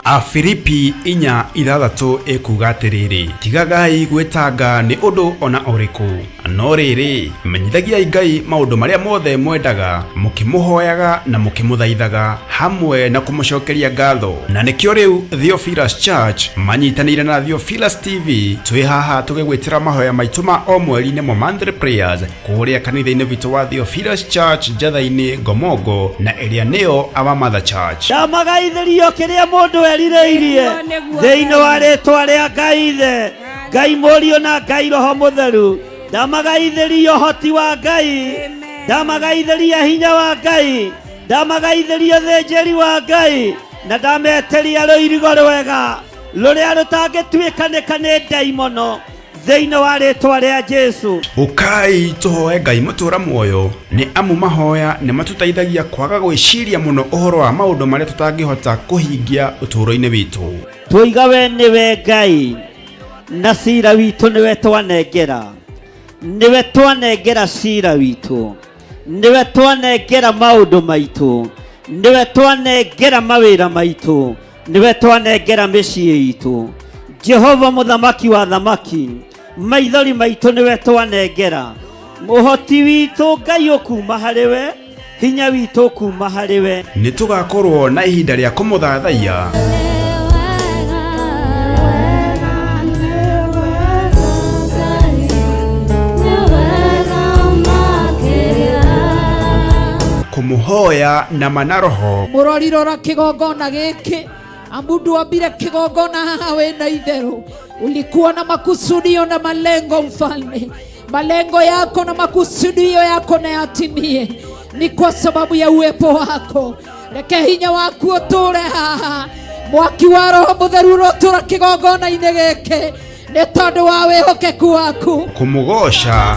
Afilipi 4:6 ĩkuuga atĩrĩrĩ, tigagai gwĩtanga nĩ ũndũ ona ũrĩkũ, no rĩrĩ, menyithagiai Ngai maũndũ marĩa mothe mwendaga, mũkĩmũhoyaga na mũkĩmũthaithaga hamwe na kũmũcokeria ngatho. Na nĩkĩo rĩu Theophilus Church manyitanĩire na Theophilus TV twĩ haha tũgĩgwĩtĩra mahoya maitũ ma o mweri nĩmo monthly prayers kũrĩa kanitha-inĩ witũ wa Theophilus Church Njatha-inĩ Ngomongo na ĩrĩa nĩyo Our Mother Church. Ndamagaithĩrio kĩrĩa mũndũ erirĩirie Nĩguo, nĩguo, thĩinĩ wa Ngai. rĩtwa rĩa Ngai Ithe, Ngai Mũriũ na Ngai Roho Mũtheru. Ndamagaithĩria ũhoti wa Ngai, Amen. ndamagaithĩria hinya wa Ngai, ndamagaithĩria ũthĩnjĩri wa Ngai, na ndametĩria rũirigo rwega rũrĩa rũtangĩtuĩkanĩka nĩ ndaimono thĩinĩ wa rĩtwa rĩa Jesu. Ũkai tũhoe Ngai mũtũra muoyo, nĩ amu mahoya nĩ matũteithagia kwaga gwĩciria mũno ũhoro wa maũndũ marĩa tũtangĩhota kũhingia ũtũũro-inĩ witũ. Twoiga we nĩwe Ngai na cira witũ nĩwe twanengera, nĩwe twanengera cira witũ, nĩwe twanengera maũndũ maitũ, nĩwe twanengera mawĩra maitũ, nĩwe twanengera mĩciĩ itũ. Jehova mũthamaki wa thamaki, maithori maitũ nĩwe twanengera, ũhoti witũ Ngai ũkuma harĩ we, hinya witũ ũkuma harĩ we. Nĩ tũgakorwo na ihinda rĩa kũmũthathaiya kũmũhoya na ma na roho. Mũrori rora kĩgongona gĩkĩ, amu ndwambire kĩgongona haha wĩna itherũ, ulikuwa na makusudio na malengo mfalme. Malengo yako na makusudio yako na yatimie, ni kwa sababu ya uwepo wako. Reke hinya waku ũtũre haha, mwaki wa Roho Mũtheru ũrotũra kĩgongona-inĩ gĩkĩ nĩ tondũ wa wĩhokeku waku. Kũmũgoca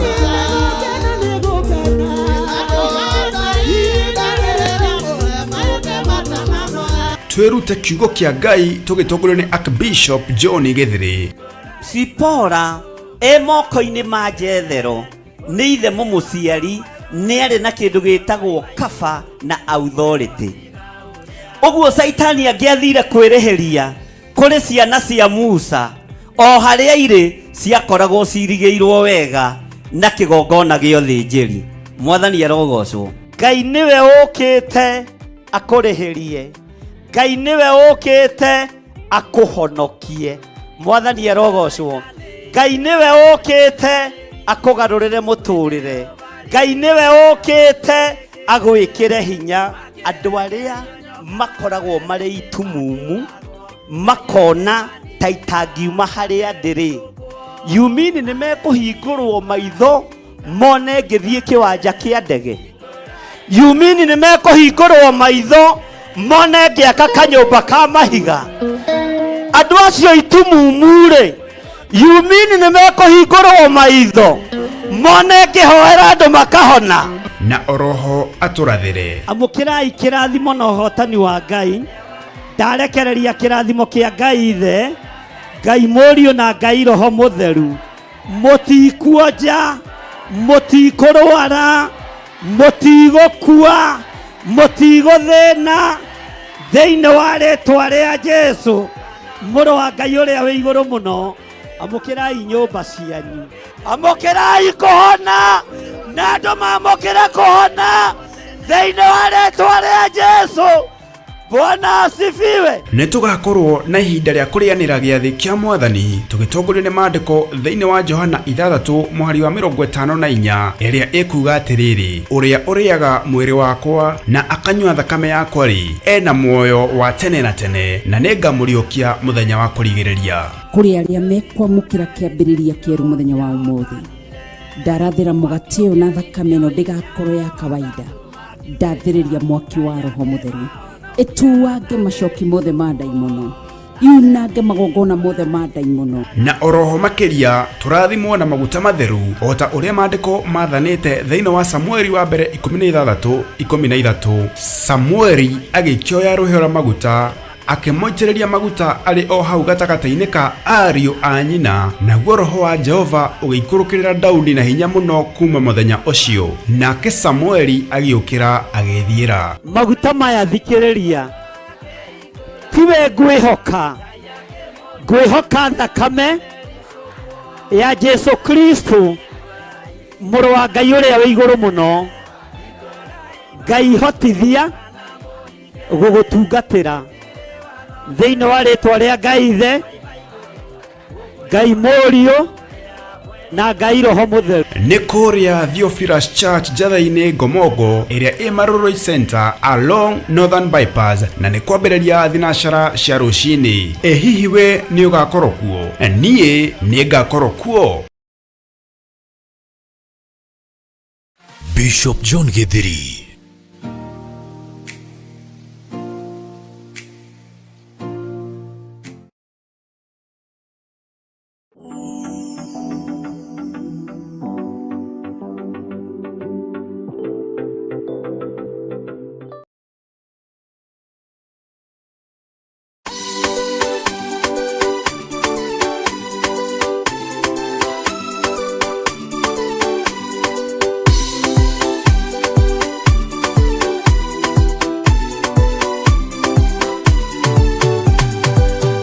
twĩrute kiugo kĩa Ngai tũgĩtongorio nĩ Archbishop John Gĩthĩrĩ. Sipora e moko-inĩ ma Jethero nĩ ithe mũmũciari, nĩ arĩ na kĩndũ gĩtagwo kaba na authority. Ũguo Caitani angĩathire kwĩrĩhĩria kũrĩ ciana cia Musa, o harĩa irĩ ciakoragwo cirigĩirwo wega na kĩgongona gĩa ũthĩnjĩri. Mwathani arogocwo. Ngai nĩwe ũkĩte akũrĩhĩrie, Ngai nĩwe ũkĩte akũhonokie. Mwathani arogocwo. Ngai nĩwe ũkĩte akũgarũrĩre mũtũrĩre. Ngai nĩwe ũkĩte agwĩkĩre hinya. Andũ arĩa makoragwo marĩ itumumu makona ta itangiuma harĩa ndĩrĩ, yumini nĩ mekũhingũrwo maitho mone ngĩthiĩ kĩwanja kĩa ndege. Yumini nĩ mekũhingũrwo maitho mone ngĩaka kanyũmba ka mahiga. Andũ acio itumumu-rĩ, yumini nĩ mekũhingũrwo maitho mone ngĩhoera andũ makahona. Na oroho atũrathĩre. Amũkĩrai kĩrathimo na ũhotani wa Ngai. Ndarekereria kĩrathimo kĩa Ngai Ithe, Ngai Mũriũ na Ngai Roho Mũtheru. Mũtikuonja, mũtikũrwara, mũtigũkua, mũtigũthĩna, thĩinĩ wa rĩtwa rĩa Jesu mũrũ wa Ngai ũrĩa wĩ igũrũ mũno. Amũkĩrai nyũmba cianyu, amũkĩrai kũhona, na andũ mamũkĩre kũhona thĩinĩ wa rĩtwa rĩa Jesu. Bwana asifiwe. Nĩ tũgakorwo na ihinda rĩa kũrĩanĩra gĩathĩ kĩa Mwathani tũgĩtongorio nĩ maandĩko thĩinĩ wa Johana 6 mũhari wa 54 ĩrĩa ĩkuuga atĩrĩrĩ, ũrĩa ũrĩaga mwĩrĩ wakwa na akanyua thakame yakwa-rĩ, ena muoyo wa tene na tene, na nĩngamũriũkia mũthenya wa kũrigĩrĩria. Kũrĩ arĩa mekwamũkĩra kĩambĩrĩria kĩerũ mũthenya wa ũmũthĩ, ndarathĩra mũgate ũyũ na thakame ĩno ndĩgakorwo ya kawaida. Ndathĩrĩria mwaki wa Roho Mũtheru ĩtuange macoki mothe ma ndaimono, yunange magongona mothe ma ndaimono. Na oroho makĩria tũrathimwo na maguta matheru o ta ũrĩa maandĩko mathanĩte thĩinĩ wa Samueli wa mbere 16 13. Samueli agĩkĩoya rũhĩa rwa maguta akĩmũitĩrĩria maguta arĩ o hau gatagatĩ-inĩ ka ariũ a nyina, naguo roho wa Jehova ũgĩikũrũkĩrĩra Daudi na hinya mũno kuuma mũthenya ũcio. Nake Samueli agĩũkĩra agĩĩthiĩra. Maguta maya thikĩrĩria, ti Tiwe ngwĩhoka, ngwĩhoka thakame ya Jesu Kristo, mũrũ wa Ngai ũrĩa wĩ igũrũ mũno. Ngai hotithia gũgũtungatĩra thĩinĩ wa rĩtwa rĩa Ngai Ithe, Ngai Mũriũ na Ngai Roho Mũtheru. Nĩ kũrĩa Theophilus Church Njatha-inĩ Ngomongo ĩrĩa ĩ Marurui Center along Northern Bypass, na nĩ kwambĩrĩria thinacara cia rũcinĩ. Ĩ hihi we nĩ ũgakorwo kuo? Niĩ nĩ ngakorwo kuo. Bishop John Githiri.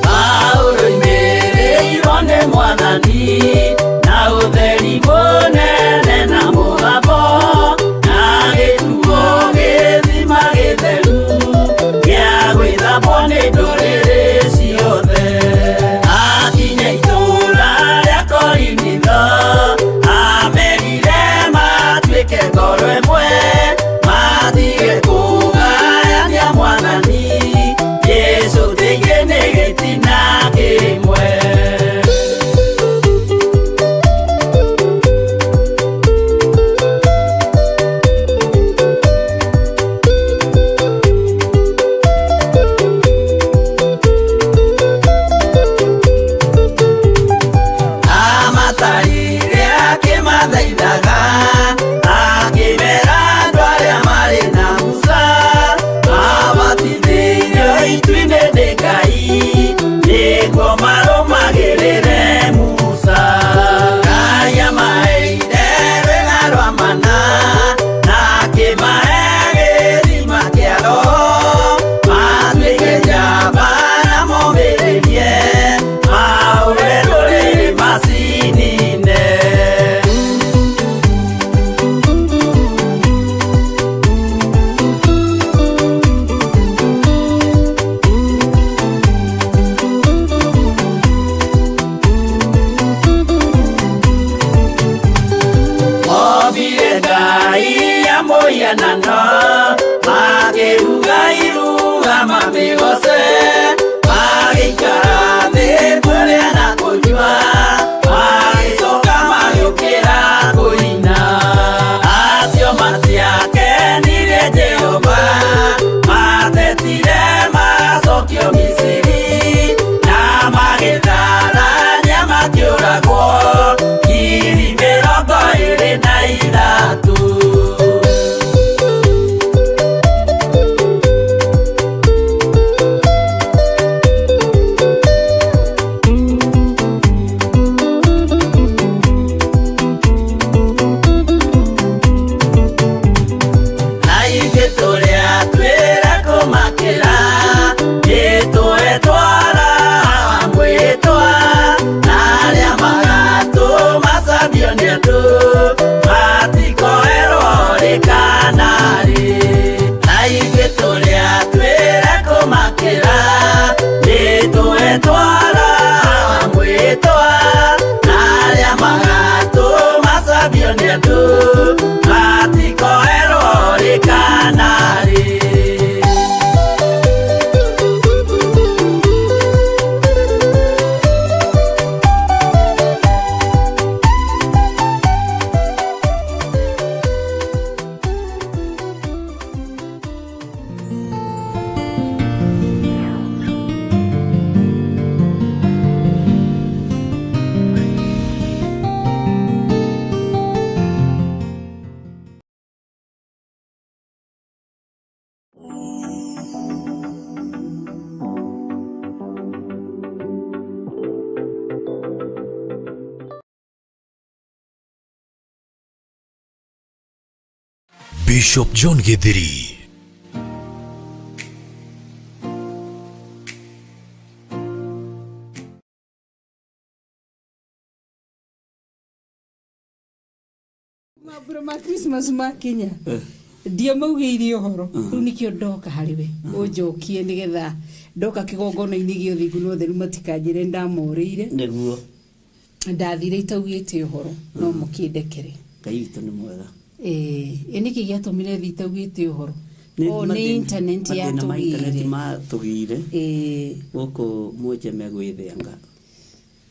Paulo oimĩrĩirwo nĩ Mwathani na ũtheri mũnene na mũgambo na gĩtuo gĩthima gĩtheru gĩa gwĩthambwo nĩ ndũrĩrĩ ciothe. Akinya itũũra rĩa Korinitho amerire matuĩke ngoro ĩmwe matige kũgayania Mwathani Jesu tĩingĩ nĩ gĩtina kĩmwe. Amatarire akĩmathaithaga akĩmera andũ arĩa marĩ na Musa mabatithĩirio itu-inĩ nĩ Ngai nĩguo marũmagĩrĩre Musa. Ngai amaheire rwĩga rwa mana na akĩmahe gĩthima kĩa Roho matuĩke njamba na momĩrĩrie mahũre ndũrĩrĩ macinine. Mobire Ngai ya mũhianano makĩruga iruga mamĩgoce magĩikara thĩ kũrĩa na kũnyua magĩcoka magĩũkĩra kũina. Acio matiakenirie Jehova matetire macokio Misiri na magĩtharania makĩũragwo 23,000. Na ithuĩ tũrĩa twĩra kũmakĩra nĩtũetwara mwĩtwa na arĩa magatũmacambio nĩ andũ matikoerwo rĩ kana rĩ. Na ithuĩ tũrĩa twĩra kũmakĩra nĩtũetwara mwĩtwa na arĩa magatũmacambio nĩ andũ matikoerwo rĩ kana rĩ. Bishop John Githiri. Mambura ma Christmas makinya ndiamaugĩire ũhoro rĩu nĩkĩo ndoka harĩ we ũnjokie nĩgetha ndoka kĩgongona-inĩ gĩa ũthingu na ũtheru matikanjĩre ndamorĩire. Nĩguo. Ndathire itaugĩte ũhoro no mũkĩndekere. Ngai witũ nĩ mwega. Ĩ nĩkĩ gĩatũmire thiĩ itaugĩte ũhoro? O nĩ internet mathĩna ma internet yatũgĩire. Matũgĩire. Ĩĩ. Gũkũ Mwenjeme gwĩthĩanga.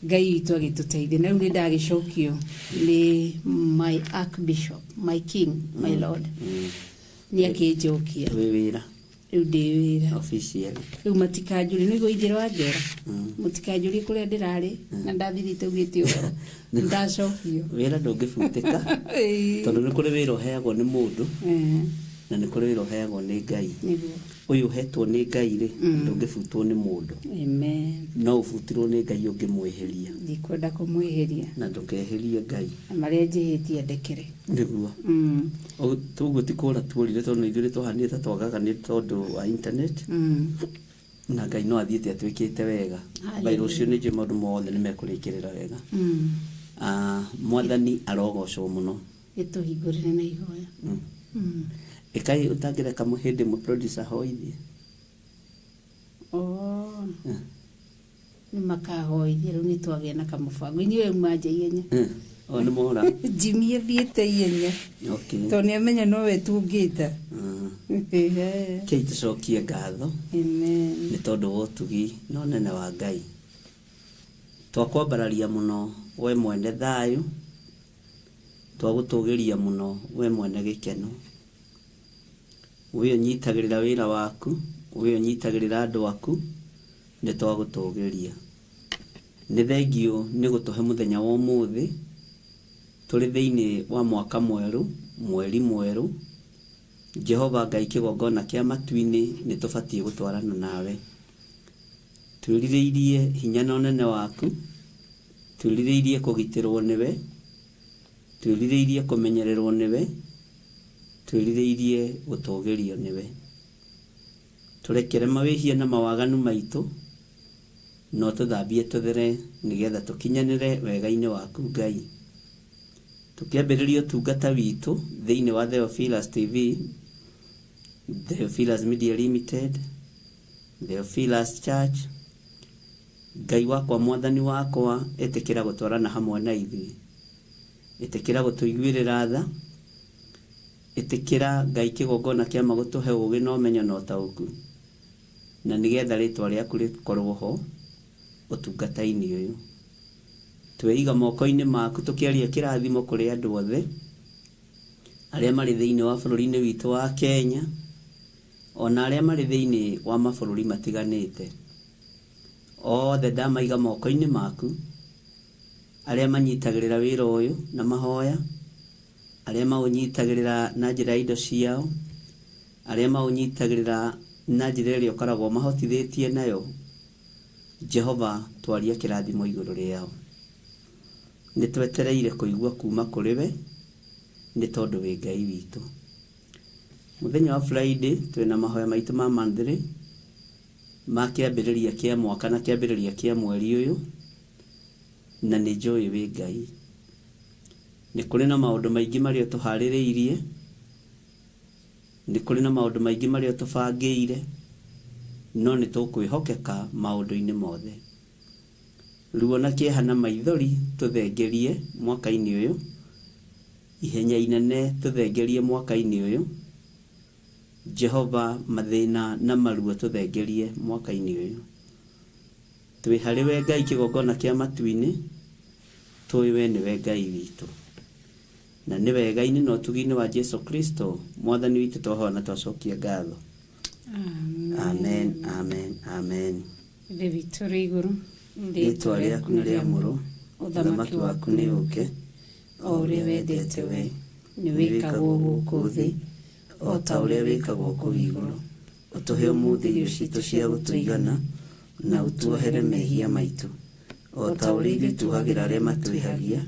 Ngai witũ agĩtũteithia na rĩu nĩ ndagĩcokio nĩ my archbishop, my king, my lord, nĩ akĩnjokia. Wĩ wĩra. Rĩu ndĩ wĩra. Officially. Rĩu matikanjũrie nĩguo ithĩro wa njora mũtikanjũrie kũrĩa ndĩrarĩ na ndathirĩte ugĩte ũhoro ndacokio. Wĩra ndũngĩbutĩka. Ĩĩ. Tondũ nĩ kũrĩ wĩra ũheagwo nĩ mũndũ na nĩ kũrĩ wĩra ũheagwo nĩ Ngai. Nĩguo. Ũyũ ũhetwo nĩ Ngai rĩ, ndũngĩbutwo nĩ mũndũ. Amen. No ũbutirwo nĩ Ngai ũngĩmwĩhĩria. Ndikwenda kũmwĩhĩria. Na ndũkehĩrie Ngai. Na marĩa njĩhĩtie ndekere. Nĩguo. Ũguo ti kũra tuorire tondũ ithuĩ nĩ twahanire ta twagaga nĩ tondũ wa internet. Na Ngai no athiĩte atwĩkĩte wega. By rũciũ nĩ njũĩ maũndũ mothe nĩ mekũrĩkĩrĩra wega. Mwathani arogocwo mũno. Ĩtũhingũrĩre na ihoya. Ĩkai ũtangĩreka hĩndĩ ĩmwe producer hoithie. Oh. Nĩ makahoithia rĩu nĩ twagĩa na kamũbango inyuĩ uma nja ihenya. O nĩ mora. Jimmy athiĩte ihenya. Okay. Tondũ nĩ amenya nowe tũngĩta. Kei tũcokie ngatho. Amen. Nĩ tondũ wa ũtugi na ũnene wa Ngai. Twakwambararia mũno we mwene thayũ, twagũtũgĩria mũno we mwene gĩkeno. We ũnyitagĩrĩra wĩra waku, we ũnyitagĩrĩra andũ aku, nĩ twagũtũgĩria. Nĩ thengiũ nĩ gũtũhe mũthenya wa ũmũthĩ, tũrĩ thĩinĩ wa mwaka mwerũ, mweri mwerũ. Jehova Ngai kĩgongona kĩa matu-inĩ nĩ tũbatiĩ gũtwarana nawe. Twĩrirĩirie hinya na ũnene waku, twĩrirĩirie kũgitĩrwo nĩwe, twĩrirĩirie kũmenyererwo nĩwe, twĩrirĩirie gũtũgĩrio nĩwe. Tũrekere mawĩhia na mawaganu maitũ, no tũthambie tũthere nĩgetha tũkinyanĩre wega-inĩ waku Ngai. Tũkĩambĩrĩria ũtungata witũ thĩinĩ wa Theophilus TV, Theophilus Media Limited, Theophilus Church, Ngai wakwa mwathani wakwa ĩtĩkĩra gũtwarana hamwe na ithuĩ. Ĩtĩkĩra gũtũiguĩrĩra tha, ĩtĩkĩra Ngai kĩgongona kĩa ma gũtũhe ũũgĩ na ũmenyo na ũtaũku, na nĩgetha rĩtwa rĩaku rĩkorwo ho ũtungata-inĩ ũyũ. Tweiga moko-inĩ maku tũkĩaria kĩrathimo kũrĩ andũ othe arĩa marĩ thĩinĩ wa bũrũri-inĩ witũ wa Kenya, ona arĩa marĩ thĩinĩ wa mabũrũri matiganĩte. Othe ndamaiga moko-inĩ maku, arĩa manyitagĩrĩra wĩra ũyũ na mahoya, arĩa maũnyitagĩrĩra na njĩra ya indo ciao, arĩa maũnyitagĩrĩra na njĩra ĩrĩa ũkoragwo mahotithĩtie nayo. Jehova twaria kĩrathimo igũrũ rĩao. Nĩ twetereire kũigua kuma kũrĩ we, nĩ tondũ wĩ Ngai witũ. Mũthenya wa Friday twĩna mahoya maitũ ma monthly ma kĩambĩrĩria kĩa mwaka na kĩambĩrĩria kĩa mweri ũyũ, na nĩ njũĩ wĩ Ngai. Nĩ kũrĩ na maũndũ maingĩ marĩa ũtũharĩrĩirie, nĩ kũrĩ na maũndũ maingĩ marĩa ũtũbangĩire, no nĩ tũkwĩhokeka maũndũ-inĩ mothe. Ruo na kĩeha na maithori tũthengerie mwaka-inĩ ũyũ, ihenya inene tũthengerie mwaka-inĩ ũyũ, Jehova mathĩna na maruo tũthengerie mwaka-inĩ ũyũ. Twĩ harĩ we Ngai kĩgongona kĩa matu-inĩ, tũĩ we nĩwe Ngai witũ. Na nĩ wega-inĩ na ũtugi-inĩ wa Jesu Kristo mwathani witũ twahoya na twacokia ngatho. Amen, amen, amen. Ithe witũ ũrĩ igũrũ, rĩtwa rĩaku nĩ rĩamũrwo, ũthamaki waku nĩ ũũke, o ũrĩa wendete we nĩ wĩkagwo gũkũ thĩ o ta ũrĩa wĩkagwo kũu igũrũ. Ũtũhe ũmũthĩ irio citũ cia gũtũigana, na ũtuohere mehia maitũ o ta ũrĩa ithuĩ tuohagĩra arĩa matwĩhagia,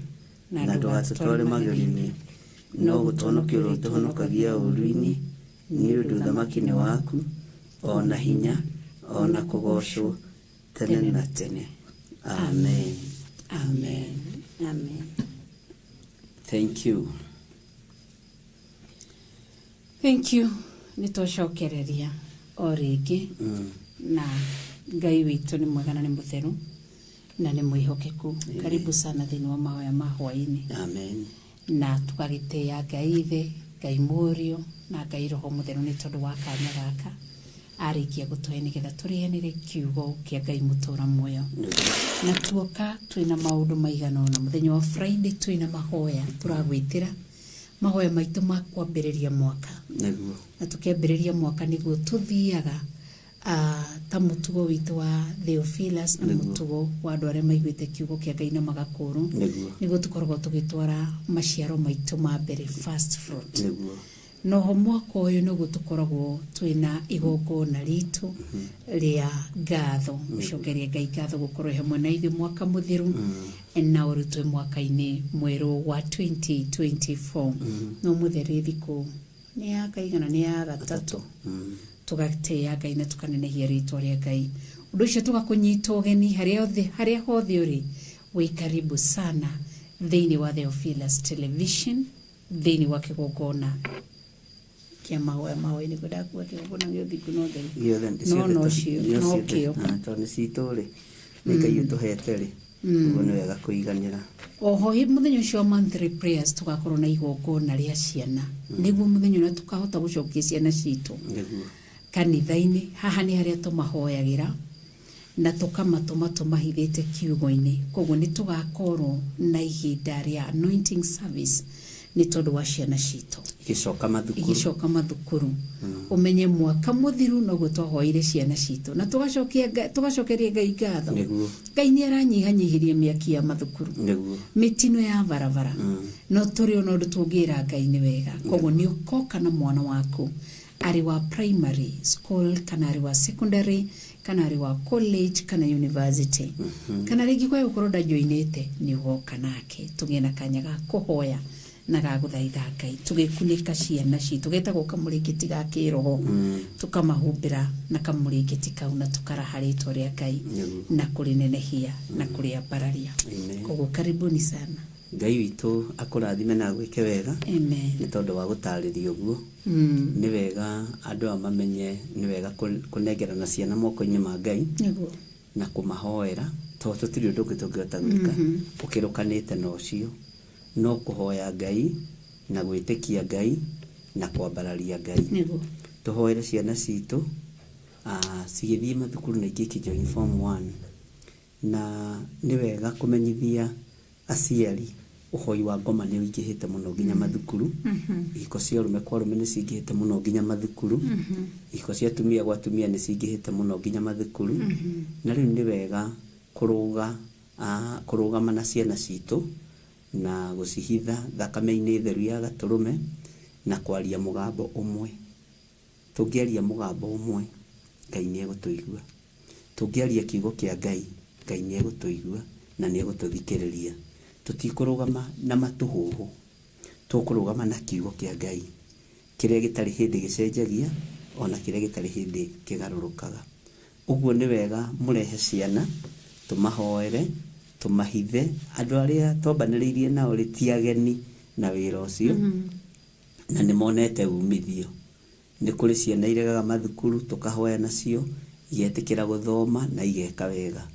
na ndũgatũtware magerio-inĩ, no gũtũhonokia ũrotũhonokagia ũũru-inĩ, nĩ ũndũ ũthamaki nĩ waku, o na hinya, o na kũgoocwo tene na tene. Amen. Amen. Amen. Thank you. Thank you. Nĩ twacokereria o rĩngĩ na Ngai witũ nĩ mwega na nĩ mũtheru na nĩ mwĩhokeku. Karibu sana thĩinĩ wa mahoya ma hwaĩ-inĩ. Amen. Na tũgagĩtĩĩa Ngai Ithe, Ngai Mũriũ na Ngai Roho Mũtheru nĩ tondũ wa kanya gaka arĩkia gũtũhe nĩgetha tũrĩanĩre kiugo kĩa Ngai mũtũra muoyo. Na tuoka twĩna maũndũ maigana ũna. Mũthenya wa Friday twĩna mahoya tũragwĩtĩra mahoya maitũ ma kwambĩrĩria mwaka. Nĩguo. Na tũkĩambĩrĩria mwaka nĩguo tũthiaga ta mũtugo witũ wa Theophilus na mũtugo wa andũ arĩa maiguĩte kiugo kĩa Ngai na magakũrwo. Nĩguo. Nĩguo tũkoragwo tũgĩtwara maciaro maitũ ma mbere, first fruit. Nĩguo. Noho mwaka ũyũ nĩguo tũkoragwo twĩna igongona ritũ rĩa ngatho, gũcokeria Ngai ngatho gũkorwo hamwe na ithuĩ mwaka mũthiru na ũrutwe mwaka-inĩ mwerũ wa 2024. No mũtheri thikũ nĩ ya kaigana, nĩ ya gatatũ, tũgatĩĩa Ngai na tũkanenehia rĩtwa rĩa Ngai. Ũndũ ũcio tũgakũnyita ũgeni harĩa hothe ũrĩ, wĩ karibu sana thĩinĩ wa Theophilus Television, thĩinĩ wa kĩgongona kĩa mahoya mahoya-inĩ. Kwenda kuga kĩgongona gĩa ũthingu na ũtheru. Gĩothe. No no cio no kĩo. Tondũ nĩ citũ rĩ, nĩ Ngai ũtũhete rĩ, ũguo nĩ wega kũiganĩra. Oho mũthenya ũcio wa monthly prayers tũgakorwo na igongona rĩa ciana, nĩguo mũthenya ũrĩa tũkahota gũcokia ciana citũ Nĩguo. kanitha-inĩ. Haha nĩ harĩa tũmahoyagĩra na tũkamatũma tũmahithĩte kiugo-inĩ. Koguo nĩ tũgakorwo na ihinda rĩa anointing service nĩ tondũ wa ciana citũ igĩcoka mathukuru. Igĩcoka mathukuru. Ũmenye mwaka mũthiru noguo twahoire ciana citũ na tũgacokeria Ngai ngatho. Nĩguo. Ngai nĩ aranyihanyihirie mĩaki ya mathukuru, Nĩguo. mĩtino ya barabara, no tũrĩ ona ũndũ tũngĩra Ngai nĩ wega. Koguo nĩ ũkoka na mwana waku arĩ wa primary school kana arĩ wa secondary kana arĩ wa college kana university, kana rĩngĩ kwaga gũkorwo ndajoinĩte, nĩ ũgoka nake tũgĩe na kanya ga kũhoya na ga gũthaitha Ngai tũgĩkunĩka ciana citũ getagwo kamũrĩngĩti ga kĩroho, tũkamahumbĩra na kamũrĩngĩti kau na tũkaraha rĩtwa rĩa Ngai na kũrĩnenehia na kũrĩambararia. Amen. Koguo karibuni sana. Ngai witũ akũrathime na agwĩke wega. Amen. Nĩ tondũ wa gũtarĩria ũguo, nĩ wega andũ aya mamenye nĩ wega kũnengerana ciana moko-inĩ ma Ngai na kũmahoera, tondũ tũtirĩ ũndũ ũngĩ tũngĩhota gwĩka ũkĩrũkanĩte na ũcio, no kũhoya Ngai na gwĩtĩkia Ngai na kwambararia Ngai. Tũhoere ciana citũ cigĩthiĩ mathukuru na ingĩ ikĩjoin form 1, na nĩ wega kũmenyithia aciari ũhoi wa ngoma nĩ ũingĩhĩte mũno nginya mathukuru. Ihiko cia ũrũme kwa ũrũme nĩ cingĩhĩte mũno nginya mathukuru. Ihiko cia atumia gwa atumia nĩ cingĩhĩte mũno nginya mathukuru. Na rĩu nĩ wega kũrũgama na ciana citũ na gũcihitha thakame-inĩ theru ya gatũrũme na kwaria mũgambo ũmwe. Tũngĩaria mũgambo ũmwe, Ngai nĩ egũtũigua. Tũngĩaria kiugo kĩa Ngai, Ngai nĩ egũtũigua na nĩ egũtũthikĩrĩria. Tũtikũrũgama na matũhũhũ, tũkũrũgama na kiugo kĩa Ngai kĩrĩa gĩtarĩ hĩndĩ gĩcenjagia ona kĩrĩa gĩtarĩ hĩndĩ kĩgarũrũkaga. Ũguo nĩ wega mũrehe ciana, tũmahoere, tũmahithe. Andũ arĩa twambanĩrĩirie nao rĩ, ti ageni na wĩra ũcio, na nĩ monete umithio. Nĩ kũrĩ ciana iregaga mathukuru, tũkahoya nacio igetĩkĩra gũthoma na igeka wega.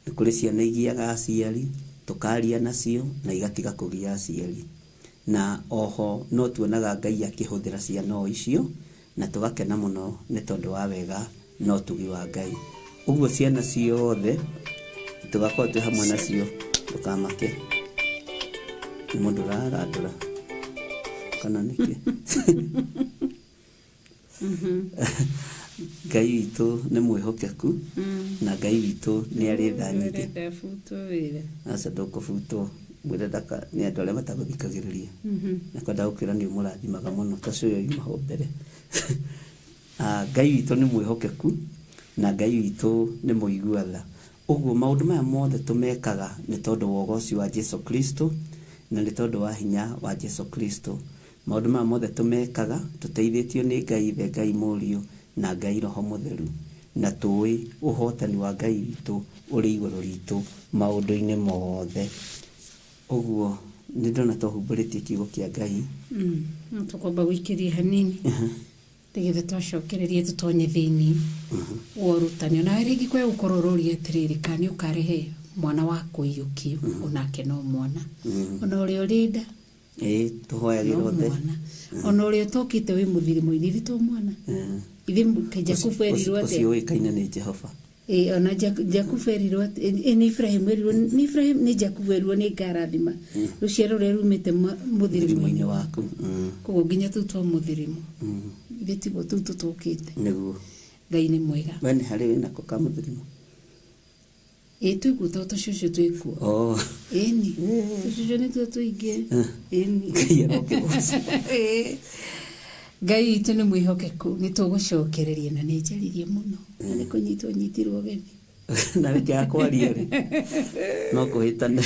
Nĩ kũrĩ ciana igiaga aciari, tũkaria nacio na igatiga kũgia aciari. Na oho no tuonaga Ngai akĩhũthĩra ciana o icio na tũgakena mũno nĩ tondũ wa wega na ũtugi wa Ngai. Ũguo ciana ciothe tũgakorwo twĩ hamwe nacio, ndũkamake. Nĩ mũndũ ũrarandũra kana nĩkĩ? Ngai witũ nĩ mwĩhokeku na Ngai witũ nĩ arĩ tha nyingĩ. Ũrenda butwo wĩra? Aca, ndũkũbutwo. Mwĩre ndaka nĩ andũ arĩa matagũthikagĩrĩria na kwenda gũkwĩra nĩ ũmũrathimaga mũno ta ũcio yuma hau mbere. Ngai witũ nĩ mwĩhokeku na Ngai witũ nĩ mũigua tha. Ũguo maũndũ maya mothe tũmekaga nĩ tondũ wa ũgoci wa Jesu Kristo na nĩ tondũ wa hinya wa Jesu Kristo. Maũndũ maya mothe tũmekaga tũteithĩtio nĩ Ngai Ithe, Ngai Mũriũ na Ngai Roho Mũtheru, na tũĩ ũhotani wa Ngai witũ ũrĩ igũrũ ritũ maũndũ-inĩ mothe. Ũguo Nĩ ndona tũhumbũrĩtie kiugo kĩa Ngai. No tũkwamba gũikĩria hanini nĩgetha twacokererie tũtonye thĩinĩ wa ũrutani. Onawe rĩngĩ kwe gũkorwo ũroria atĩrĩrĩ, kana nĩ ũkarehe mwana wa kũiyũkio, onake no mwana, ona ũrĩa ũrĩ nda Ĩĩ, tũhoyagĩra no othe. mwana, ona ũrĩa ũtokĩte wĩ mũthirimo-inĩ, ithe to mwana. Ithe Jakubu erirwo Ũcio atĩa? ũĩkaine nĩ Jehova. Ĩĩ, ona Jakubu erirwo nĩ Ibrahim erirwo, nĩ Ibrahim, nĩ Jakubu erirwo nĩ ngarathima rũciaro rũrĩa rumĩte mũthirimo-inĩ Mũthirimo-inĩ waku. Koguo nginya tũu twa mũthirimo, ithe tiguo tũu tũtũkĩte. Nĩguo. Ngai nĩ mwega. We nĩ harĩ wĩnako ka mũthirimo? Ĩĩ, twĩkuo to tũcũcũ twĩkuo. Oh. Ĩni tũcũcũ nĩtuo tũingĩ. Ĩni. Ngai arokĩgocwo. Ĩĩ. Ngai witũ nĩ mwĩhokeku, nĩ tũgũcokereria na nĩ njaririe mũno na nĩ kũnyitwo nyitirwo ũgeni. Na reke akwaria rĩ, no kũhĩtane.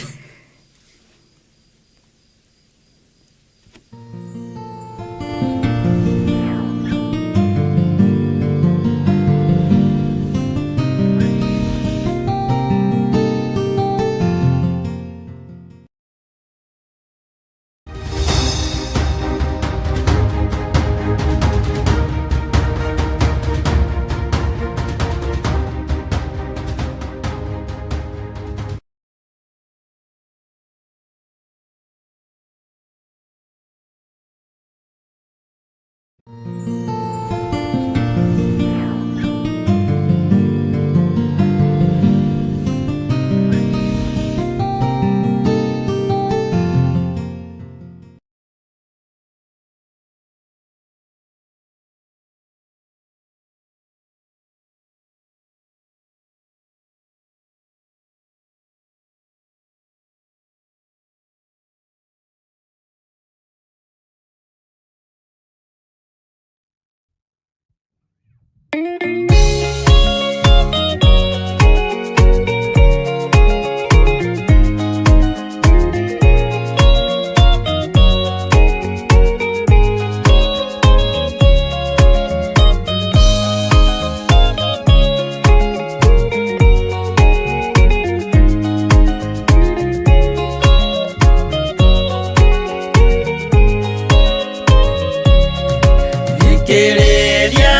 Thikĩrĩria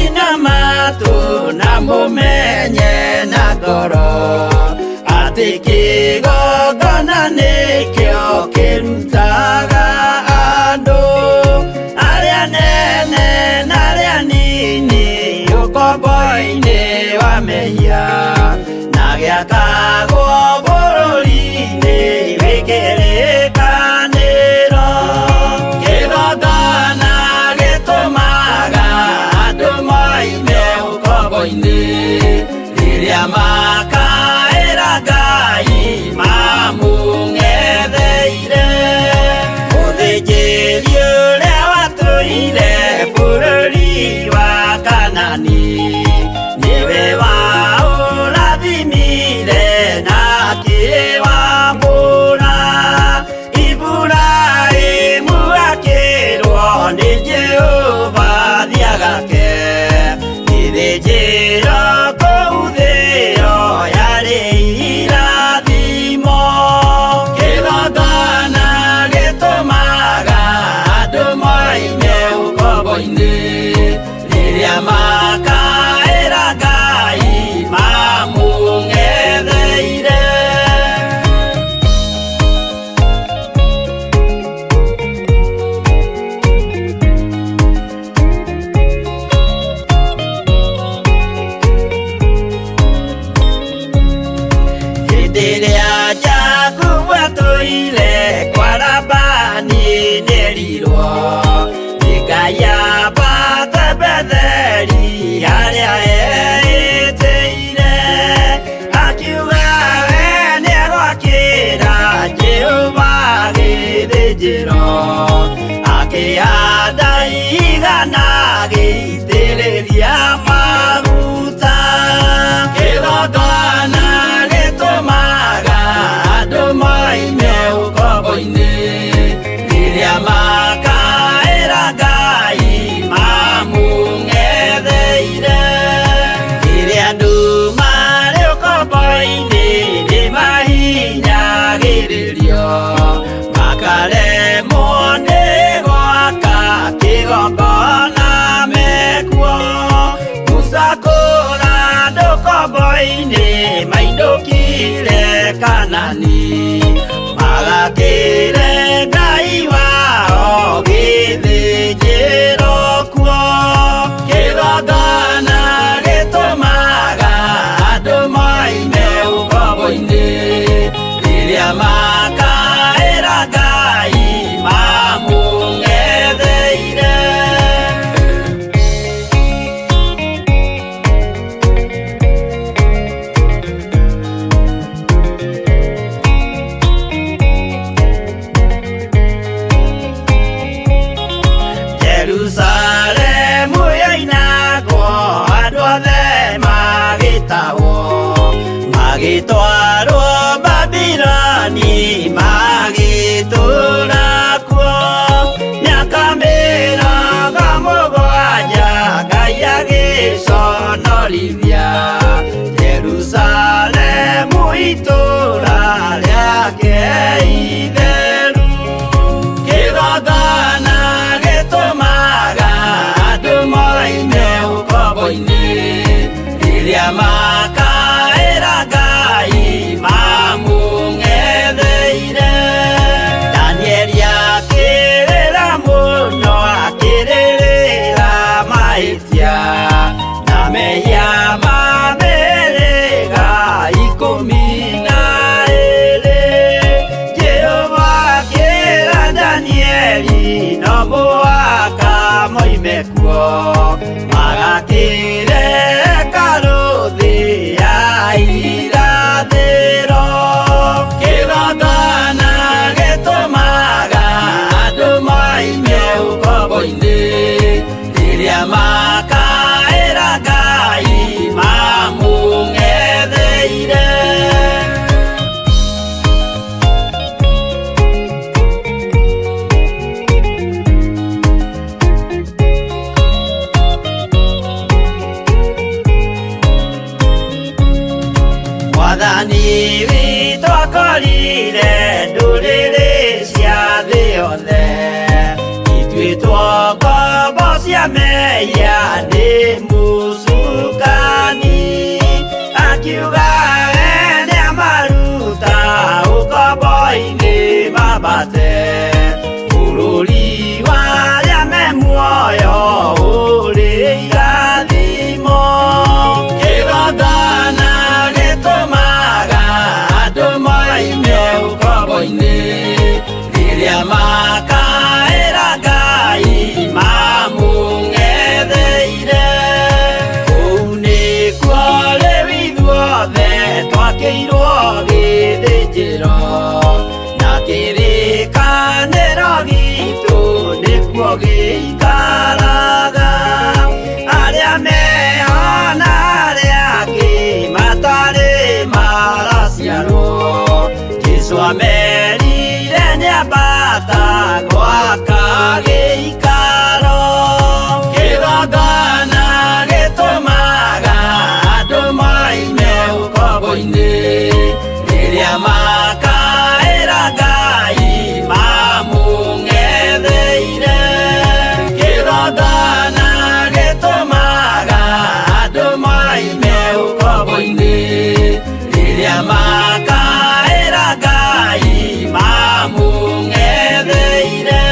ina matũ na mũmenye na ngoro atĩ kĩgongona nĩkĩo kĩrutaga andũ arĩa nene na arĩa nini ũkombo-inĩ wa mehia na gĩakagwo bũrũri-inĩ wĩ kĩrĩkanĩro. Kĩgongona gĩtũmaga andũ moime ũkombo-inĩ rĩrĩa makaĩra Ngai mamũng'etheire. Mũthĩnjĩri ũrĩa watũire bũrũri wa Kanani nĩwe waũrathimire na akĩwamũra. Iburahĩmu akĩrwo nĩ Jehova thiagake gĩthĩnjĩro kũu thĩo yarĩ irathimo. Kĩgongona gĩtũmaga andũ moime ũkombo-inĩ rĩrĩa makaĩra Ngai mamũng'etheire. Hĩndĩ ĩrĩa Jakubu atũire kwa Labani nĩerirwo nĩ Ngai ambate Betheli harĩa eĩtĩire, akiuga we nĩegwakĩra Jehova gĩthĩnjĩro, akĩhanda igana agĩitĩrĩria maguta. Kĩgongona gĩtũmaga andũ moime ũkombo itheru kĩgongona gĩtũmaga andũ moime ũkombo-inĩ rĩrĩa makaĩra Ngai mamũng'etheire. Danieli akĩrĩra mũno akĩrĩrĩra mahĩtia na mehia ma mĩhĩrĩga 12. Jehova akĩra Danieli no mũhaka moime kuo magakĩre hekarũ thĩ ya irathĩro. Kĩgongona gĩtũmaga andũ moime ũkombo-inĩ rĩrĩa makaĩra Ngai mamũng'etheire. Mwathani witũ akorire ndũrĩrĩ cia thĩ yothe ituĩtwo ngombo cia mehia nĩ mũcukani akiuga we nĩamaruta ũkombo-inĩ mambate bũrũri wa arĩa me muoyo ũrĩ irathimo. Kĩgongona gĩtũmaga andũ moime ũkombo-inĩ rĩrĩa makaĩra Ngai mamũng'etheire. Kũu nĩkuo rĩu ithuothe twakĩirwo gĩthĩnjĩro na kĩrĩkanĩro gitũ nĩkuo gĩikaraga. Arĩa meho na arĩa angĩ matarĩ maraciarwo Jesũ amerire nĩambata gwaka gĩikaro. Kĩgongona gĩtũmaga andũ moime ũkombo-inĩ rĩrĩa makaĩra Ngai mamũng'etheire. Kĩgongona gĩtũmaga andũ moime ũkombo-inĩ rĩrĩa makaĩra Ngai mamũng'etheire.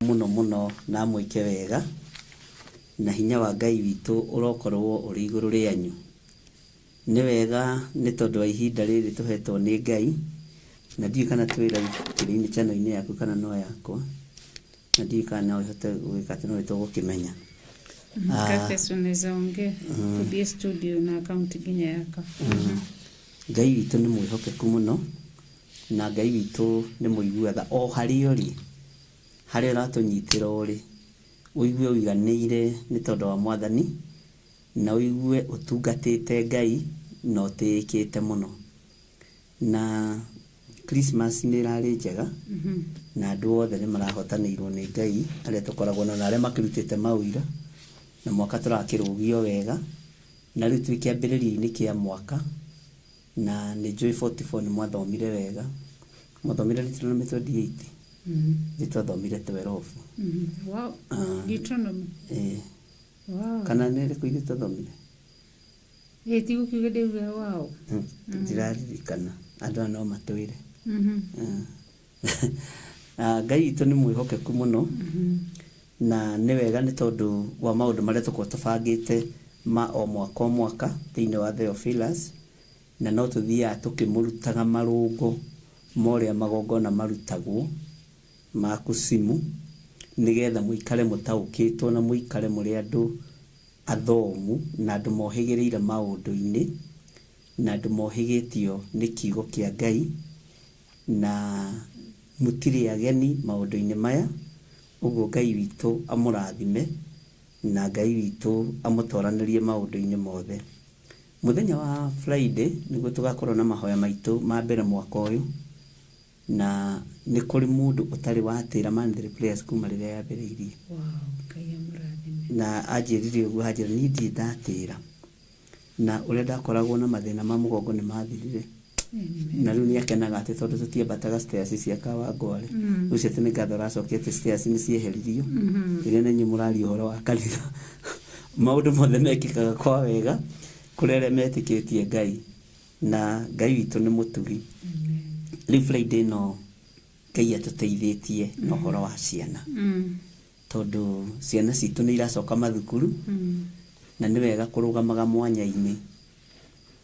Mũno mũno na mwĩke wega na hinya wa Ngai witũ ũrokorwo ũrĩ igũrũ rĩanyu. Nĩ wega nĩ tondũ wa ihinda rĩrĩ tũhetwo nĩ Ngai na ndiũĩ kana twĩ live kĩrĩ-inĩ channel-inĩ yaku kana no yakwa na ndiũĩ kana no ĩhote gwĩka atĩ no nĩtũgũkĩmenya. Kafes unaweza ongea tubie studio na account nginya yako. Ngai witũ nĩ mwĩhokeku mũno na Ngai witũ nĩ mũigua tha o harĩa ũrĩ harĩa ũratũnyitĩra ũrĩ ũigue ũiganĩire nĩ tondũ wa Mwathani na ũigue ũtungatĩte Ngai na ũtĩĩkĩte mũno. Na Christmas nĩ ĩrarĩ njega na andũ othe nĩ marahotanĩirwo nĩ Ngai arĩa tũkoragwo nao na arĩa makĩrutĩte mawĩra na mwaka tũrakĩrũgio wega na rĩu twĩ kĩambĩrĩria-inĩ kĩa mwaka na nĩ njũĩ 44 nĩ mwathomire wega mwathomire Deuteronomy 28 ithuĩ twathomire 12. Wow. Deuteronomy. Eh, Wow. kana nĩ ĩrĩkũ ithuĩ twathomire? Ĩ tigũkiuga ndĩuga wao. Ndiraririkana andũ aya no matwĩre. Ah, Ngai witũ nĩ mwĩhokeku mũno na nĩ wega nĩ tondũ wa maũndũ marĩa tũkoragwo tũbangĩte ma o mwaka o mwaka thĩinĩ wa Theophilus, na no tũthiaga tũkĩmũrutaga marũngo ma ũrĩa magongona marutagwo ma kucimu nĩgetha mũikare mũtaũkĩtwo na mũikare mũrĩ andũ athomu na andũ mohĩgĩrĩire maũndũ-inĩ na andũ mohĩgĩtio nĩ kiugo kĩa Ngai na mũtirĩ ageni maũndũ-inĩ maya. Ũguo Ngai witũ amũrathime na Ngai witũ amũtoranĩrie maũndũ-inĩ mothe. Mũthenya wa Friday nĩguo tũgakorwo na mahoya maitũ ma mbere mwaka ũyũ, na nĩ kũrĩ mũndũ ũtarĩ watĩra monthly prayers kuma rĩrĩa yambĩrĩirie. Wow, Ngai amũrathime. Na anjĩrire ũguo, anjĩra niĩ ndirĩ ndatĩra, na ũrĩa ndakoragwo na mathĩna ma mũgongo nĩ mathirire. Na rĩu nĩ akenaga atĩ tondũ tũtiambataga stairs cia Kawangware. Ũcio atĩ nĩ ngatho aracokia atĩ stairs nĩ cieheririo. Rĩrĩa na inyuĩ mũraria ũhoro wa kanitha, maũndũ mothe mekĩkaga kwa wega kũrĩ arĩa metĩkĩtie Ngai, na Ngai witũ nĩ mũtugi. Rĩu Friday ĩno Ngai atũteithĩtie na ũhoro wa ciana, tondũ ciana citũ nĩ iracoka mathukuru, na nĩ wega kũrũgamaga mwanya-inĩ,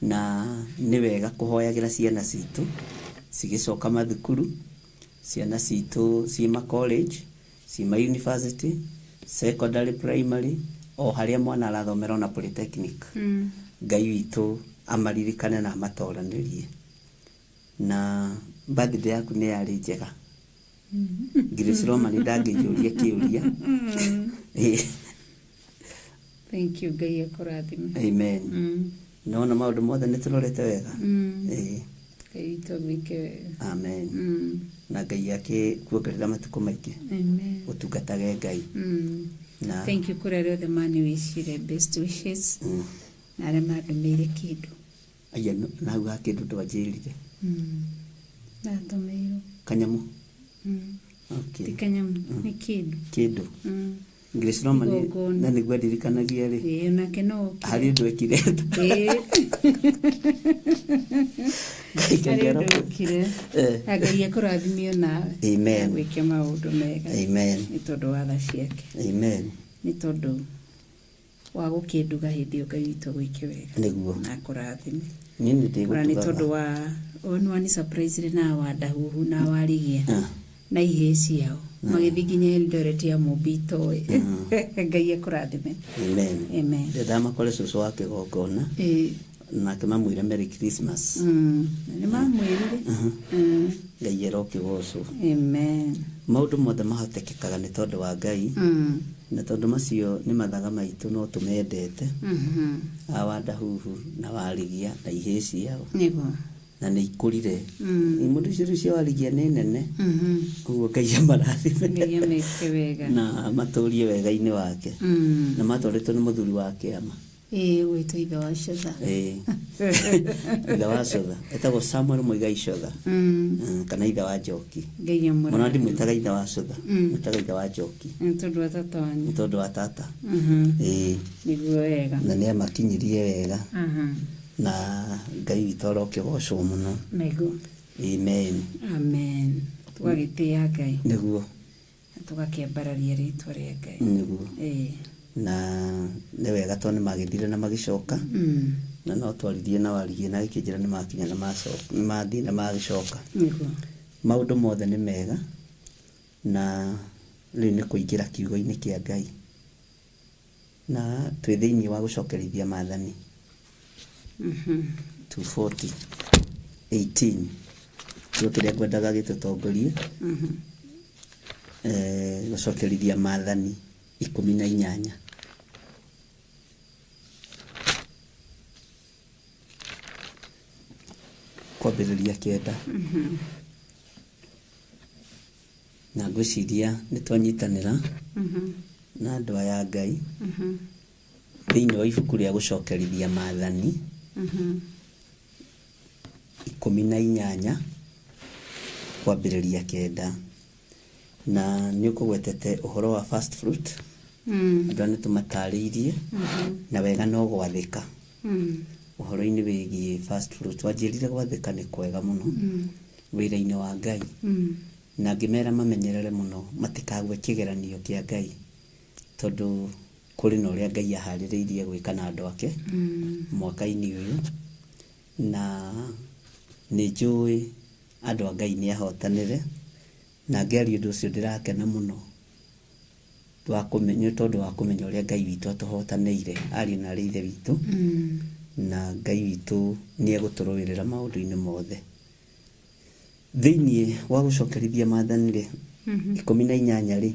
na nĩ wega kũhoyagĩra ciana citũ cigĩcoka mathukuru, ciana citũ ciĩ ma college, ciĩ ma university, secondary, primary, o harĩa mwana arathomera, ona polytechnic. Ngai witũ amaririkane na amatoranĩrie. Na birthday yaku nĩ yarĩ njega. Grace Roman ndangĩnjũria kĩũria. Thank you, Ngai akũrathime. Amen. Nona maũndũ mothe nĩ tũrorete wega. Ngai witũ agwĩke wega. Amen. Na Ngai akĩkuongerera matukũ maingĩ. Amen. Ũtungatage Ngai. Na Thank you kũrĩ arĩa othe maniwĩcire best wishes na arĩa mandũmĩire kĩndũ. Aya, na hau ha kĩndũ ndwanjĩrire. Natũmĩirwo. Kanyamũ. Ti kanyamũ, nĩ kĩndũ. Kĩndũ. Grace Roman Igongona. na nĩguo ndirikanagia rĩ. Ĩĩ, onake no oke. Harĩ ũndũ ekire. Ngai Harĩ aro- ũndũ okire. Na Ngai akũrathime nawe. Amen. Agwĩke maũndũ mega. Amen. Nĩ tondũ wa tha ciake. Amen. Nĩ tondũ wa gũkĩnduga hĩndĩ ĩyo Ngai witũ agwĩke wega. Nĩguo. Na akũrathime. Niĩ nĩ Ona nĩ tondũ ndĩgũtugaga. wa ũyũ nĩ wani surprise na wandahuhu na warigia na ihĩĩ ciao magĩthiĩ nginya Eldoret ya Mũmbi itoĩ. Ngai akũrathime. Amen. Amen. Ndamakore cũcũ wa kĩgongona Ĩĩ. nake mamwĩre Merry Christmas. Nĩ mamwĩrire. Ngai arokĩgocwo. Amen. Maũndũ mothe mahotekekaga nĩ tondũ wa Ngai, na tondũ macio nĩ mathaga maitũ no tũmendete. Awandahuhu na warigia na ihĩĩ ciao. Nĩguo. Na nĩ ikũrire. Imũndũ icio rĩu cia warigia nĩ nene. Koguo Ngai amarathime. Ngai ameke wega. Na matũrie wega-inĩ wake. Na matwarĩtwo nĩ mũthuri wa kĩama. Ĩĩ, gwĩtwo ithe wa Cotha. Ĩĩ. Ithe wa Cotha. Etagwo Samuel Muigai Cotha. Kana ithe wa Njoki. Ngai Mũno amũrathime. ndimwĩtaga ithe wa Cotha. Mwĩtaga ithe wa Njoki. Nĩ tondũ wa tata wanyu. Nĩ tondũ wa tata. Ĩĩ. Nĩguo wega. Na nĩ amakinyirie wega. Na Ngai witũ arokĩgocwo mũno. Nĩguo. Amen. Amen. Tũgagĩtĩĩa Ngai. Nĩguo. Na tũgakĩambararia rĩtwa rĩa Ngai. Nĩguo. Ĩĩ. Na nĩ wega tondũ nĩ magĩthire na magĩcoka. Na no twaririe na warigie na gĩkĩnjĩra nĩ makinya na macoka, nĩ mathiĩ na magĩcoka. Nĩguo. Maũndũ mothe nĩ mega na rĩu nĩ kũingĩra kiugo-inĩ kĩa Ngai. Na twĩ thĩinĩ wa gũcokerithia maathani. 240 18 kĩo kĩrĩa ngwendaga gĩtũtongorie. Gũcokerithia maathani 18. Kwambĩrĩria 9. Na ngwĩciria nĩ twanyitanĩra na andũ aya a Ngai thĩinĩ wa ibuku rĩa gũcokerithia maathani 18 kwambĩrĩria 9. Na nĩ ũkũgwetete ũhoro wa first fruit. Andũ aya nĩ tũmatarĩirie na wega no gwathĩka. Ũhoro-inĩ wĩgiĩ first fruit, wanjĩrire gwathĩka nĩ kwega mũno wĩra-inĩ wa Ngai, na ngĩmera mamenyerere mũno matikagwe kĩgeranio kĩa Ngai, tondũ kũrĩ na ũrĩa Ngai aharĩrĩirie gwĩka na andũ ake mwaka-inĩ ũyũ. Na nĩ njũĩ andũ a Ngai nĩ ahotanĩre, na ngĩaria ũndũ ũcio ndĩrakena mũno nĩ tondũ wa kũmenya ũrĩa Ngai witũ atũhotanĩire, ariũ na arĩ ithe witũ, na Ngai witũ nĩ egũtũrũĩrĩra maũndũ-inĩ mothe. Thĩinĩ wa gũcokerithia maathani rĩ, 18 rĩ,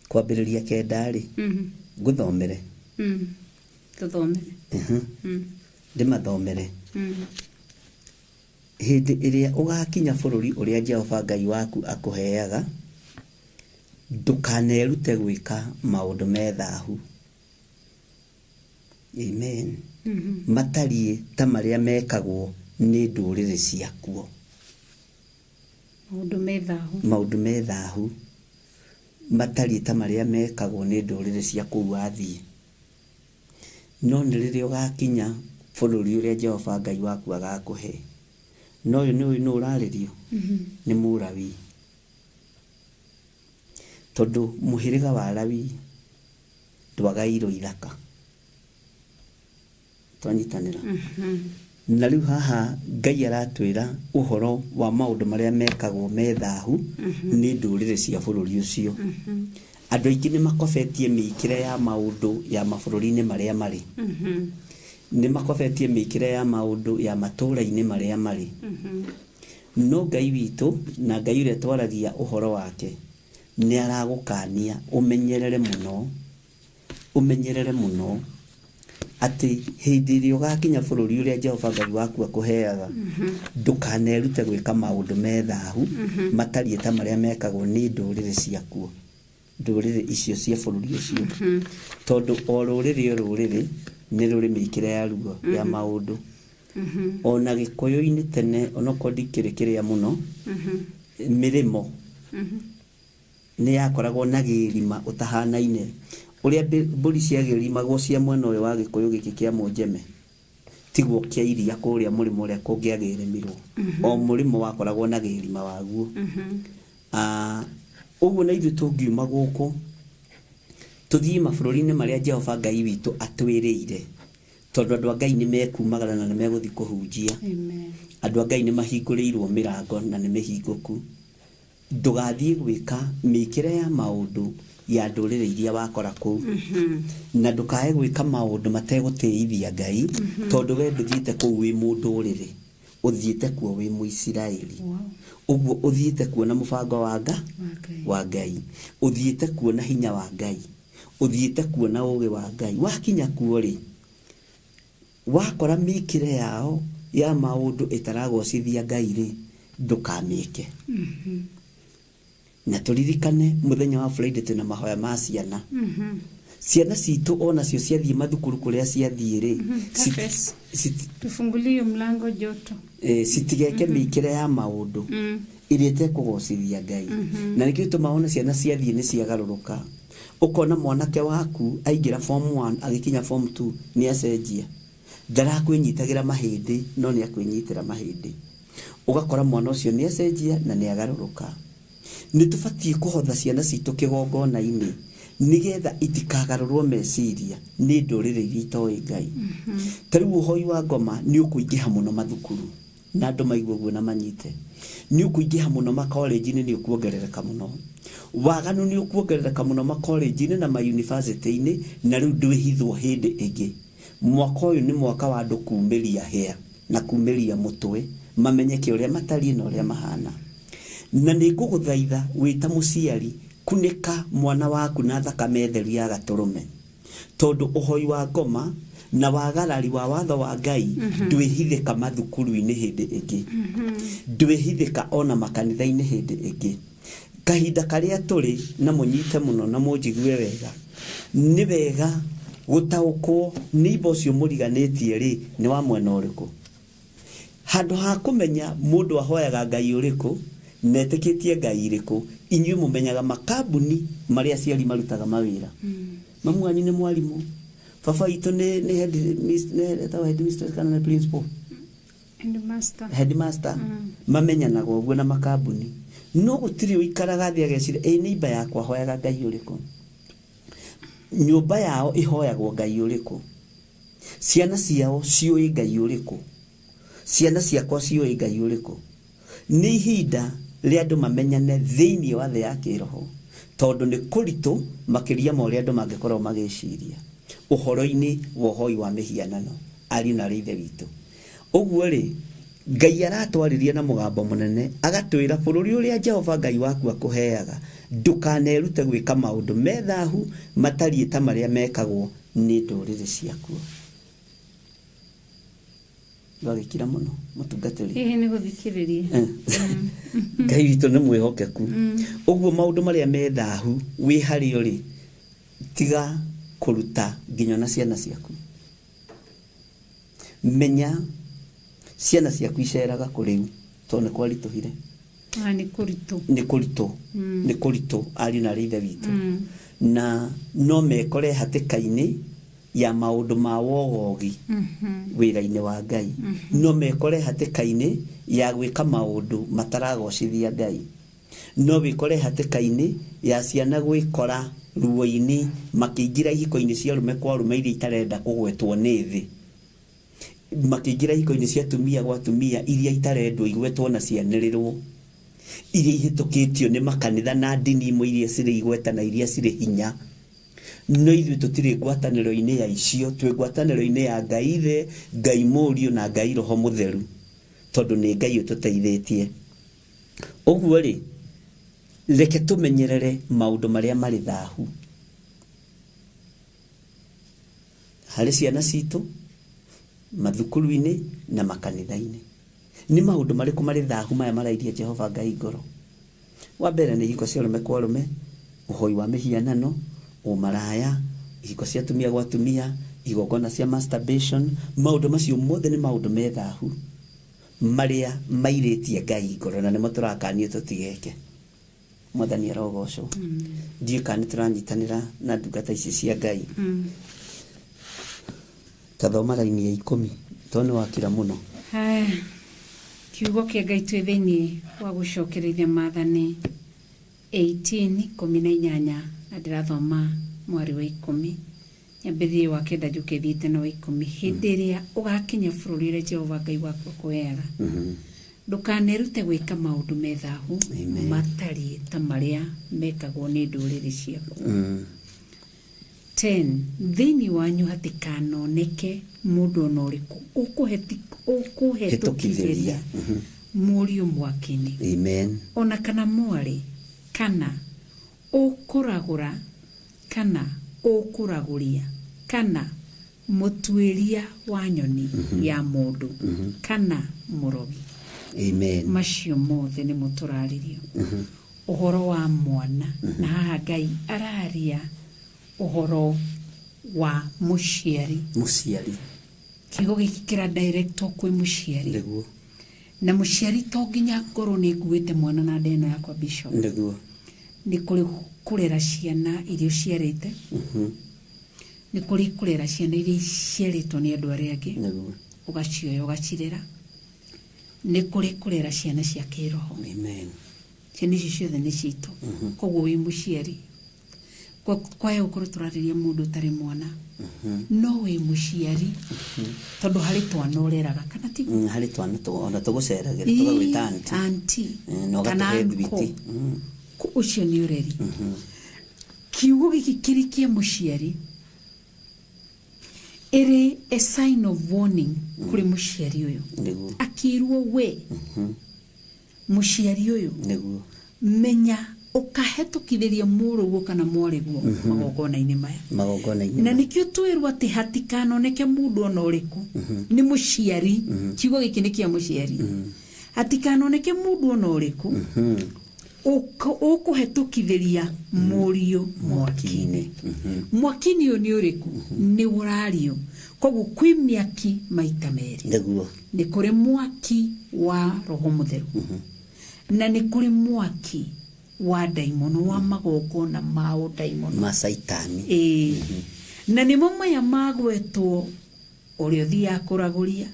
kwambĩrĩria 9 rĩ, ngũthomere. Tũthomere. Ndĩmathomere. Hĩndĩ ĩrĩa ũgakinya bũrũri ũrĩa Jehova Ngai waku akũheaga, ndũkanerute gwĩka maũndũ me thahu. Amen. Matariĩ ta marĩa mekagwo nĩ ndũrĩrĩ ciakuo. Maũndũ me thahu. Maũndũ me thahu matariĩ ta marĩa mekagwo nĩ ndũrĩrĩ cia kũu wathiĩ. No nĩ rĩrĩa ũgakinya bũrũri ũrĩa Jehova Ngai waku agakũhe. No ũyũ nĩ nũ ũrarĩrio? Nĩ Mũlawi. Tondũ mũhĩrĩga wa Lawi ndwagairwo ithaka. Twanyitanĩra. Na rĩu haha Ngai aratwĩra ũhoro wa maũndũ marĩa mekagwo me thahu nĩ ndũrĩrĩ cia bũrũri ũcio. Andũ aingĩ nĩ makobetie mĩikĩre ya maũndũ ya mabũrũri-inĩ marĩa marĩ. Nĩ makobetie mĩikĩre ya maũndũ ya matũũra-inĩ marĩa marĩ. No Ngai witũ na Ngai ũrĩa twaragia ũhoro wake nĩ aragũkania ũmenyerere mũno, ũmenyerere mũno atĩ hĩndĩ ĩrĩa ũgakinya bũrũri ũrĩa Jehova Ngai waku akũheaga, ndũkanerute gwĩka maũndũ me thahu matariĩ ta marĩa mekagwo nĩ ndũrĩrĩ ciakuo, ndũrĩrĩ icio cia bũrũri ũcio. Tondũ o rũrĩrĩ o rũrĩrĩ nĩ rũrĩ mĩikĩre yaruo ya maũndũ. Ona Gĩkũyũ-inĩ tene, onokorwo ndikĩrĩ kĩrĩa mũno, mĩrĩmo nĩ yakoragwo na gĩrima ũtahanaine. Ũrĩa mbũri ciagĩrimagwo cia mwena ũyũ wa Gĩkũyũ gĩkĩ kĩa Mũnjeme, tiguo kĩa iria kũrĩa mũrĩmo ũrĩa kũngĩagĩrĩmirwo. O mũrĩmo wakoragwo na gĩrima waguo. Ũguo na ithuĩ tũngiuma gũkũ tũthiĩ mabũrũri-inĩ marĩa Jehova Ngai witũ atwĩrĩire, tondũ andũ a Ngai nĩ mekumagara na nĩ megũthiĩ kũhunjia. Andũ a Ngai nĩ mahingũrĩirwo mĩrango na nĩ mĩhingũku. Ndũgathiĩ gwĩka mĩkĩre ya maũndũ ya ndũrĩrĩ iria wakora kũu, na ndũkae gwĩka maũndũ mategũtĩithia Ngai, tondũ we ndũthiĩte kũu wĩ mũndũrĩrĩ, ũthiĩte kuo wĩ Mũisiraeli. Ũguo ũthiĩte kuo na mũbango wa wa Ngai, ũthiĩte kuo na hinya wa Ngai, ũthiĩte kuo na ũũgĩ wa Ngai. Wakinya kuo rĩ, wakora mĩkĩre yao ya maũndũ ĩtaragocithia Ngai rĩ, ndũkamĩke. Na tũririkane mũthenya wa Friday twĩna mahoya ma ciana. Ciana citũ onacio ciathiĩ mathukuru kũrĩa ciathiĩ rĩ, Tufungulie mlango joto. Citigeke mĩikĩre ya maũndũ ĩrĩa ĩtekũgocithia Ngai. Na nĩkĩo gĩtũmaga ona ciana ciathiĩ nĩ ciagarũrũka. Ũkona mwanake waku aingĩra form 1 agĩkinya form 2 nĩ acenjia. Ndarakwĩnyitagĩra mahĩndĩ no nĩ akwĩnyitĩra mahĩndĩ. Ũgakora mwana ũcio nĩ acenjia na nĩ agarũrũka. Nĩ tũbatiĩ kũhotha ciana citũ kĩgongona-inĩ nĩgetha itikagarũrwo meciria nĩ ndũrĩrĩ iria itoĩ Ngai. Ta rĩu ũhoi wa ngoma nĩ ũkũingĩha mũno mathukuru, na andũ maigue ũguo na manyite. Nĩ ũkũingĩha mũno makolenji-inĩ, nĩ ũkuongerereka mũno. Waganu nĩ ũkuongerereka mũno makolenji-inĩ na mayunibacĩtĩ-inĩ, na rĩu ndwĩhithwo hĩndĩ ĩngĩ. Mwaka ũyũ nĩ mwaka wa andũ kumĩria hĩa na kumĩria mũtwe, mamenyeke ũrĩa matariĩ na ũrĩa mahana. Na nĩ ngũgũthaitha wĩ ta mũciari, kunĩka mwana waku na thakame theru ya gatũrũme. Tondũ ũhoi wa ngoma na wagarari wa watho wa Ngai ndwĩhithĩka mathukuru-inĩ hĩndĩ ĩngĩ. Ndwĩhithĩka ona makanitha-inĩ hĩndĩ ĩngĩ. Kahinda karĩa tũrĩ na mũnyite mũno na mũnjigue wega, nĩ wega gũtaũkwo nĩ imba ũcio mũriganĩtie rĩ, nĩ wa mwena ũrĩkũ. Handũ ha kũmenya mũndũ ahoyaga Ngai ũrĩkũ na etĩkĩtie Ngai irĩkũ, inyuĩ mũmenyaga makambuni marĩa aciari marutaga mawĩra. Mamu wanyu nĩ mwarimũ, Baba witũ nĩ head nĩ etagwo headmistress kana nĩ principal? Headmaster. Headmaster. Mamenyanaga ũguo na makambuni, no gũtirĩ ũikaraga thĩ ageciria, ĩ neighbor yakwa hoyaga Ngai ũrĩkũ, nyũmba yao ĩhoyagwo Ngai ũrĩkũ, ciana ciao ciũĩ Ngai ũrĩkũ, ciana ciakwa ciũĩ Ngai ũrĩkũ. Nĩ ihinda rĩa andũ mamenyane thĩinĩ wa thĩ ya kĩroho, tondũ nĩ kũritũ makĩria ma ũrĩa andũ mangĩkorwo magĩciria ũhoro-inĩ wa ũhoi wa mĩhianano. Ariũ na arĩ ithe witũ, ũguo rĩ, Ngai aratwarĩria na mũgambo mũnene agatwĩra, bũrũri ũrĩa Jehova Ngai waku akũheaga, ndũkanerute gwĩka maũndũ me thahu matariĩ ta marĩa mekagwo nĩ ndũrĩrĩ ciakuo. Ndwagĩkira mũno, mũtungatĩri. Hihi nĩ gũthikĩrĩria. Ngai witũ nĩ mwĩhokeku. Ũguo maũndũ marĩa me thahu wĩ harĩo rĩ, tiga kũruta nginya na ciana ciaku. Menya ciana ciaku iceraga kũ rĩu, tondũ nĩ kwaritũhire. Ah, nĩ kũritũ. Nĩ kũritũ, nĩ kũritũ, ariũ na arĩ ithe witũ, na no mekore hatĩka-inĩ ya maũndũ ma wogogi wĩra-inĩ wa Ngai, no mekore hatĩka-inĩ ya gwĩka maũndũ mataragocithia Ngai, no wĩkore hatĩka-inĩ ya ciana gwĩkora ruo-inĩ makĩingĩra ihiko-inĩ cia arũme kwa arũme iria itarenda kũgwetwo nĩ thĩ, makĩingĩra ihiko-inĩ cia atumia gwa atumia iria itarendwo igwetwo na cianĩrĩrwo, iria ihĩtũkĩtio nĩ makanitha na ndini imwe iria cirĩ igweta na iria cirĩ hinya. No ithuĩ tũtirĩ ngwatanĩro-inĩ ya icio, twĩ ngwatanĩro-inĩ ya Ngai Ithe, Ngai Mũriũ na Ngai Roho Mũtheru, tondũ nĩ Ngai ũtũteithĩtie. Ũguo rĩ, reke tũmenyerere maũndũ marĩa marĩ thahu harĩ ciana citũ mathukuru-inĩ na makanitha-inĩ. Nĩ maũndũ marĩkũ marĩ thahu maya marairia Jehova Ngai ngoro? Wa mbere nĩ ihiko cia arũme kwa arũme, ũhoi wa mĩhianano, ũmaraya, ihiko cia atumia gwa atumia, igongona cia masturbation. Maũndũ macio mothe nĩ maũndũ me thahu marĩa mairĩtie Ngai ngoro, na nĩmo tũrakanio tũtigeke. Mwathani arogocwo. Ndiũĩ kana nĩ tũranyitanĩra na ndungata ici cia Ngai. Tathoma raini ya 10, tondũ nĩ wakira mũno. Haya, kiugo kĩa Ngai, twĩ thĩinĩ wa gũcokereria Maathani 18:18, na ndĩrathoma mwari wa 10, nyambĩrĩrie wa 9 njũke thiĩte na wa 10. Hĩndĩ ĩrĩa ũgakinya bũrũri ũrĩa Jehova Ngai waku akũheaga, ndũkanerute gwĩka maũndũ me thahu Amen. matariĩ ta marĩa mekagwo nĩ ndũrĩrĩ ciaku. 10 Thĩinĩ wanyu hatikanoneke mũndũ ona ũrĩkũ ũkũhetũkithĩria mũriũ mwaki-inĩ, Amen. ona kana mwarĩ, kana ũkũragũra, kana ũkũragũria, kana mũtuĩria wa nyoni ya mũndũ, kana mũrogi. Amen. Macio mothe nĩmo tũrarĩrio ũhoro wa mwana, na haha Ngai araria ũhoro wa mũciari. Mũciari. Kiugo gĩkĩ kĩra direct kwĩ mũciari. Na mũciari to nginya ngorwo nĩ nguĩte mwana na nda ĩno yakwa, bishop. Nĩ kũrĩ kũrera ciana iria ũciarĩte, nĩ kũrĩ kũrera ciana iria iciarĩtwo nĩ andũ arĩa angĩ, ũgacioya ũgacirera, nĩ kũrĩ kũrera ciana cia kĩroho. Amen. Ciana icio ciothe nĩ citũ. Koguo wĩ mũciari, kwaya gũkorwo tũrarĩria mũndũ ũtarĩ mwana, no wĩ mũciari tondũ harĩ twana ũreraga, kana tiguo? Harĩ twana ona tũgũceragĩra tũgagwĩta aunty. Aunty. Na kana ũgatũhe uncle. thwiti. Ũcio nĩ ũreri. Kiugo gĩkĩ kĩrĩ kĩa mũciari, ĩrĩ a sign of warning kũrĩ mũciari ũyũ, akĩrwo, we mũciari ũyũ, menya ũkahetũkithĩria mũrũguo kana mwarĩguo magongona-inĩ maya. Magongona-inĩ. Na nĩkĩo twĩrwo atĩ hatikanoneke mũndũ ona ũrĩkũ, nĩ mũciari, kiugo gĩkĩ nĩ kĩa mũciari, hatikanoneke mũndũ ona ũrĩkũ ũkũhetũkithĩria mũriũ mwaki-inĩ. Mwaki-inĩ ũyũ nĩ ũrĩkũ? Nĩ ũrario. Koguo kwĩ mĩaki maita merĩ. Nĩ kũrĩ mwaki wa Roho Mũtheru, na nĩ kũrĩ mwaki wa ndaimono, wa magongona ma ũndaimono. Ma caitani. Ĩĩ. Na nĩmo maya magwetwo ũrĩa ũthiaga kũragũria,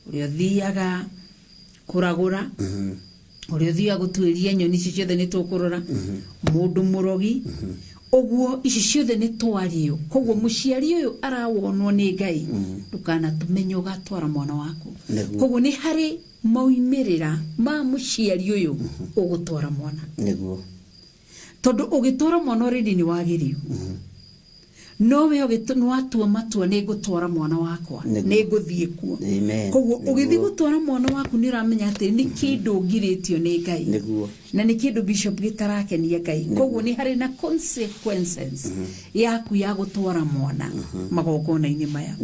ũrĩa ũthiaga kũragũra, ũrĩa ũthiaga gũtuĩria nyoni, icio ciothe nĩ tũkũrora, mũndũ mũrogi, ũguo ici ciothe nĩ twario. Koguo mũciari ũyũ arawonwo nĩ Ngai, ndũkanatũmenye ũgatwara mwana waku. Koguo nĩ harĩ maumĩrĩra ma mũciari ũyũ ũgũtwara mwana. Tondũ ũgĩtwara mwana already nĩ wagĩrio, no we nĩwatua matua nĩ ngũtwara mwana wakwa, nĩ ngũthiĩ kuo. Koguo ũgĩthiĩ gũtwara mwana waku nĩ ũramenya atĩ nĩ kĩndũ ngirĩtio nĩ Ngai, na nĩ kĩndũ bishop gĩtarakenia Ngai. Koguo nĩ harĩ na consequences yaku ya gũtwara mwana magongona-inĩ maya.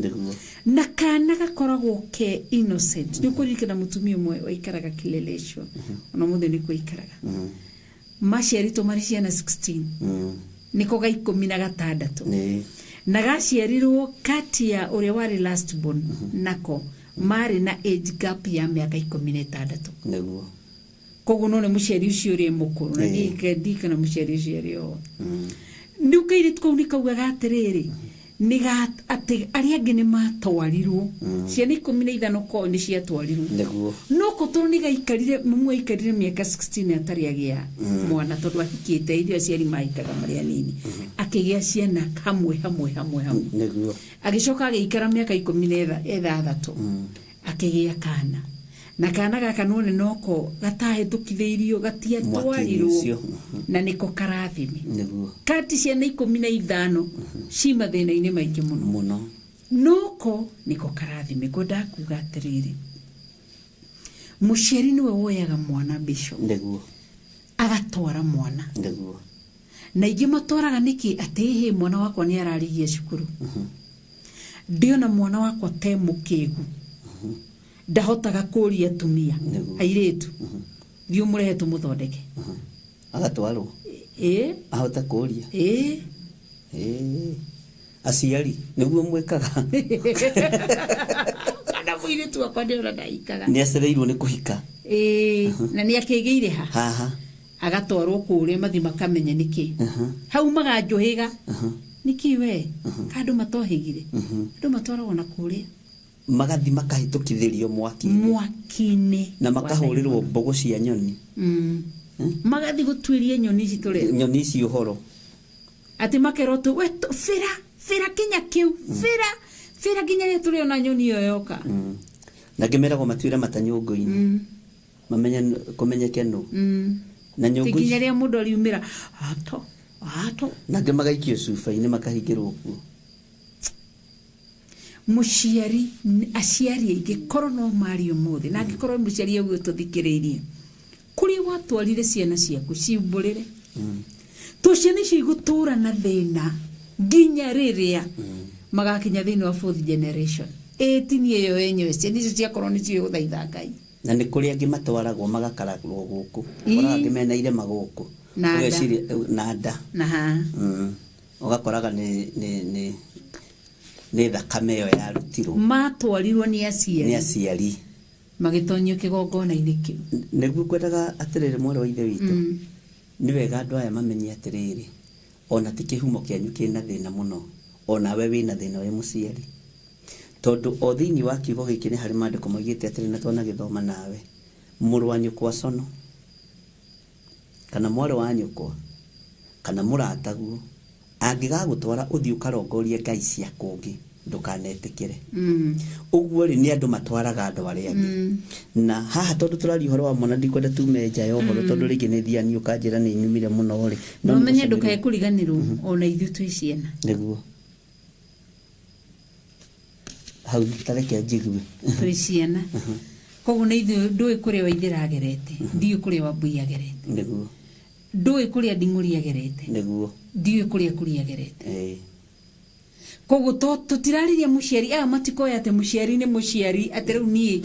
Na kana gakoragwo ke innocent. Nĩ ũkũririkana mũtumia ũmwe waikaraga Kileleshwa, ona mũthĩ nĩkuo aikaraga, maciarĩtwo marĩ ciana 16, nĩko ga 16, na gaciarirwo kati ya ũrĩa warĩ last born, nako marĩ na age gap ya mĩaka 16. Koguo no nĩ mũciari ũcio ũrĩa mũkũrũ na ndirikana mũciari ũcio arĩ o rĩu kairĩtu kau nĩ kaugaga atĩrĩrĩ, nĩ atĩ arĩa angĩ nĩ matwarirwo, ciana 15 ko nĩ ciatwarirwo, no ko tondũ nĩ gaikarire, mamu aikarire mĩaka 16 atarĩ agĩa mwana, tondũ ahikĩte ithuĩ aciari mahikaga marĩ anini, akĩgĩa ciana hamwe hamwe hamwe hamwe. Agĩcoka agĩikara mĩaka 16 akĩgĩa kana, na kana gaka none noko gatahĩtũkithĩirio, gatiatwarirwo, ũcio. Na nĩko karathime. Kati ciana 15 ci mathĩna-inĩ maingĩ mũno, noko nĩko karathime. Ngwendaga kuga atĩrĩrĩ, mũciari nĩwe woyaga mwana, bishop, agatwara mwana. Na ingĩ matwaraga nĩkĩ? Atĩ ĩhĩ, mwana wakwa nĩ ararigia cukuru, ndĩona mwana wakwa te mũkĩgu, ndahotaga kũria atumia, airĩtu, thiĩ ũmũrehe tũmũthondeke. Agatwarwo ĩ ahote kũria. Ĩ. Ĩĩ. Aciari nĩguo mwĩkaga. Kana mũirĩtu wakwa ndĩona ndaikaga. Nĩ acereirwo nĩ kũhika. Ĩ, na nĩ akĩgĩire ha haha. Agatwarwo kũrĩa mathi makamenya nĩkĩ haumaga njũhĩga, nĩkĩ we ka andũ matohĩgire, andũ matwaragwo na kũrĩa. Magathi makahĩtũkithĩrio mwaki. Mwaki-inĩ. Na makahũrĩrwo mbũgũ cia nyoni. Magathi gũtuĩria nyoni ici tũrĩa nyoni ici ũhoro. Atĩ makerwo tu we bĩra bĩra kinya kĩu, bĩra bĩra nginya rĩrĩa tũrĩona nyoni ĩyo yoka. Na angĩ meragwo matuĩre mata nyũngũ-inĩ, mamenye kũmenyeke nũ na Ti nyũngũ nginya ici. rĩrĩa mũndũ ariumĩra ato ato. Na angĩ magaikio cuba-inĩ makahingĩrwo kuo. Mũciari, aciari aingĩ korwo no mari ũmũthĩ, na angĩkorwo mũciari ũguo tũthikĩrĩirie, kũrĩa watwarire ciana ciaku ciumbũrĩre to ciana icio igũtũra na thĩna nginya rĩrĩa magakinya thĩinĩ wa fourth generation. Ĩ tini ĩyo yenyewe, ciana icio ciakorwo nĩcio gũthaitha Ngai. Na nĩ kũrĩ angĩ matwaragwo magakaragwo gũkũ. Ũkoraga angĩ mena irema gũkũ. Na nda. Ũgeciria na nda. Na ha. Ũgakoraga nĩ thakame ĩyo yarutirwo. Matwarirwo nĩ aciari. Nĩ aciari. Magĩtonyio kĩgongona-inĩ kĩu. Nĩguo ngwendaga atĩrĩrĩ, mwarĩ wa ithe witũ, nĩ wega andũ aya mamenye atĩrĩrĩ, ona ti kĩhumo kĩanyu kĩna thĩna mũno, onawe wĩna thĩna wĩ mũciari, tondũ o thĩinĩ wa kiugo gĩkĩ nĩ harĩ maandĩko moigĩte atĩrĩ, na twanagĩthoma nawe, mũrũ wa nyũkwa cono kana mwarĩ wa nyũkwa kana mũrataguo angĩgagũtwara ũthiĩ ũkarongorie ngai cia kũngĩ, ndũkanetĩkĩre. Ũguo rĩ, nĩ andũ matwaraga andũ arĩa angĩ. Na haha tondũ tũraria ũhoro wa mwana, ndikwenda tume nja ya ũhoro, tondũ rĩngĩ nĩ thiaga niĩ ũkanjĩra nĩ nyumire mũno rĩ. No menye ndũkae kũriganĩrwo ona ithuĩ twĩ ciana. Nĩguo hau tareke njigue. Twĩ ciana, koguo nĩ ithuĩ ndũĩ kũrĩa Waithĩra agerete, ndiũĩ kũrĩa Wambui agerete, ndũĩ kũrĩa Nding'ũri agerete, ndiũĩ kũrĩa Kuria agerete. Koguo tũtirarĩria mũciari, aya matikoya atĩ mũciari nĩ mũciari, atĩ rĩu niĩ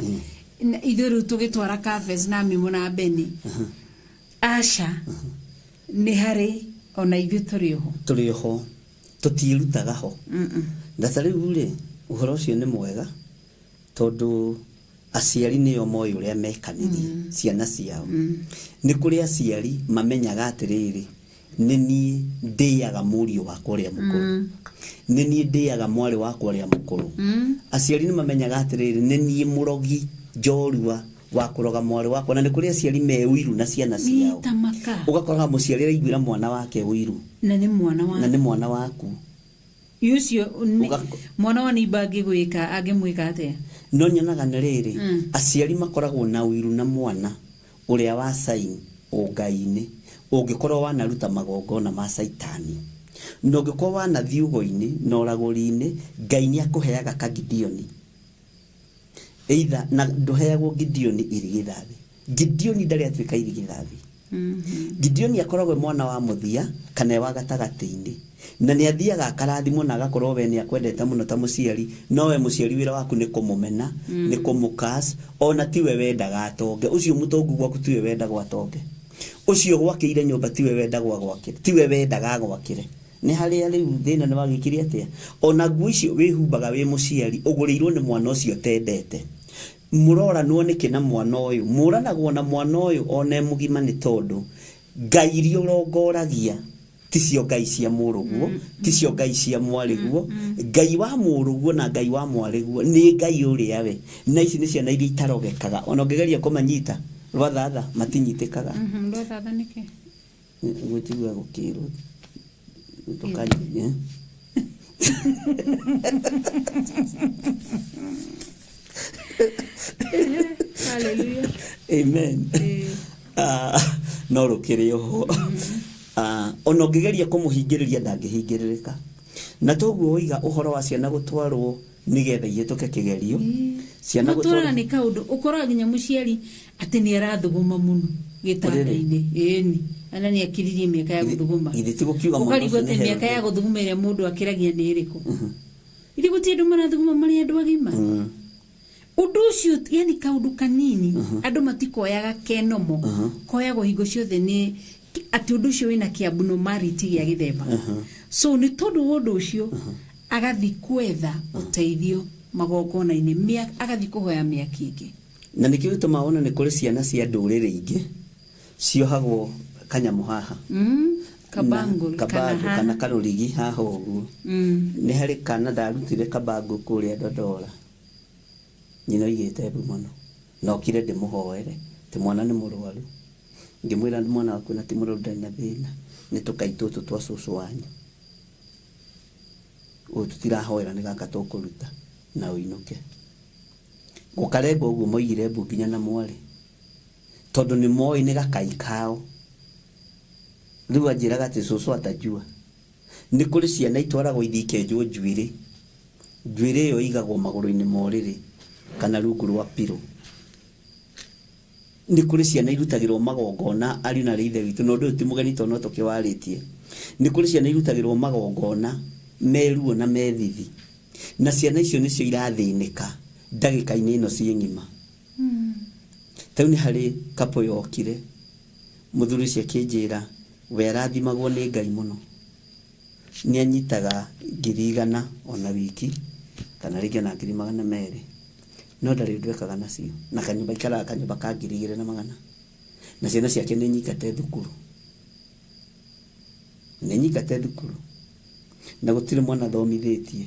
ithuĩ rĩu tũgĩtwara Kafes na Mimo na Beni, aca, nĩ harĩ ona ithuĩ tũrĩ oho. Tũrĩ oho, tũtiĩrutaga ho. Na ta rĩu rĩ, ũhoro ũcio nĩ mwega tondũ aciari nĩo moĩ ũrĩa mekanirie ciana ciao. Nĩ kũrĩ aciari mamenyaga atĩrĩrĩ, Nĩ niĩ ndĩaga mũriũ wakwa ũrĩa mũkũrũ, nĩ niĩ ndĩaga mwarĩ wakwa ũrĩa mũkũrũ. Aciari nĩ mamenyaga atĩrĩrĩ, nĩ niĩ mũrogi njorua wa kũroga mwarĩ wakwa, na nĩ kũrĩ aciari me ũiru na ciana ciao. Tamaka. Ũgakoraga mũciari araiguĩra mwana wake ũiru. Na nĩ mwana wa Na nĩ mwana waku. Ũcio mwana wa neighbor angĩgwĩka, angĩmwĩka atĩa? No nyonaga nĩ rĩrĩ, aciari makoragwo na ũiru na mwana ũrĩa wa sign ũngai-inĩ, ũngĩkorwo wanaruta magongona ma caitani, na ũngĩkorwo wanathiĩ ũgo-inĩ na ũragũri-inĩ, Ngai nĩ akũheaga kagidioni. Either na ndũheagwo Gideoni irigithathi. Gideoni ndarĩ atuĩka irigithathi. Gideoni akoragwo e mwana wa mũthia kana e wa gatagatĩ-inĩ, na nĩ athiaga akarathimwo na agakorwo we nĩ akwendete mũno ta mũciari, no we mũciari wĩra waku nĩ kũmũmena, nĩ kũmũcurse, ona tiwe wendaga atonge. Ũcio mũtongu gwaku tiwe wendagwo atonge, ũcio gwakĩire nyũmba tiwe wendagwo agwakĩre, tiwe wendaga agwakĩre. Nĩ harĩa rĩu thĩna nĩ wagĩkire atĩa? Ona nguo icio wĩhumbaga wĩ mũciari ũgũrĩirwo nĩ mwana ũcio ũtendete. Mũroranwo nĩkĩ na mwana ũyũ? Mũranagwo na mwana ũyũ ona e mũgima, nĩ tondũ ngai iria ũrongoragia ticio ngai cia mũrũguo, ticio ngai cia mwarĩguo. Ngai wa mũrũguo na ngai wa mwarĩguo nĩ ngai ũrĩa we. Na ici nĩ ciana iria itarogekaga, ona ũngĩgeria kũmanyita rwathatha matinyitĩkaga. Rwathatha nĩkĩ? Gwĩtigua gũkĩrwo tũkanyia. Hallelujah. Amen. Ah, no rũkĩrĩ oho. Ah, ona ũngĩgeria kũmũhingĩrĩria ndangĩhingĩrĩrĩka, na toguo woiga ũhoro wa ciana gũtwarwo nĩgetha ihĩtũke kĩgerio, ciana matwaraga nĩ kaũndũ ũkoraga nginya mũciari atĩ nĩ arathuguma mũno gĩtanda-inĩ, ĩni ana nĩ akiririe mĩaka ya gũthuguma. Githĩ ti gũkiuga mwana ũkarigwo ũcio atĩ nĩ mĩaka ya healthy? Gũthuguma ĩrĩa mũndũ akĩragia nĩ ĩrĩkũ? Ithe gũtirĩ andũ marathuguma marĩ andũ agima. Ũndũ ũcio yani kaũndũ kanini andũ matikoyaga kenomo, koyagwo hingo ciothe nĩ atĩ ũndũ ũcio wĩna kĩabnormality gĩa gĩthemba. So nĩ tondũ wa ũndũ ũcio agathi kwetha ũteithio magongona-inĩ, agathi kũhoya mĩaki ĩngĩ. Na nĩkĩo gĩtũmaga wone nĩ kũrĩ ciana cia ndũrĩrĩ ingĩ ciohagwo kanyamũ haha. Kabango. Na kabango kana karũrigi haha ũguo. Nĩ harĩ kana ndarutire kabango kũrĩa Dodora, nyina oigĩte mbu mũno, na okire ndĩmũhoere atĩ mwana nĩ mũrwaru. Ngĩmwĩra mwana waku na ti mũrwaru, ndarĩ na thĩna, nĩ tũkai tũtũ twa cũcũ wanyu, ũyũ tũtirahoera, nĩ gaka tũkũruta na ũinũke. Gũkarenga ũguo moigire mbu nginya na mwarĩ, tondũ nĩ moĩ nĩ gakai kao. Rĩu anjĩraga atĩ cũcũ atajua. Nĩ kũrĩ ciana itwaragwo ithiĩ ikenjwo njuĩrĩ. Njuĩrĩ ĩyo ĩigagwo magũrũ-inĩ ma ũrĩrĩ kana rungu rwa pillow. Nĩ kũrĩ ciana irutagĩrwo magongona, ariũ na ithe witũ, na ũndũ ũyũ ti mũgeni tondũ no tũkĩwarĩtie. Nĩ kũrĩ ciana irutagĩrwo magongona me ruo na me thithi, na ciana icio nĩcio irathĩnĩka ndagĩka-inĩ ĩno ciĩ ng'ima. Ta rĩu nĩ harĩ couple yokire, mũthuri ũcio akĩnjĩra we arathimagwo nĩ Ngai mũno, nĩ anyitaga 100,000 ona wiki kana rĩngĩ ona 200,000, no ndarĩ ũndũ ekaga nacio, na kanyũmba aikaraga kanyũmba ka 2,400, na ciana ciake nĩ nyingate thukuru, nĩ nyingate thukuru, na gũtirĩ mwana athomithĩtie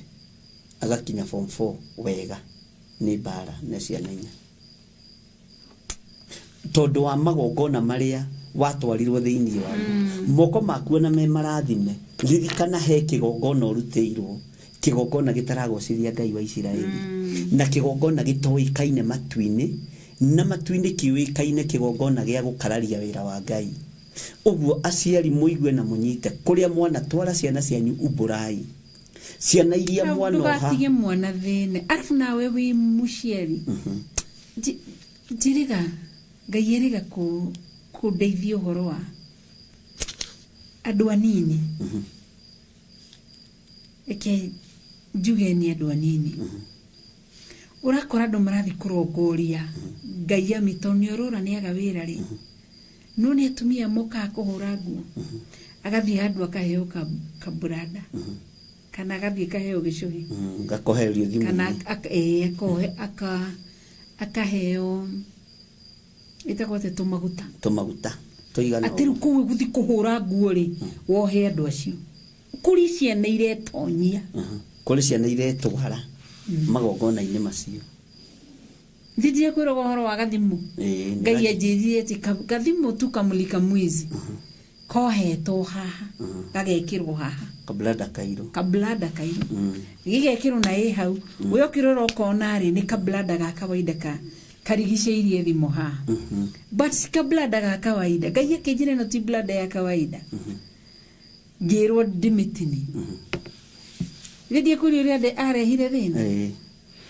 agakinya form 4 wega, nĩ mbara na ciana inya, tondũ wa magongona marĩa watwarirwo thĩinĩ waguo. Moko maku ona me marathime, ririkana he kĩgongona ũrutĩirwo, kĩgongona gĩtaragocithia Ngai wa Isiraeli, na kĩgongona gĩtoĩkaine matu-inĩ, na matu-inĩ kĩũĩkaine kĩgongona gĩa gũkararia wĩra wa Ngai. Ũguo aciari mũigue na mũnyite kũrĩa mwana twara ciana cianyu, umbũrai ciana iria mwanoha. Ndũgatige mwana thĩne, arabu nawe wĩ mũciari. Njĩrĩga Ngai ĩrĩga kũndeithia ũhoro wa andũ anini. Reke njuge nĩ andũ anini. Ũrakora andũ marathiĩ kũrongoria ngai ami, tondũ nĩ ũrora nĩ aga wĩra rĩ, no nĩ atumia mokaga kũhũra nguo, agathiĩ handũ akaheo kaburanda kana agathiĩ kaheo gĩcũhĩ. Gakoherio thimũ-inĩ. Kana akohe akaheo ĩtagwo atĩ tũmaguta. Tũmaguta. Tũigana Atĩ rĩu kũu ũgũthiĩ kũhũra nguo rĩ, wohe andũ acio. Kũrĩ ciana iretonyia. Kũrĩ ciana iretwara magongona-inĩ macio. Ndithie kwĩrwo ũhoro wa gathimũ. Ĩĩ, nĩ Ngai anjĩrire atĩ gathimũ tu kamulika mwizi kohetwo haha, gagekĩrwo haha. Kablada kairũ. Kablada kairũ gĩgekĩrwo na ĩ hau we ũkĩrora ũkona rĩ nĩ kablada ga kawaida ka karigicĩirie thimũ haha, but si kablada ga kawaida. Ngai akĩnjĩra ĩno ti blada ya kawaida, ngĩrwo ndĩmĩtini gĩthiĩ kũrĩ ũrĩa arehire thĩna.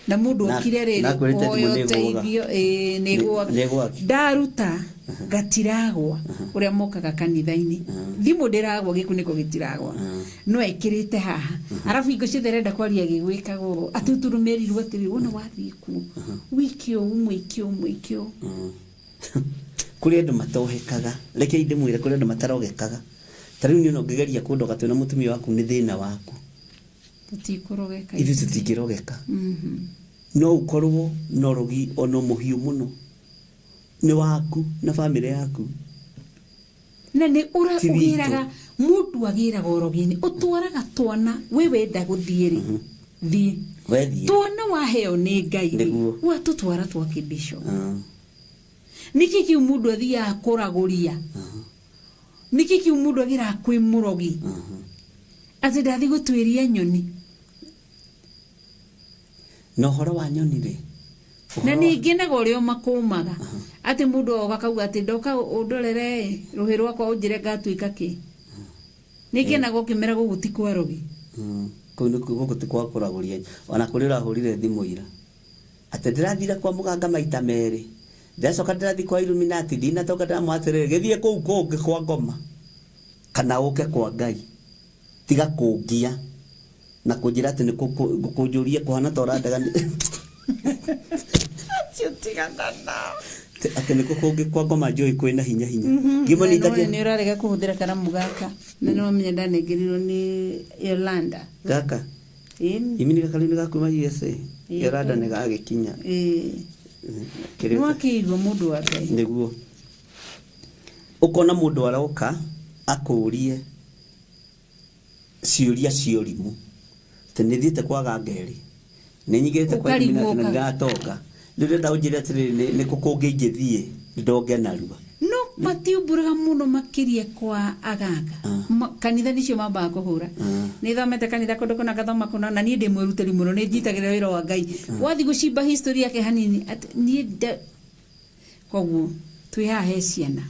Na mũndũ okire rĩrĩ Na kwĩrĩte kũhoya thimũ nĩ ĩgũaga. ũteithio, ĩĩ, nĩ ĩgũaga. Nĩ ĩgũaga. Ndaruta gatiragwa ũrĩa mokaga kanitha-inĩ, thimũ ndĩragwa, gĩkunĩko gĩtiragwa, no ekĩrĩte haha, arabu hingo ciothe arenda kwaria gĩgwĩkaga ũũ atĩ ũtũrũmĩrirwo atĩrĩ wona wathiĩ kuo wike ũũ mwĩke ũũ mwĩke ũũ. Kũrĩ andũ matohekaga, reke ndĩmwĩre, kũrĩ andũ matarogekaga. Ta rĩu niĩ ona ũngĩgeria kũndoga twĩna mũtumia waku nĩ thĩna waku. Tũtikũrogeka. Ithuĩ tũtingĩrogeka. No ũkorwo na ũrogi ona mũhiũ mũno nĩ waku na bamĩrĩ yaku. Na nĩ ũra Ti witũ. Ũgĩraga mũndũ agĩraga ũrogi-inĩ ũtwaraga twana we wenda gũthiĩ rĩ, thiĩ. Wethiĩ. Twana waheo nĩ Ngai rĩ, Nĩguo. watũtwara twakĩmbicũ. Nĩkĩ kĩu mũndũ athiaga kũragũria? Nĩkĩ kĩu mũndũ agĩraga kwĩ mũrogi atĩ ndathiĩ gũtuĩria nyoni? Na ũhoro wa nyoni rĩ, Na ũhoro wa- ningĩ naga ũrĩa makũmaga atĩ mũndũ oga kauga atĩ ndoka ũndorere rũhĩ rwakwa ũnjĩre ngatuĩka kĩ, nĩngenaga ũkĩmera gũkũ ti kwa rogi. Kũu nĩkuo gũkũ ti kwa kũragũria. Ona kũrĩ ũrahũrire thimũ ira atĩ ndĩrathire kwa mũganga maita merĩ, ndĩracoka ndĩrathiĩ kwa Illuminati ndinatoka, ndĩramwĩra atĩrĩrĩ, gĩthiĩ kũu kũngĩ kwa ngoma kana ũke kwa Ngai, tiga kũngia na kũnjĩra atĩ nĩ kũnjũria kũhana ta ũrandega atĩ nĩkũ kũngĩ kwa ngoma njũĩ kwĩna hinya hinya. Ngĩmũnyita. Nĩ ũrarega kũhũthĩra karamu gaka na nĩ wamenya ndanengerirwo nĩ Yolanda. Gaka? Ĩni. Imi nĩ gaka rĩu nĩ gakuma USA. Ĩĩ. Yolanda nĩ gagĩkinya. Ĩĩ. Kĩrĩa Nĩ wakĩigua mũndũ wa Ngai. Nĩguo ũkona mũndũ aroka akũrie ciũria cia ũrimũ atĩ nĩ thiĩte kwa ganga ĩrĩ, nĩ nyigĩte kwa Ũkarigwo Illuminati na ndiratonga, rĩu ndĩrenda ũnjĩre atĩrĩrĩ, nĩ kũ kũngĩ ingĩthiĩ ndonge narua? No matiumbũraga mũno makĩria kwa aganga. Kanitha nĩcio mambaga kũhũra. Nĩ thomete kanitha kũndũ kũna, ngathoma kũna, na niĩ ndĩ mwĩrutĩri mũno, nĩ njitagĩrĩra wĩra wa Ngai. Wathiĩ gũcimba history yake hanini atĩ niĩ koguo twĩ haha he ciana.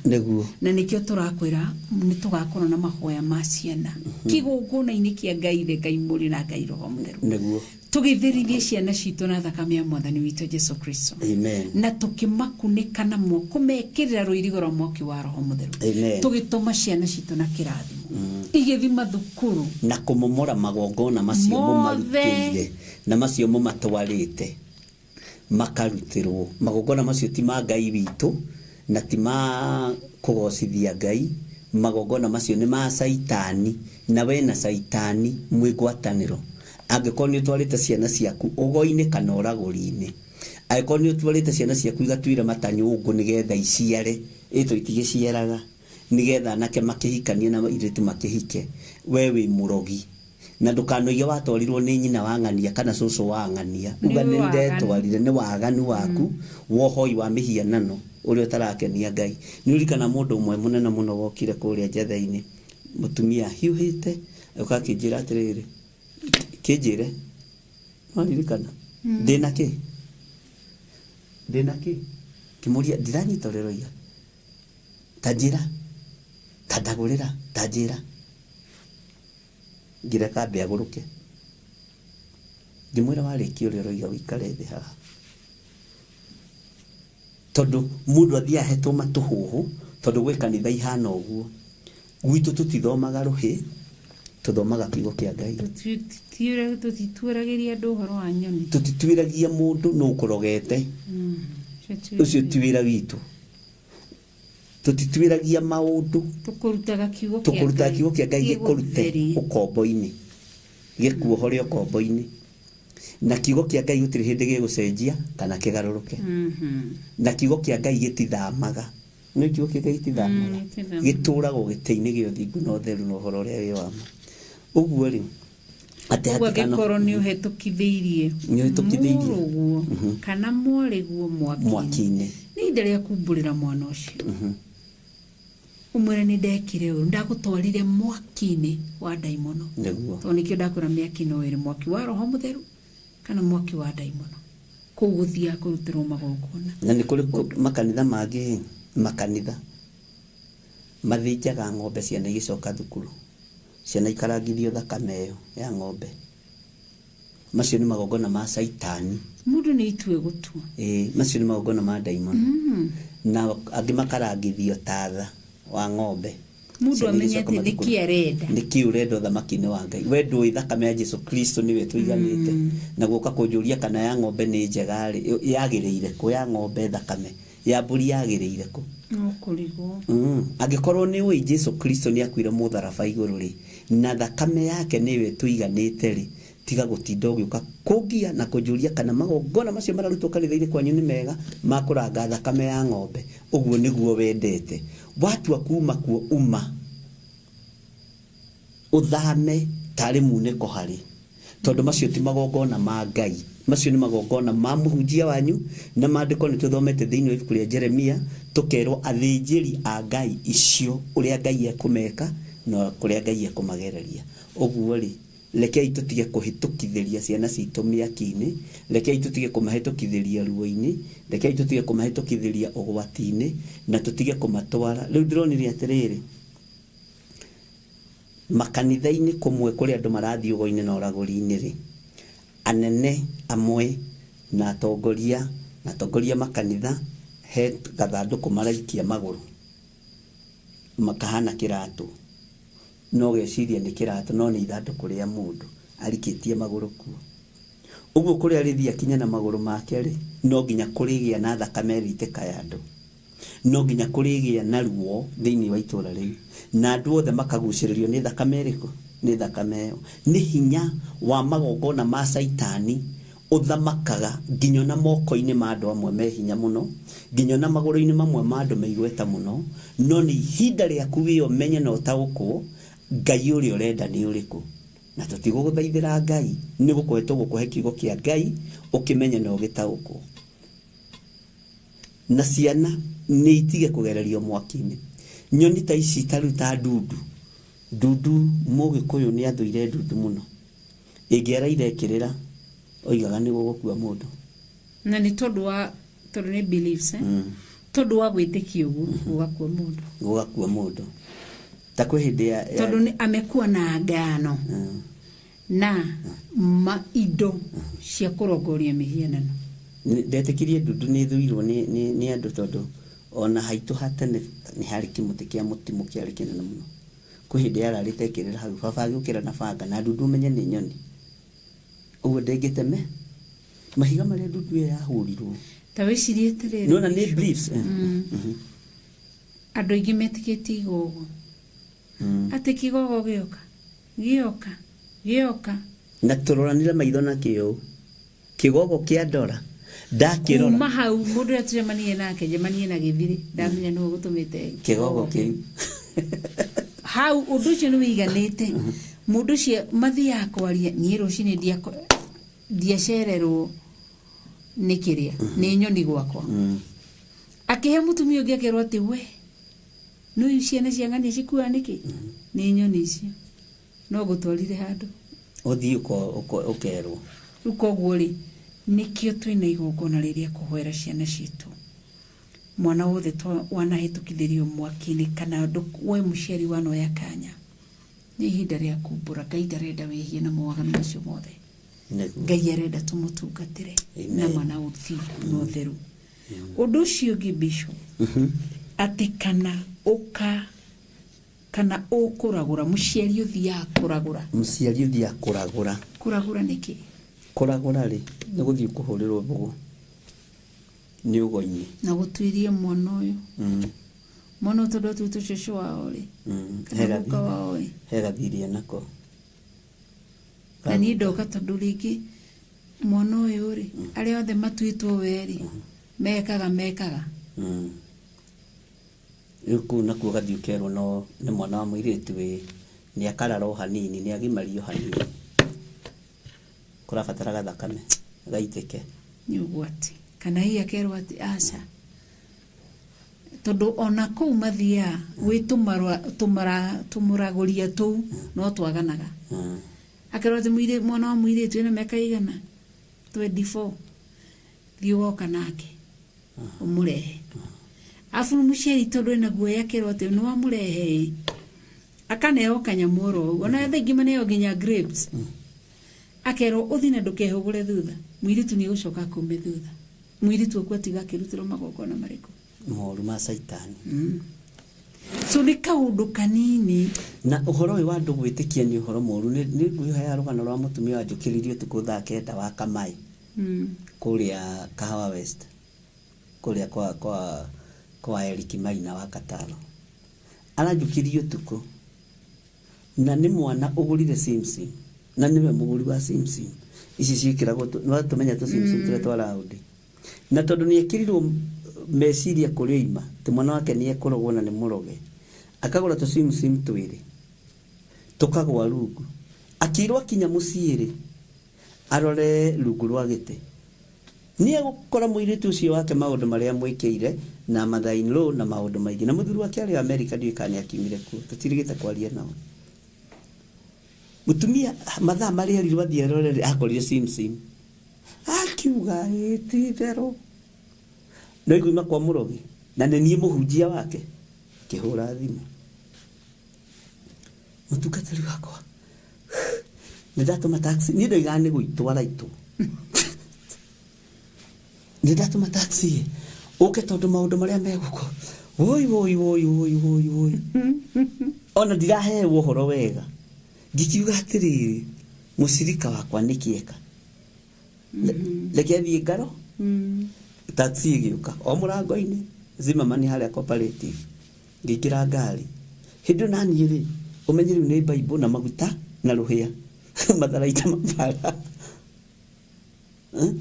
Na nĩkĩo tũrakwĩra nĩ tũgakorwo na mahoya ma ciana kĩgongona-inĩ kĩa Ngai Ithe, Ngai Mũriũ na Ngai Roho Mũtheru, tũgĩtherithie ciana citũ na thakame ya Mwathani witũ Jesu Kristo. Amen. Na tũkĩmakunĩka na kũmekĩrĩra rũirigo rwa mwaki wa Roho Mũtheru. Amen. Tũgĩtũma ciana citũ na kĩrathimo igĩthi mathukuru. Na kũmomora magongona macio Mothe. mũmarutĩire na macio mũmatwarĩte makarutĩrwo. Magongona macio ti ma Ngai witũ na ti ma kũgocithia Ngai. Magongona macio nĩ ma Caitani, na we na Caitani mwĩ ngwatanĩro. Angĩkorwo nĩ ũtwarĩte ciana ciaku ũgo-inĩ kana ũragũri-inĩ, angĩkorwo nĩ ũtwarĩte ciana ciaku igatuire matanyũngũ nĩgetha iciare, ĩto itigĩciaraga, nĩgetha anake makĩhikanie na airĩtu makĩhike, we wĩ mũrogi. Na ndũkanoige watwarirwo nĩ nyina wa ng'ania kana cũcũ wa ng'ania. Nĩ Uga nĩ waganu. ndetwarire, nĩ waganu waku wa ũhoi wa mĩhianano ũrĩa ũtarakenia Ngai. Nĩ ũririkana mũndũ ũmwe mũnene mũno wokire kũrĩa njetha-inĩ, mũtumia hiũhĩte, agĩũka akĩnjĩra atĩrĩrĩ, kĩnjĩre, nĩwaririkana? Ndĩna kĩ? Ndĩna kĩ? Ngĩmũria, ndiranyita ũrĩa ũroiga. Ta njĩra, ta ndagũrĩra, ta njĩra. Ngĩreka ambe agũrũke. Ngĩmwĩra warĩkia ũrĩa ũroiga ũikare thĩ haha. Tondũ mũndũ athiaga ahetwo matũhũhũ, tondũ gwĩ kanitha ihana ũguo. Gwitũ tũtithomaga rũhĩ, tũthomaga kiugo kĩa Ngai. Tũtituĩragĩria andũ ũhoro wa nyoni. Tũtituĩragia mũndũ nũ ũkũrogete. Ũcio ti wĩra witũ. Tũtituĩragia maũndũ. Tũkũrutaga kiugo kĩa Tũkũrutaga Ngai. kiugo kĩa Ngai gĩkũrute Gĩgũtherie. ũkombo-inĩ, gĩkuohore ũkombo-inĩ. Na kiugo kĩa Ngai gũtirĩ hĩndĩ gĩgũcenjia kana kĩgarũrũke. Na kiugo kĩa Ngai gĩtithamaga. Nĩ kiugo kĩa Ngai gĩtithamaga. Gĩtithamaga. Gĩtũragwo gĩtĩ-inĩ gĩa ũthingu na ũtheru na ũhoro ũrĩa wĩ wa ma. Ũguo rĩ, atĩ Ũguo hatikano angĩkorwo nĩ ũhetũkithĩirie Nĩ ũhĩtũkithĩirie. mũrũguo kana mwarĩguo mwaki-inĩ, mwaki-inĩ. nĩ ihinda rĩa kumbũrĩra mwana ũcio, ũmwĩre nĩ ndekire ũru, ndagũtwarire mwaki-inĩ wa ndaimono. Nĩguo. Tondũ nĩkĩo ndakwĩra mĩaki no ĩrĩ, mwaki wa roho mũtheru kana mwaki wa ndaimono, kũu gũthiaga kũrutĩrwo magongona. Na nĩ kũrĩ makanitha mangĩ, makanitha mathĩnjaga ng'ombe ciana igĩcoka thukuru, ciana ikarangithio thakame ĩyo ya ng'ombe. Macio nĩ magongona ma caitani. Mũndũ nĩ itue gũtua. Ĩĩ, macio nĩ magongona ma ndaimono. Na angĩ makarangithio tatha wa ng'ombe. Mũndũ Ciana amenye igĩcoka atĩ mathukuru. nĩkĩ arenda. Nĩkĩ ũrenda ũthamaki-inĩ wa Ngai? We ndũĩ thakame ya Jesu Kristo nĩwe ĩtũiganĩte. Na gũka kũnjũria kana ya ng'ombe nĩ njega rĩ, yagĩrĩire kũ? Ya ng'ombe thakame ya mbũri yagĩrĩire kũ? No kũrigwo. Angĩkorwo nĩ ũĩ Jesu Kristo nĩ akuire mũtharaba igũrũ rĩ, na thakame yake nĩyo ĩtũiganĩte rĩ, tiga gũtinda ũgĩũka kũngia na kũnjũria kana magongona macio mararutwo kanitha-inĩ kwanyu nĩ mega ma kũranga thakame ya ng'ombe. Ũguo nĩguo wendete. Watua kuma kuo uma ũthame tarĩ munĩko harĩ, tondũ macio ti magongona ma Ngai, macio nĩ magongona ma mũhunjia wanyu. Na maandĩko nĩ tũthomete thĩinĩ wa ibuku rĩa Jeremia, tũkerwo athĩnjĩri a Ngai icio ũrĩa Ngai ekũmeka na kũrĩa Ngai ekũmagereria. Ũguo rĩ, rekei tũtige kũhĩtũkithĩria ciana citũ mĩaki-inĩ, rekei tũtige kũmahĩtũkithĩria ruo-inĩ, rekei tũtige kũmahĩtũkithĩria ũgwati-inĩ, na tũtige kũmatwara. Rĩu ndĩronire atĩrĩrĩ, makanitha-inĩ kũmwe kũrĩa andũ marathiĩ ũgo-inĩ na ũragũri-inĩ rĩ, anene amwe na atongoria na atongoria makanitha he gathandũkũ maraikia magũrũ makahana kĩratũ, no geciria nĩ kĩratũ, no nĩ ithandũkũ rĩa mũndũ arikĩtie magũrũ kuo. Ũguo kũrĩa rĩthiĩ akinya na magũrũ make rĩ, no nginya kũrĩgĩa na thakame ĩrĩitĩka ya andũ, no nginya kũrĩgĩa na ruo thĩinĩ wa itũra rĩu, na andũ othe makagucĩrĩrio nĩ thakame ĩrĩkũ? Nĩ thakame ĩyo. Nĩ hinya wa magongona ma caitani ũthamakaga nginya na moko-inĩ ma andũ amwe me hinya mũno, nginya na magũrũ-inĩ mamwe ma andũ me igweta mũno. No nĩ ihinda rĩaku wĩ ũmenye na ũtaũkwo Ngai ũrĩa ũrenda nĩ ũrĩkũ. Na tũtigũgũthaithĩra Ngai, nĩ gũkũhe tũgũkũhe kiugo kĩa Ngai ũkĩmenye na ũgĩtaũkwo. Na ciana nĩ itige kũgererio mwaki-inĩ. Nyoni ta ici ta rĩu ta ndundu, ndundu mũgĩkũyũ nĩ athũire ndundu mũno. Ĩngĩaraire ĩkĩrĩra, oigaga nĩ gũgũkua mũndũ. Na nĩ tondũ wa, tondũ nĩ beliefs, Tondũ wa gwĩtĩkia ũguo gũgakua mũndũ. Gũgakua mũndũ. Ta kwĩ hĩndĩ ya Tondũ nĩ amekuwa na ngano na ma indo cia kũrongoria mĩhianano. Ndetĩkirie ndundu nĩ ĩthũirwo nĩ andũ, tondũ ona haitũ hatene nĩ harĩ kĩmũtĩ kĩa mũtimũ kĩarĩ kĩnene mũno. Kwĩ hĩndĩ yararĩte ĩkĩrĩra hau, baba agĩũkĩra na banga, na ndundu ũmenye nĩ nyoni. Ũguo ndĩngĩteme mahiga marĩa ndundu ĩyo yahũrirwo. Ta wĩcirie atĩrĩrĩ, Nĩwona nĩ Bishop. beliefs. Andũ aingĩ metĩkĩtie igogo. Atĩ kĩgogo gĩoka, gĩoka, gĩoka. Na tũroranire maitho na kĩo. Kĩgogo kĩa ndora. Ndakĩrora. Kuma hau mũndũ ũrĩa tũcemanirie nake, njemanie na gĩthirĩ, ndamenya nĩwe ũgũtũmĩte kĩgogo kĩu. Hau ũndũ ũcio nĩ wĩiganĩte. Mũndũ ũcio mathiaga kwaria, niĩ rũcinĩ ndiacererwo nĩ kĩrĩa, nĩ nyoni gwakwa. Akĩhe mũtumia ũngĩ akerwo atĩ we, nĩ ciana cia ng'ania cikuaga nĩkĩ? Nĩ nyoni icio. No ngũtwarire handũ. Ũthiĩ ũkerwo. Rĩu koguo rĩ, nĩkĩo twĩna igongona rĩrĩa kũhoera ciana citũ. Mwana wothe wanahĩtũkithĩrio mwaki-inĩ kana we mũciari wanoya kanya. Nĩ ihinda rĩa kumbũra. Ngai ndarenda wĩhie na mawaganu macio mothe. Ngai arenda tũmũtungatĩre na mana ũthingu na ũtheru. Ũndũ ũcio ũngĩ, Bishop, atĩ kana ũka kana ũkũragũra, mũciari ũthiaga kũragũra. Mũciari ũthiaga kũragũra. Kũragũra nĩkĩ? Kũragũra rĩ, nĩ gũthiĩ kũhũrĩrwo mbũgũ nĩ ũgo-inĩ. Na gũtuĩria mwana ũyũ. Mwana ũyũ tondũ atuĩtwo cũcũ wao rĩ, kana guka wao rĩ. He gathirĩ enako. Na niĩ ndoka tondũ rĩngĩ mwana ũyũ rĩ, arĩa othe matuĩtwo we rĩ, mekaga. Rĩu kũu nakuo ũgathiĩ ũkerwo no nĩ mwana wa mũirĩtu wĩ nĩ akarara o hanini, nĩ agimario hanini, kũrabatara gathakame gaitĩke. Nĩ ũgwati. Kana hihi akerwo atĩ aca, tondũ ona kũu mathiaga gwĩ tũmũragũria tũu no twaganaga. Akerwo atĩ mwana wa mũirĩtu ena mĩaka igana 24, thiĩ ũgoka nake ũmũrehe. Abu mũciari tondũ ena guoya akerwo atĩ nĩ wamũrehe ĩ, akaneo kanyamũ oro ũguo. Ona thaa ingĩ maneo nginya grapes. Akerwo ũthiĩ na ndũkehũgũre thutha, mũirĩtu nĩ egũcoka akume thutha. Mũirĩtu aku atiga akĩrutĩrwo magongona marĩkũ? Moru ma caitani. So nĩ kaũndũ kanini. Na ũhoro ũyũ wa andũ gwĩtĩkia nĩ ũhoro mũru, nĩ ngwĩhoya rũgano rwa mũtumia wanjũkĩririe ũtukũ thaa 9 wa Kamaĩ. Kũrĩa Kahawa West, kũrĩa kwa Eric Maina wa Kataro. Aranjũkĩririe ũtukũ na nĩ mwana ũgũrire simsim, na nĩwe mũgũri wa simsim ici ciĩkĩragwo no tũmenya tũ simsim tũrĩa twa raundi. Na tondũ nĩ ekĩrirwo meciria kũrĩa oima atĩ mwana wake nĩ ekũrogwo na nĩ mũroge, akagũra tũ simsim twĩrĩ tũkagwa rungu. Akĩirwo akinya mũciĩ rĩ, arore rungu rwa gĩtĩ, nĩ egũkora mũirĩtu ũcio wake maũndũ marĩa amwĩkĩire na mother in law na maũndũ maingĩ. Na mũthuri wake arĩ America, ndiũĩ kana nĩ akiumire kuo, tũtirigĩte kwaria nao. Mũtumia mathaa marĩa erirwo athiĩ arore rĩ, akorire simsim, akiuga ĩ ti itherũ no iguima kwa mũrogi, na nĩ niĩ mũhunjia wake. Ngĩhũra thimũ, mũtungatĩri wakwa, nĩ ndatũma taxi. Niĩ ndoigaga nĩ gũitwo araitwo. Nĩ ndatũma taxi ũke tondũ maũndũ marĩa megũkũ, woi woi woi woi woi woi, ona ndiraheo ũhoro wega. Ngĩkiuga atĩrĩrĩ, mũcirika wakwa nĩ kĩeka, reke thiĩ ngaro. Taxi ĩgĩũka o mũrango-inĩ Zimmerman harĩa cooperative. Ngĩingĩra ngari hĩndĩ ĩyo naniĩ rĩ, ũmenye rĩu nĩ Bible na maguta na rũhĩa matharaita mabara,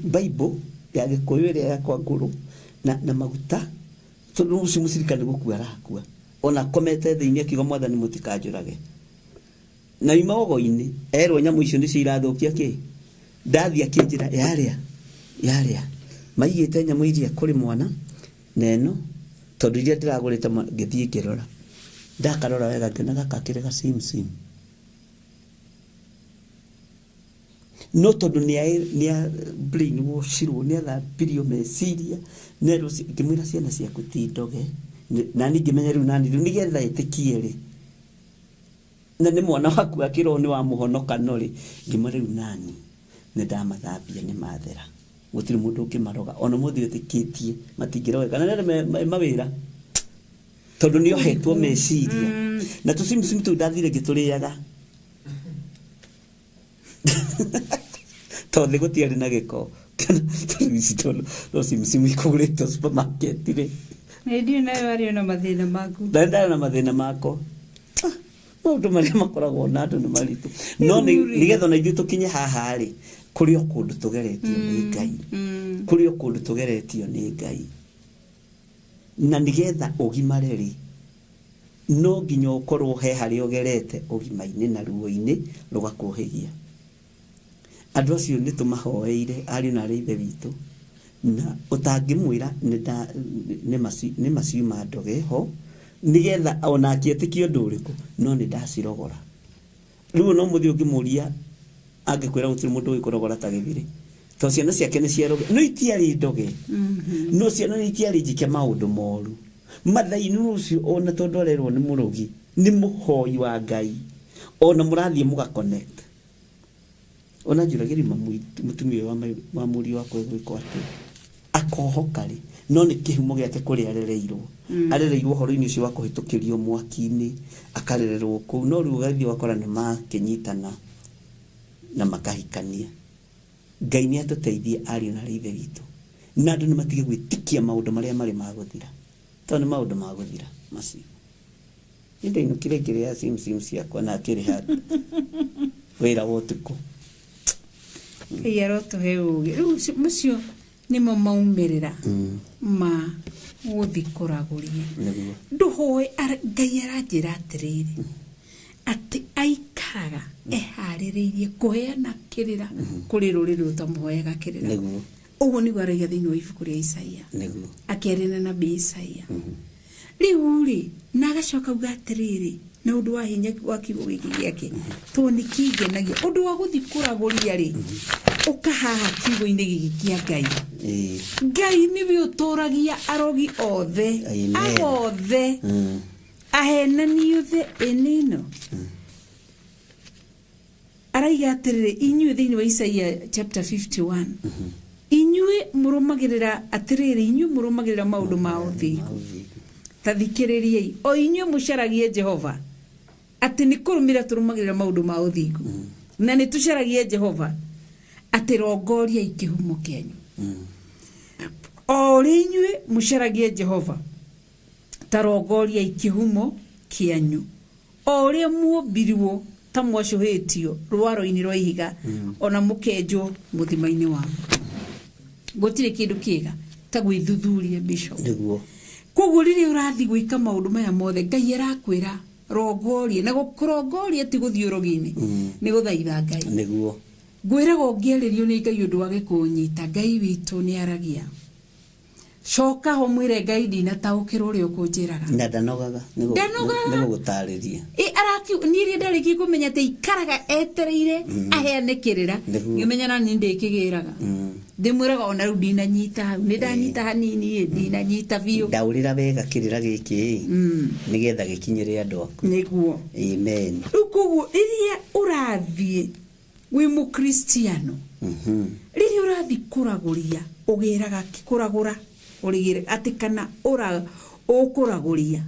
Bible ya Gĩkũyũ ĩrĩa yakwa ngũrũ na maguta, tondũ ũcio mũcirika nĩ gũkua arakua, ona akomete thĩinĩ akiuga mwathani mũtikanjũrage. Na ima ogo-inĩ erwo nyamũ icio nĩcio irathũkia kĩ. Ndathiĩ akĩnjĩra yarĩa yarĩa maigĩte nyamũ iria kũrĩ mwana na ĩno, tondũ iria ndĩragũrĩte. Ngĩthiĩ ngĩrora, ndakarora wega ngĩona gaka kĩrĩ ga sim sim, no tondũ nĩ brainwashirwo, nĩ athambirio meciria nerwo. Ngĩmwĩra ciana ciaku ti ndoge, nani ngĩmenya rĩu nani rĩu nĩgetha ĩtĩkie rĩ, na nĩ mwana waku wa kĩroho nĩ wamũhonoka. No rĩ, ngĩmwĩra rĩu nani nĩ ndamathambia, nĩ mathera, gũtirĩ mũndũ ũngĩmaroga. Ona mũthĩ wĩtĩkĩtie matingĩrogeka na nĩ mawĩra, tondũ nĩ ohetwo meciria na tũcimucimu tũu. Ndathire ngĩtũrĩaga tondũ gũtiarĩ na gĩko. Tondũ ici tondũ no cimucimu ikũgũrĩtwo supermarket rĩ. Nĩ ndiũĩ nawe warĩ na mathĩna maku. Na ndarĩ na mathĩna makwa. Maũndũ marĩa makoragwo na andũ nĩ maritũ, no nĩgetha ona ithuĩ tũkinye haha rĩ, kũrĩ o kũndũ tũgeretio nĩ Ngai, kũrĩ o kũndũ tũgeretio nĩ Ngai. Na nĩgetha ũgimare rĩ, no nginya ũkorwo he harĩa ũgerete ũgima-inĩ na ruo-inĩ rũgakũhĩgia. Andũ acio nĩ tũmahoeire, ariũ na arĩ ithe witũ, na ũtangĩmwĩra nĩ maciuma ndoge ho nĩgetha ona akĩetĩkia ũndũ ũrĩkũ, no nĩ ndacirogora. Rĩu no mũthĩ ũngĩmũria angĩkwĩra gũtirĩ mũndũ ũĩ kũrogora ta gĩthirĩ, tondũ ciana ciake nĩ ciaroge, no itiarĩ ndoge, no ciana nĩ itiarĩ njĩke maũndũ moru mathainĩ ũcio. Ona tondũ arerwo nĩ mũrogi, nĩ mũhoi wa Ngai, ona mũrathiĩ mũga connect. Ona njũragĩria mũtumia ũyũ wa mũriũ wakwa egwĩkwo atĩa, akohoka rĩ, no nĩ kĩhumo gĩake kũrĩa arereirwo. Arereirwo ũhoro-inĩ ũcio wa kũhĩtũkĩrio mwaki-inĩ, akarererwo kũu. No rĩu ũgathiĩ ũgakora nĩ makĩnyitana na makahikania. Ngai nĩ atũteithie, ariũ na arĩ ithe witũ, na andũ nĩ matige gwĩtĩkia maũndũ marĩa marĩ ma gũthira, tondũ nĩ maũndũ ma gũthira macio. Niĩ ndainũkire ngĩrĩa sim ciakwa na akĩrĩha wĩra wa ũtukũ. Ngai arotũhe ũgĩ. Rĩu macio nĩmo maumĩrĩra. Ma gũthiĩ kũragũria. Nĩguo. Ndũhoe Ngai aranjĩra atĩrĩrĩ, atĩ aikaraga eharĩrĩirie kũheana kĩrĩra kũrĩ rũrĩrĩ rũtamũhoyaga kĩrĩra. Nĩguo. Ũguo nĩguo araiga thĩinĩ wa ibuku rĩa Isaia. Nĩguo. Akĩaria na nabii Isaia. Rĩu rĩ, na agacoka auga atĩrĩrĩ, na ũndũ wa hinya wa kiugo gĩkĩ gĩake, tondũ nĩ kĩngenagia ũndũ wa gũthiĩ kũragũria rĩ, ũka haha kiugo-inĩ gĩkĩ kĩa Ngai. Ngai nĩwe ũtũragia arogi othe. Amen. Agothe ahenani othe ĩnĩno. Araiga atĩrĩrĩ, inyuĩ thĩinĩ wa Isaia chapter 51, inyuĩ mũrũmagĩrĩra atĩrĩrĩ, inyuĩ mũrũmagĩrĩra maũndũ ma ũthingu, ta thikĩrĩriai, o inyuĩ mũcaragie Jehova, atĩ nĩ kũrũmĩrĩra tũrũmagĩrĩra maũndũ ma ũthingu, na nĩ tũcaragie Jehova, atĩ rongoriai kĩhumo kĩanyu. O ũrĩa inyuĩ mũcaragie Jehova, ta rongoriai kĩhumo kĩanyu, o ũrĩa muombirwo ta mwacũhĩtio rwaro-inĩ rwa ihiga, ona mũkenjwo mũthima-inĩ wa gũtirĩ kĩndũ kĩega ta gwĩthuthuria, Bishop. Nĩguo. Koguo rĩrĩa ũrathiĩ gwĩka maũndũ maya mothe, Ngai arakwĩra rongorie, na kũrongoria ti gũthiĩ ũrogi-inĩ, nĩ gũthaitha Ngai. Nĩguo. Ngwĩraga ũngĩarĩrio nĩ Ngai ũndũ wage kũũnyita, Ngai witũ nĩ aragia, coka ho mwĩre Ngai ndinataũkĩrwo ũrĩa ũkũnjĩraga. Na ndanogaga. Ndanogaga. Nĩ gũgũtarĩria. Ĩ niĩ rĩrĩa ndarĩkia kũmenya atĩ ikaraga etereire aheane kĩrĩra, ngĩmenya na niĩ ndĩkĩgĩraga, ndĩmwĩraga ona rĩu ndinanyita hau, nĩ ndanyita hanini ĩ, ndinanyita biũ. Ndaũrĩra wega kĩrĩra gĩkĩ ĩ, nĩgetha gĩkinyĩre andũ aku. Nĩguo. Amen. Rĩu koguo rĩrĩa ũrathiĩ wĩ mũkristiano, rĩrĩa ũrathiĩ kũragũria, ũgĩraga kũragũra ũrĩgĩre atĩ kana ũkũragũria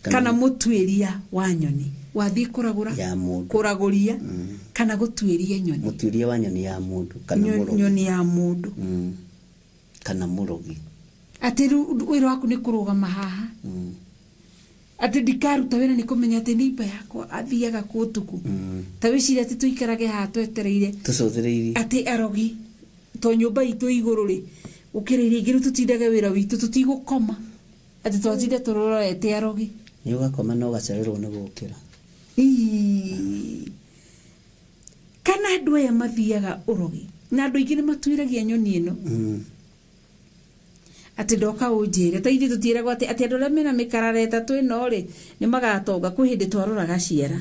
kana mũtuĩria wa nyoni, wathiĩ kũragũra Ya mũndũ. kũragũria kana gũtuĩria nyoni, Mũtuĩria wa nyoni ya mũndũ kana mũrogi. Nyoni ya mũndũ. Kana mũrogi. Atĩ rĩu wĩra waku nĩ kũrũgama haha, atĩ ndikaruta wĩra nĩ kũmenya atĩ neighbor yakwa athiaga kũ ũtukũ. Ta wĩcirie atĩ tũikarage haha twetereire tũcũthĩrĩirie atĩ arogi to nyũmba itũ igũrũ rĩ, gũkĩra iria ingĩ, rĩu tũtindage wĩra witũ tũtigũkoma, atĩ twatinde tũrorete arogi. Nĩ ũgakoma na ũgacererwo nĩ gũkĩra. Ii. Kana andũ aya mathiaga ũrogi, na andũ aingĩ nĩ matuĩragia nyoni ĩno, atĩ ndoka ũnjĩre ta ithuĩ tũtiĩragwo atĩ andũ arĩa mena mĩkarara ĩtatũ ĩno rĩ nĩ magatonga. Kwĩ hĩndĩ twaroraga ciara.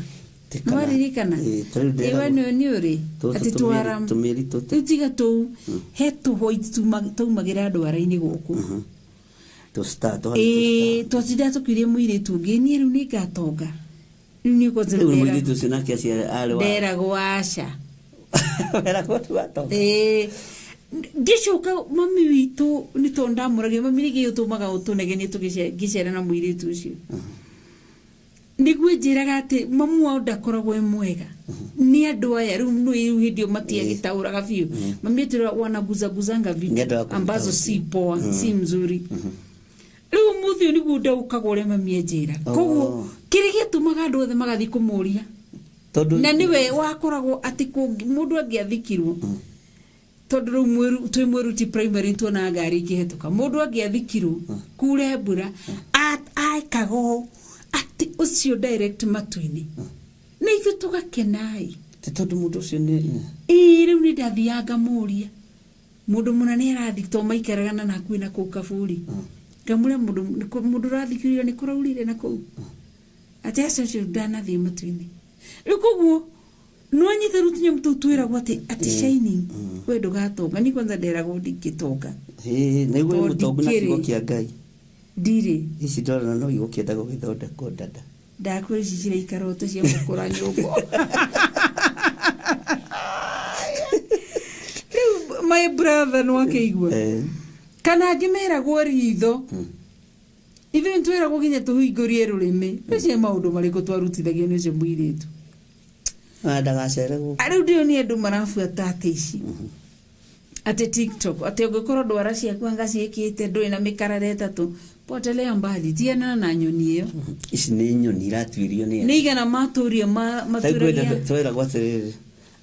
Ti kana- Nĩwaririkana? Ĩ, ta rĩu ndĩragwo- Ĩwe nĩ ũrĩ Tũtũ atĩ twara tũmĩeri tũtũ. Rĩu tiga tũu, he tũhwaiti taumagĩra ndwara-inĩ gũkũ. Tũ star, tũhana Ĩĩ, twatindaga tũkĩũria mũirĩtu ũngĩ, niĩ rĩu nĩ ngatonga, rĩu nĩ kwanza. Rĩu mũirĩtu ũcio nake aciara arĩ wa Nderagwo aca. Weragwo ndũgatonga. Ĩĩ, ngĩcoka mami witũ nĩ tondũ ndamũragia mami nĩkĩ ũtũmaga ũtũnegenie ngĩcera na mũirĩtu ũcio, nĩguo njĩraga atĩ mamu wao ndakoragwo e mwega nĩ andũ aya. Rĩu nĩ rĩu hĩndĩ ĩyo matiagĩtaũraga biũ. Mami atĩra wanaguzaguzanga Nĩ vitu andũ a kũruta ambazo ũcio. si poa, si mzuri. Rĩu ũmũthĩ ũyũ nĩguo ndaũkagwo ũrĩa mami anjĩra. Koguo kĩrĩa gĩatũmaga andũ othe magathiĩ kũmũria, Tondũ na nĩwe wakoragwo atĩ mũndũ angĩathikirwo, tondũ rĩu twĩ mwĩruti primary tuonaga ngari ikĩhetũka, mũndũ angĩathikirwo kure mbura, ekaga ũũ atĩ ũcio direct matu-inĩ, na ithuĩ tũgakenai. Ti tondũ mũndũ ũcio nĩ Ĩĩ, rĩu nĩ ndathiaga ngamũria mũndũ mũna nĩ arathi, to maikaraga na hakuhĩ na kũu kaburi, ngamũria mũndũ ũrathikĩrĩria nĩ kũraurire na kũu, atĩ aca, ũcio ndanathiĩ matu-inĩ. Rĩu koguo nĩwanyita rĩu tũnyamũ tũu twĩragwo atĩ shining, we ndũgatonga. Ni kwanza nderagwo ndingĩtonga. Ĩĩ, nĩguo Tondũ mũtongu na ndikĩrĩ. kiugo kĩa Ngai. Ndirĩ. Ici ndorana no igũkĩenda gũgĩthondekwo dada. Ndakwĩra ici ciraikara ũte cia mũkũra nyũngũ. Rĩu my brother nĩwakĩigua. Kana angĩ meragwo ritho, ithuĩ nĩtwĩragwo nginya tũhingũrie rũrĩmĩ. Ũcio maũndũ marĩkũ twarutithagio nĩ ũcio mũirĩtu? Na ndagacere gũkũ. Rĩu ndĩo nĩ andũ marabuata atĩ ici atĩ TikTok, atĩ ũngĩkorwo ndwara ciaku anga ciĩkĩte ndũrĩ na mĩkarara ĩtatũ, potelea mbali, tianana na nyoni ĩyo. Ici nĩ nyoni iratuĩrio nĩ Nĩ igana matũria matũragia. Twĩragwo atĩrĩrĩ,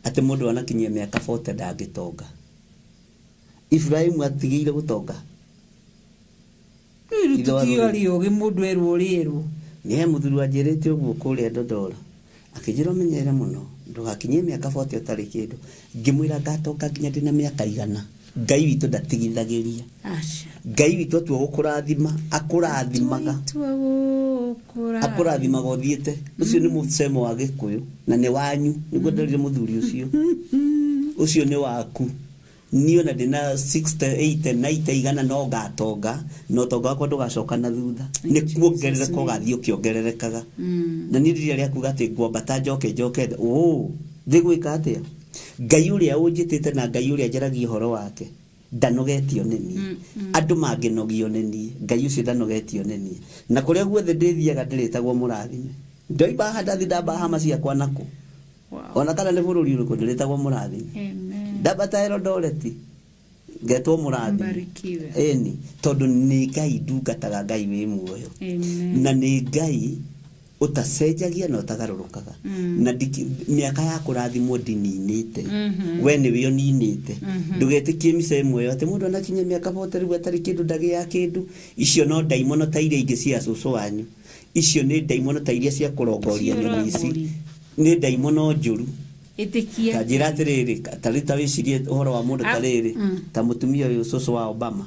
atĩ mũndũ anakinyia mĩaka 40 ndangĩtonga. Ibrahimu atigĩire gũtonga. Rĩu Ithe wa tũtiarĩ rũrĩrĩ. ũgĩ mũndũ erwo ũrĩerwo. Nĩ he mũthuri wanjĩrĩte ũguo kũrĩa Dodora, akĩnjĩra ũmenyerere mũno ndũgakinyie mĩaka 40 ũtarĩ kĩndũ. Ngĩmwĩra ngatonga nginya ndĩna mĩaka 100. Ngai witũ ndatigithagĩria. Aca. Ngai witũ atua gũkũrathima, akũrathimaga. Tua gũkũra. Akũrathimaga ũthiĩte. Ũcio nĩ mũcemo wa Gĩkũyũ na nĩ wanyu, nĩguo nderire mũthuri ũcio. Ũcio nĩ waku. Niĩ ona ndĩna 60, 80, 90, 100 no ngatonga, na ũtonga wakwa ndũgacoka na thutha. Nĩ kuongerereka ũgathiĩ ũkĩongererekaga. Na niĩ rĩrĩa rĩa kuga atĩ ngwambata njoke njoke thĩ, ũ thĩ gwĩka atĩa? Ngai ũrĩa ũnjĩtĩte na Ngai ũrĩa njaragia ũhoro wake ndanogetio nĩ niĩ. Andũ mangĩnogio nĩ niĩ, Ngai ũcio ndanogetio nĩ niĩ. Na kũrĩa guothe ndĩthiaga ndĩrĩtagwo mũrathime. Ndoima haha ndathi ndamba hama ciakwa nakũ. Wow. Ona kana nĩ bũrũri ũrĩkũ ndĩrĩtagwo mũrathime. Amen. Ndambata Eldoret ngetwo mũrathime. Mbarikiwe. Ĩni, tondũ nĩ Ngai ndungataga, Ngai wĩ muoyo. Amen. Na nĩ Ngai ũtacenjagia na ũtagarũrũkaga. Na mĩaka ya kũrathimwo ndininĩte. We nĩwe ũninĩte. Ndũgetĩkie mbica ĩmwe ĩyo atĩ mũndũ anakinyia mĩaka 40 rĩu atarĩ kĩndũ ndagĩaga kĩndũ. Icio no ndaimono ta iria ingĩ cia cũcũ wanyu. Icio nĩ ndaimono ta iria cia kũrongoria Cia nyoni ici. ũragũri. Nĩ ndaimono njũru. Ĩtĩkia. Ta njĩra atĩrĩrĩ, ta rĩu ta wĩcirie ũhoro wa mũndũ ta rĩrĩ, ta mũtumia ũyũ cũcũ wa Obama,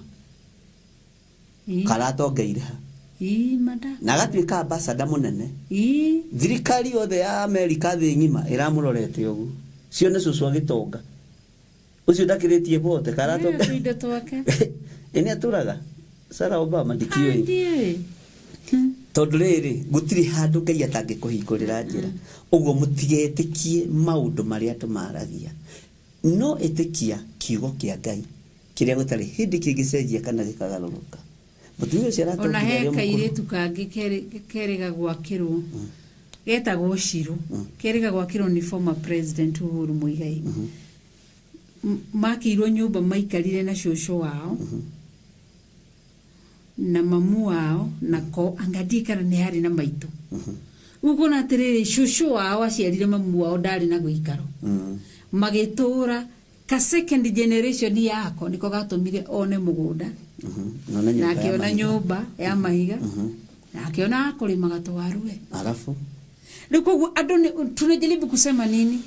Ĩ. karatongeire ha? Ĩ, mada. Na agatuĩka ambassador mũnene. Ĩ. Thirikari yothe ya Amerika thĩ ng'ima ĩramũrorete ũguo. Cione cũcũ agĩtonga. Ũcio ndakĩrĩtie bote karatonga. Tũindo twake. Ĩ nĩ atũraga? Sarah Obama ndikĩũĩ. Ndiũĩ. Tondũ rĩrĩ, gũtirĩ handũ Ngai atangĩkũhingũrĩra njĩra. Ũguo mũtigetĩkie maũndũ marĩa andũ maragia. No ĩtĩkia kiugo kĩa Ngai kĩrĩa gũtarĩ hĩndĩ kĩngĩcenjia kana gĩkagarũrũka. Mũtumia ũcio Ona aratongire he arĩ o mũkũrũ. kairĩtu kangĩ kerĩga gwakĩrwo getagwo Ciru, kerĩga gwakĩrwo nĩ former president Uhuru Muigai. Makĩirwo nyũmba maikarire na cũcũ wao na mamu wao nako anga ndiĩ kana nĩ harĩ na maitũ. Rĩu kuona atĩrĩrĩ, cũcũ wao aciarire mamu wao ndarĩ na gũikaro, magĩtũra ka second generation yako niko gatũmire one mũgũnda Na one na nyũmba ya akĩona mahiga. nyũmba ya mahiga na akĩona akũrĩmaga twaruwe. Alafu Rĩu koguo andũ tunajaribu kusema nini?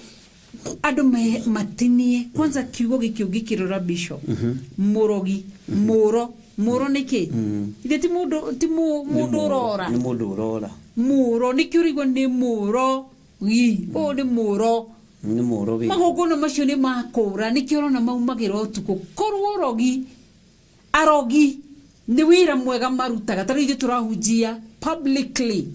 Andũ matinie kwanza kiugo gĩkĩ ũngĩkĩrora bishop, mũrogi, mũro, mũro nĩ kĩ? Ithe ti mũndũ, ti mũndũ ũrora. Nĩ mũndũ ũrora. Mũro nĩkĩo ũraigua nĩ mũrogi, ũyũ nĩ mũro. Nĩ mũro wĩ. Magongona macio nĩ makũra, nĩkĩo ũrona maumagĩra ũtukũ. Korwo ũrogi, arogi nĩ wĩra mwega marutaga, ta rĩu ithuĩ tũrahunjia publicly,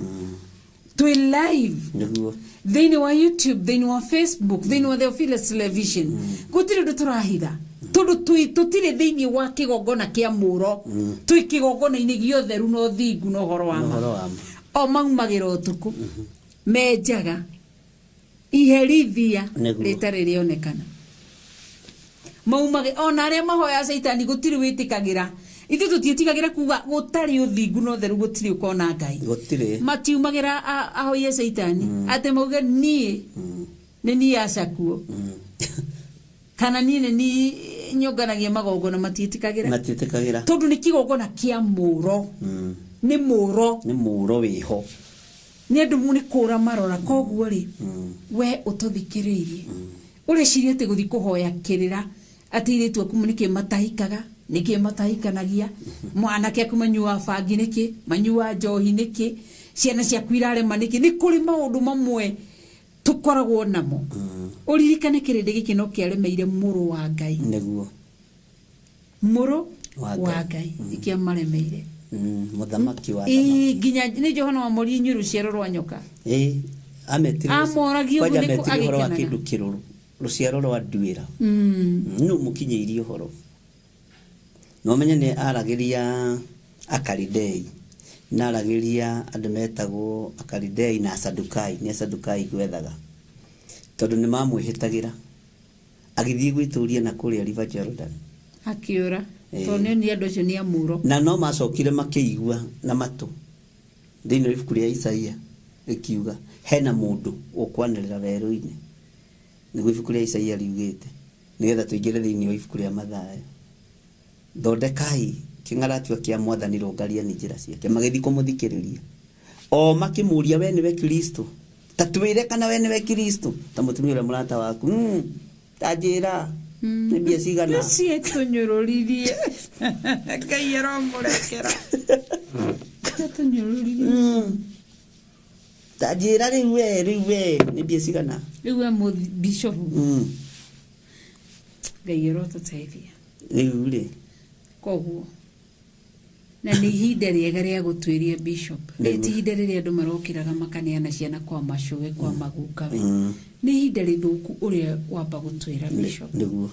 twĩ live Nĩguo. thĩinĩ wa YouTube, thĩinĩ wa Facebook, thĩinĩ wa Theophilus Television, gũtirĩ ũndũ tũrahitha, tondũ tũtirĩ thĩinĩ wa kĩgongona kĩa mũro, twĩ kĩgongona-inĩ gĩotheru na ũthingu na ũhoro wa Na ma. ũhoro wa ma. O maumagĩra ũtukũ menjaga iherithia Nĩguo. rĩtarĩ rĩonekana, maumage ona arĩa mahoya caitani gũtirĩ wĩtĩkagĩra. Ithuĩ tũtiĩtigagĩra kuga gũtarĩ ũthingu na ũtheru gũtirĩ ũkona Ngai. Gũtirĩ. Matiumagĩra ahoie caitani atĩ mauge niĩ nĩ niĩ acakuo kana niĩ nĩ niĩ nyonganagia magongona, matiĩtĩkagĩra. Matiĩtĩkagĩra. Tondũ nĩ kĩgongona kĩa mũro. Nĩ mũro. Nĩ mũro wĩho. Nĩ andũ nĩ kũra marora. Koguo rĩ, we ũtũthikĩrĩirie ũreciria atĩ gũthiĩ kũhoya kĩrĩra atĩ airĩtu aku nĩkĩ matahikaga, nĩkĩ matahikanagia, mwanake aku manyuaga bangi nĩkĩ, manyuaga njohi nĩkĩ, ciana ciaku irarema nĩkĩ, nĩ kũrĩ maũndũ mamwe tũkoragwo namo. Ũririkane kĩrĩndĩ gĩkĩ no kĩaremeire mũrũ wa Ngai. Nĩguo. Mũrũ Wa wa Ngai. Ngai nĩkĩamaremeire. Mũthamaki wa Ĩĩ, nginya nĩ Johana wamoririe, inyuĩ rũciaro rwa nyoka. Ĩĩ, ametire. Amoragia ũguo kwanja nĩkũ ametire ũhoro wa agĩkenaga. kĩndũ kĩrũrũ, rũciaro rwa nduĩra. Nũ mũkinyĩirie ũhoro? Na ũmenye nĩ aragĩria Akaridei, na aragĩria andũ metagwo Akaridei na Asadukai. Nĩ Asadukai gwethaga tondũ nĩ mamwĩhĩtagĩra agĩthiĩ gwĩtũria na kũrĩa River Jordan. Akĩũra. Ĩĩ. Tondũ nĩ andũ acio nĩ amũro. Na no macokire makĩigua na matũ thĩinĩ wa ibuku rĩa Isaia rĩkiuga hena mũndũ ũkwanĩrĩra werũ-inĩ, nĩguo ibuku rĩa Isaia riugĩte, nĩgetha tũingĩre thĩinĩ wa ibuku rĩa Mathayo, thondekai Kĩng'aratua kĩa mwathani rũngaria nĩ njĩra ciake. Magĩthiĩ kũmũthikĩrĩria. O makĩmũria we nĩwe Kristo. Ta twĩre kana we nĩwe Kristo. Ta mũtumia ũrĩa mũrata waku. Ta njĩra. Nĩ mbia cigana? Cietũnyũrũririe. Ngai aromũrekera. Cietũnyũrũririe. Ta njĩra rĩu we, rĩu we, nĩ mbia cigana? Rĩu we bishop. Ngai arotũteithia. Rĩu rĩ. Koguo na nĩ ihinda rĩega rĩa gũtuĩria bishop. Nĩguo. Ti ihinda rĩrĩa andũ marokĩraga makaneana ciana kwa macũwe kwa magukawe. Nĩ ihinda rĩthũku ũrĩa wamba gũtuĩra bishop. Nĩguo.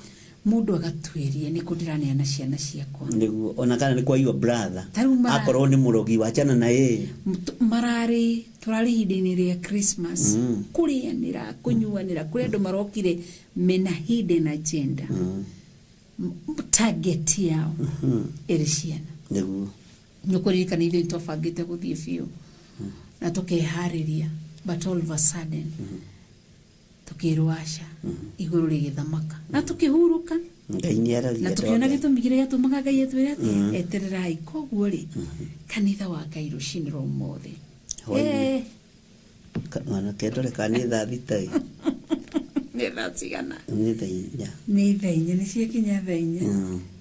Mũndũ agatuĩria nĩkũ ndĩraneana ciana ciakwa. Nĩguo. Ona kana nĩ kwa your brother. Ta rĩu Akorwo nĩ mũrogi wachana na yeye. Mararĩ tũrarĩ ihinda-inĩ rĩa Christmas. Kũrĩanĩra, kũnyuanĩra, kũrĩ andũ marokire mena hidden agenda. Target yao ĩrĩ ciana. Nĩguo. Nĩ ũkũririkana ithuĩ twabangĩte gũthiĩ biũ na tũkeharĩria, but all of a sudden tũkĩrwo aca, igũrũ rĩgĩthamaka na tũkĩhurũka. Ngai nĩ aragia. Na tũkĩona gĩtũmi kĩrĩa gĩatũmaga Ngai atwĩre atĩ etererai. Koguo rĩ, kanitha wa Ngai rũcinĩ rwa ũmũthĩ. Hwaĩ-inĩ. Mwanake ndore kana nĩ thaa thita ĩ. Nĩ thaa cigana? Nĩ thaa inya. Nĩ thaa inya, nĩ ciakinya thaa inya.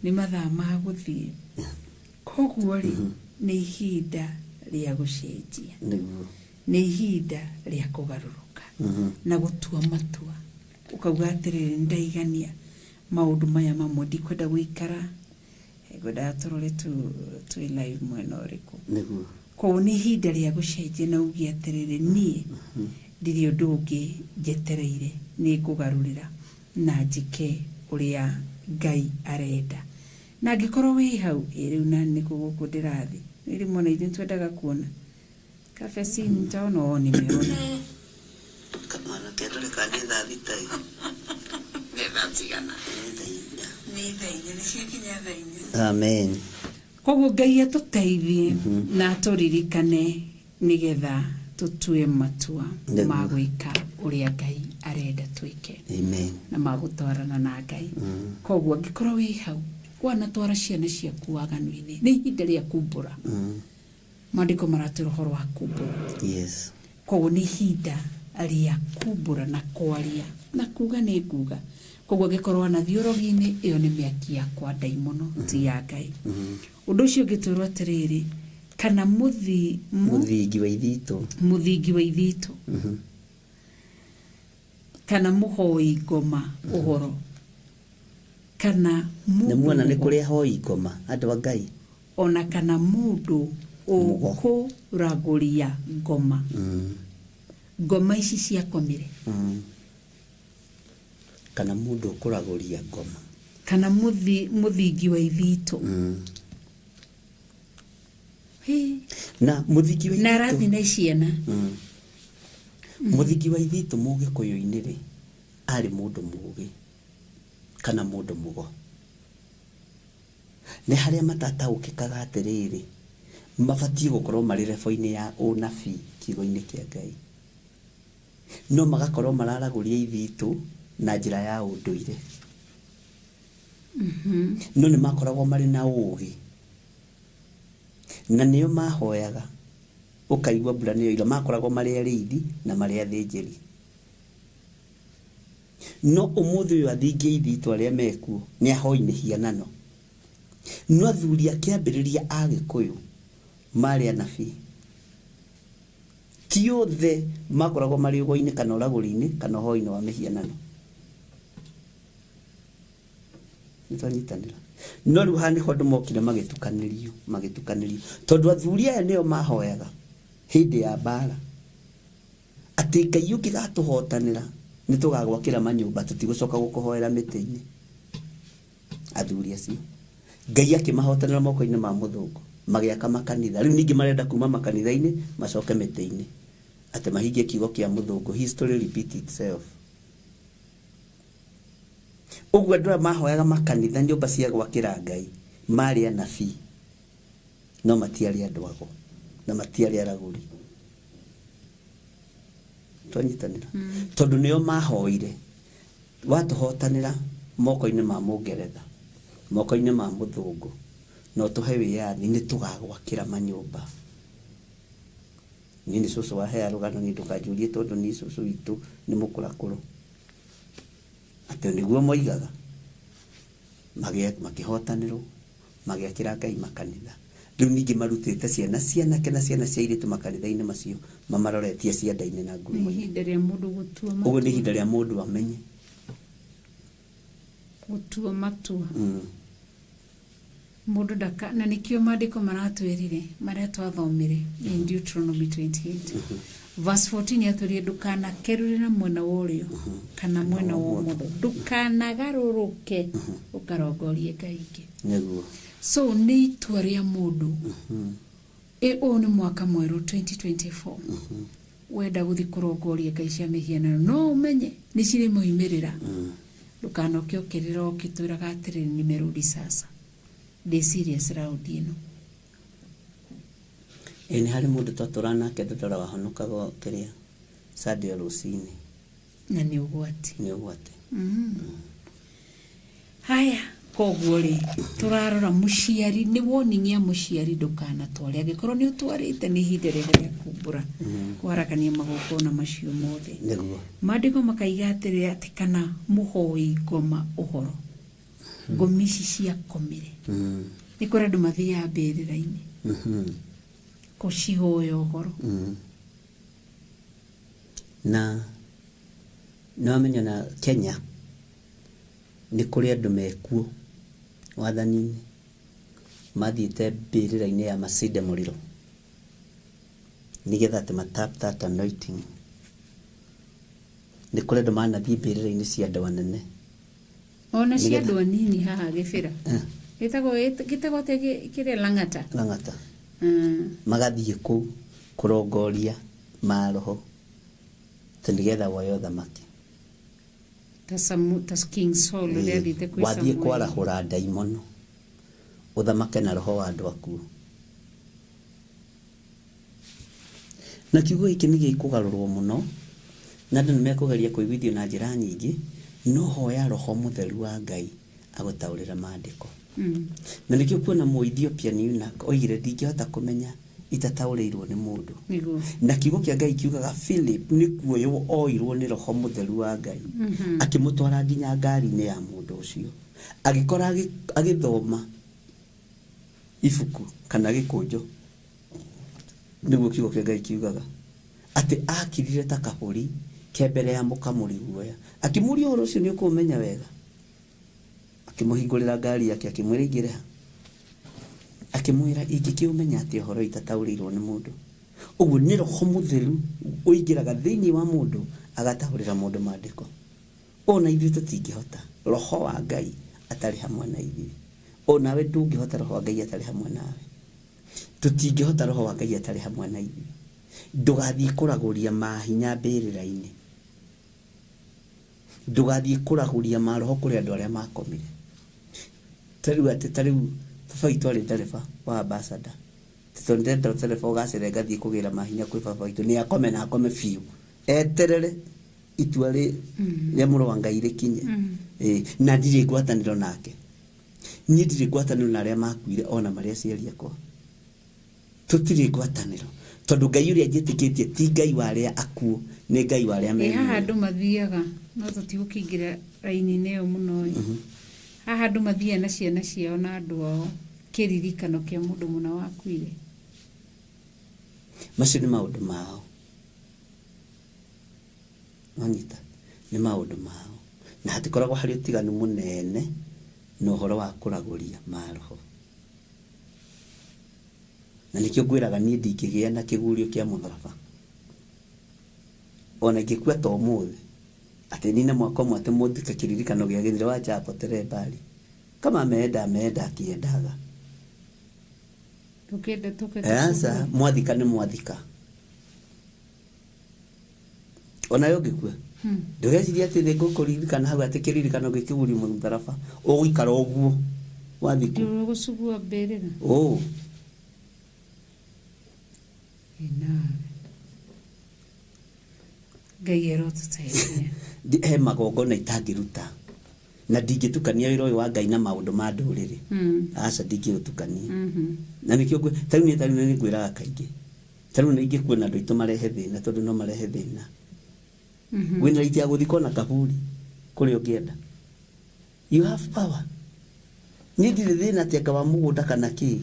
Nĩ mathaa ma gũthiĩ. Koguo rĩ, nĩ ihinda rĩa gũcenjia. Nĩguo. Nĩ ihinda rĩa kũgarũrũka. Na gũtua matua. Ũkauga atĩrĩrĩ, nĩndaigania maũndũ maya mamwe, ndikwenda gũikara. Ngwendaga tũrore twĩ live mwena ũrĩkũ. Nĩguo. Koguo nĩ ihinda rĩa gũcenjia na uge atĩrĩrĩ, niĩ ndirĩ ũndũ ũngĩ njetereire, nĩ ngũgarũrĩra na njĩke ũrĩa Ngai arenda. Na angĩkorwo wĩ hau, ĩ rĩu na nĩkũ gũkũ ndĩrathiĩ. Nĩ rĩmwe na ithuĩ nĩtwendaga kuona. Kabeci nitaona, o nimeona. Mwanake ndore kana nĩ thaa thita ĩ. Nĩ thaa cigana? Nĩ thaa inya. Nĩ thaa inya, nĩ ciakinya thaa inya. Amen. Koguo Ngai atũteithie na atũririkane nĩgetha tũtue matua ma gwĩka ũrĩa Ngai arenda twĩke. Amen. Na ma gũtwarana na Ngai. Koguo angĩkorwo wĩ hau, wanatwara ciana ciaku waganu-inĩ, nĩ ihinda rĩa kumbũra. Maandĩko maratwĩra ũhoro wa kumbũra. Yes. Koguo nĩ ihinda rĩa kumbũra na kwaria na kuga nĩ nguga. Koguo angĩkorwo wanathiĩ ũrogi-inĩ, ĩyo nĩ mĩaki yakwa ndaimono, ti ya Ngai. Ũndũ ũcio ũngĩ twĩrwo atĩrĩrĩ, kana mũthingi wa ithitũ. Mũthingi wa ithitũ. Kana mũhoi ngoma ũhoro. Kana Nĩ muona nĩ kũrĩ ahoi ngoma, andũ a Ngai. Ona kana mũndũ ũkũragũria ngoma. Ngoma ici ciakomire. Kana mũndũ ũkũragũria ngoma. Kana mũthingi wa ithitũ. Na mũthingi wa Na arathiĩ na ciana. Mũthingi wa ithitũ mũgĩkũyũ-inĩ rĩ, arĩ mũndũ mũũgĩ kana mũndũ mũgo. Nĩ harĩa matataũkĩkaga atĩrĩrĩ, mabatiĩ gũkorwo marĩ level-inĩ ya ũnabii kiugo-inĩ kĩa Ngai. No magakorwo mararagũria ithitũ na njĩra ya ũndũire. No nĩ makoragwo marĩ na ũũgĩ. Na nĩo mahoyaga. Ũkaigua mbura nĩyo ira, makoragwo marĩ arĩithi na marĩ athĩnjĩri. No ũmũthĩ ũyũ athingi a ithitũ arĩa mekuo nĩ ahoi mĩhianano. No athuri a kĩambĩrĩria a Gĩkũyũ marĩ anabii. Ti othe makoragwo marĩ ũgo-inĩ kana ũragũri-inĩ kana ũhoi-inĩ wa mĩhianano. Nĩ twanyitanĩra. No rĩu haha nĩho andũ mokire magĩtukanĩrio, magĩtukanĩrio. Tondũ athuri aya nĩo mahoyaga hĩndĩ ya mbara. Atĩ Ngai ũngĩgatũhotanĩra nĩ tũgagwakĩra manyũmba, tũtigũcoka gũkũhoera mĩtĩ-inĩ. Athuri acio Ngai akĩmahotanĩra moko-inĩ ma mũthũngũ, magĩaka makanitha. Rĩu ningĩ marenda kuma makanitha-inĩ macoke mĩtĩ-inĩ, atĩ mahingie kiugo kĩa mũthũngũ. History repeat itself. Ũguo andũ aya mahoyaga makanitha, nyũmba cia gwakĩra Ngai, marĩ anabii, no matiarĩ andũ ago na matiarĩ aragũri. Twanyitanĩra. Tondũ nĩo mahoire, watũhotanĩra moko-inĩ ma Mũngeretha, moko-inĩ ma mũthũngũ, Na ũtũhe wĩyathi nĩ tũgagwakĩra manyũmba. Niĩ nĩ cũcũ wahea rũgano, niĩ ndũkanjũrie tondũ niĩ cũcũ witũ nĩ mũkũrakũrũ, atĩ nĩguo moigaga. Makĩhotanĩrwo, magĩakĩra Ngai makanitha. Rĩu ningĩ marutĩte ciana cianake na ciana cia airĩtu makanitha-inĩ macio, mamaroretie cianda-inĩ na Nĩ ngurumo-inĩ. ihinda rĩa mũndũ gũtua Ũguo nĩ matua. ihinda rĩa mũndũ amenye. Gũtua matua. Mũndũ ndaka, na nĩkĩo maandĩko maratwĩrire marĩa twathomire in Deuteronomy 28 verse 14, yatwĩrire ndũkanakerũre na mwena wa ũrĩo kana mwena wa ũmotho, ndũkanagarũrũke ũkarongorie ngai ingĩ. So nĩ itua rĩa mũndũ. Ũyũ nĩ mwaka mwerũ 2024, wenda gũthiĩ kũrongoria ngai cia mĩhianano, no ũmenye nĩ cirĩ moimĩrĩra. Ndũkanoke ũkĩrĩra ũkĩtwĩraga atĩrĩrĩ, nimerudi sasa, ndĩ serious raundi ĩno. Ĩ nĩ harĩ mũndũ twatũra nake ndondora wahonokaga kĩrĩa Sunday o rũcinĩ. Na nĩ ũgwati. Nĩ ũgwati. Haya, koguo rĩ, tũrarora mũciari, nĩ warning ya mũciari, ndũkanatware. Angĩkorwo nĩ ũtwarĩte, nĩ ihinda rĩega rĩa kumbũra, kwaragania magongona macio mothe. Maandĩko makaiga atĩrĩ, atĩ kana mũhoi ngoma ũhoro, ngomi ici ciakomire, nĩ kũrĩ andũ mathiaga mbĩrĩra-inĩ kũcihoya ũhoro. Na nĩ wamenya na Kenya nĩ kũrĩ andũ mekuo wathani-inĩ mathiĩte mbĩrĩra-inĩ ya Masinde Muliro nĩgetha atĩ matap that anointing. Nĩ kũrĩ andũ manathiĩ mbĩrĩra-inĩ cia andũ anene. Ona cia Nĩgetha- andũ anini haha gĩbĩra, gĩtagwo gĩtagwo atĩa, kĩrĩa Lang'ata. Lang'ata. Magathiĩ kũu kũrongoria maroho atĩ nĩgetha woe ũthamaki. Ta King Saul ũrĩa athiĩte kwĩ Wathiĩ Samuel. kwarahũra ndaimono ũthamake na roho wa andũ akuũ. Na kiugo gĩkĩ nĩ gĩkũgarũrwo mũno na andũ nĩ mekũgeria kũiguithio na njĩra nyingĩ, no hoya Roho Mũtheru wa Ngai agũtaũrĩre maandĩko. Na nĩkĩo kuona Mũethiopia eunuch oigire, "Ndingĩhota kũmenya itataũrĩirwo nĩ mũndũ." Na kiugo kĩa Ngai kiugaga Philip nĩ kuoywo oirwo nĩ Roho Mũtheru wa Ngai, akĩmũtwara nginya ngari-inĩ ya mũndũ ũcio, agĩkora agĩthoma ibuku kana gĩkũnjo. Nĩguo kiugo kĩa Ngai kiugaga atĩ akirire ta kabũri ke mbere ya mũkamũri guoya, akĩmũria, "Ũhoro ũcio nĩ ũkũũmenya wega?" Akĩmũhingũrĩra ngari yake, akĩmwĩra, "Ingĩre ha?" Akĩmwĩra, "Ingĩkĩũmenya atĩ ũhoro itataũrĩirwo nĩ mũndũ?" Ũguo nĩ Roho Mũtheru ũingĩraga thĩinĩ wa mũndũ agataũrĩra mũndũ maandĩko. Ona ithuĩ tũtingĩhota Roho wa Ngai atarĩ hamwe na ithuĩ. Onawe ndũngĩhota Roho wa Ngai atarĩ hamwe nawe. Tũtingĩhota Roho wa Ngai atarĩ hamwe na ithuĩ. Ndũgathiĩ kũragũria mahinya mbĩrĩra-inĩ, ndũgathiĩ kũragũria maroho kũrĩ andũ arĩa makomire. Tarĩu atĩ tarĩu baba witũ arĩ ndereba wa Ambassador, tondũ ndenda ndereba ũgacere ngathiĩ kũgĩra mahinya kwĩ baba witũ, nĩ akome na akome biũ, eterere itua rĩa mũrũ wa Ngai rĩkinye. Ĩ, na ndirĩ ngwatanĩro nake. Niĩ ndirĩ ngwatanĩro na arĩa makuire, ona marĩa aciari akwa tũtirĩ ngwatanĩro, tondũ Ngai ũrĩa njĩtĩkĩtie ti Ngai wa arĩa akuũ, nĩ Ngai wa arĩa me Ĩ haha muoyo. Andũ mathiaga, no tũtigũkĩingĩra raini-inĩ ĩyo mũno ĩ. Haha andũ mathiaga na ciana ciao na andũ ao kĩririkano kĩa mũndũ mũna wakuire. Macio nĩ maũndũ mao, wanyita, nĩ maũndũ mao, na hatikoragwo harĩ ũtiganu mũnene na ũhoro wa kũragũria maroho. Na nĩkĩo ngwĩraga niĩ ndingĩgĩa na kĩgurio kĩa mũtharaba ona ingĩkua ta ũmũthĩ, atĩ nine mwaka ũmwe, atĩ mũthike kĩririkano gĩa gĩthire wa chapotere mbali kama ameenda, ameenda akiendaga. Tũkĩenda tũke. Aca, mwathika nĩ mwathika. Onawe ũngĩkua, ndũgecirie atĩ nĩ ngũkũririkana hau, atĩ kĩririkano gĩkĩgurio mũtharaba ũgũikara ũguo wathikwo. Gũcugua mbĩrĩra. Ũ. Ĩ nawe Ngai arotũteithia. He magongona itangĩruta. Na ndingĩtukania wĩra ũyũ wa Ngai na maũndũ ma ndũrĩrĩ. Aca, ndingĩũtukania. Na nĩkĩo tarĩu niĩ, tarĩu nĩ ngwĩraga kaingĩ, tarĩu nĩ ingĩkuona andũ aitũ marehe thĩna, tondũ no marehe thĩna. Wĩna right ya gũthikwo na kaburi kũrĩa ũngĩenda. You have power. Niĩ ndirĩ thĩna atĩ anga wa mũgũnda kana kĩ.